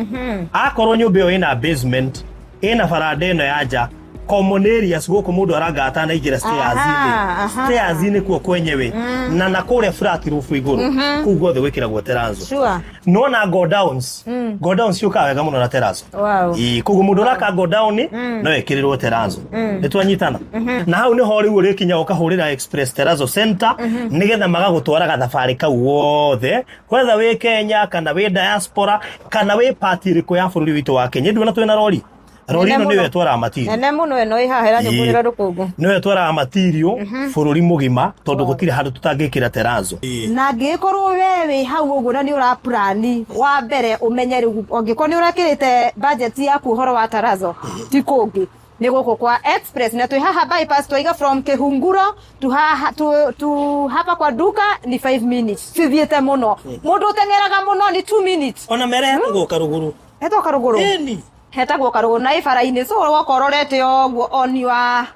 akorwo nyũmba ĩyo ĩna basement, ĩna baranda ĩno ya nja, common areas gũkũ mũndũ aranga atanaingĩra stairs-inĩ, stairs-inĩ kuo kwenyewe na kũrĩa flat roof igũrũ, kũu guothe gwĩkĩragwo terrazzo. Nona godowns, godowns ciũkaga wega mũno na terrazzo. Ĩĩ, koguo mũndũ ũraka godown no ĩkĩrĩrwo terrazzo. Nĩ twanyitana na hau nĩho rĩu ũrĩkinya ũkahũrĩra Express Terrazzo Center nĩgetha magagũtwara gathabarĩ kau wothe, whether wĩ Kenya kana wĩ diaspora kana wĩ part ĩrĩkũ ya bũrũri witũ wa Kenya. Nduona twĩna rori, rori ĩno Nene nĩyo mũno. ĩtwaraga material. Nene mũno ĩno ĩ haha ĩranyũngũrĩra rũkũngũ. Nĩyo ĩtwaraga material bũrũri mũgima tondũ gũtirĩ handũ tũtangĩkĩra terrazzo. Na angĩgĩkorwo we wĩ hau ũguo na nĩ ũra plan, wa mbere ũmenye rĩu angĩkorwo nĩ ũrekĩrĩte budget yaku ũhoro wa terrazzo, ti kũngĩ, nĩ gũkũ kwa Express. Na twĩ haha bypass, twaiga from Kĩhunguro tu haha tu hapa kwa duka ni 5 minutes, cithiĩte mũno. Mũndũ ũteng'eraga mũno ni 2 minutes. Ona mere hetagwo Karũgũrũ. Hetagwo Karũgũrũ. Ĩni. Hetagwo Karũgũrũ na ĩ bara-inĩ, so woka ũrorete ũguo on your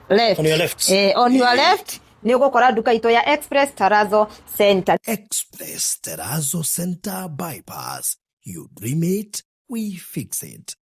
left. On your left. On your left. Nĩ ũgũkora nduka itũ ya Express Tarazo Center. Express Terrazzo Center Bypass. You dream it, we fix it.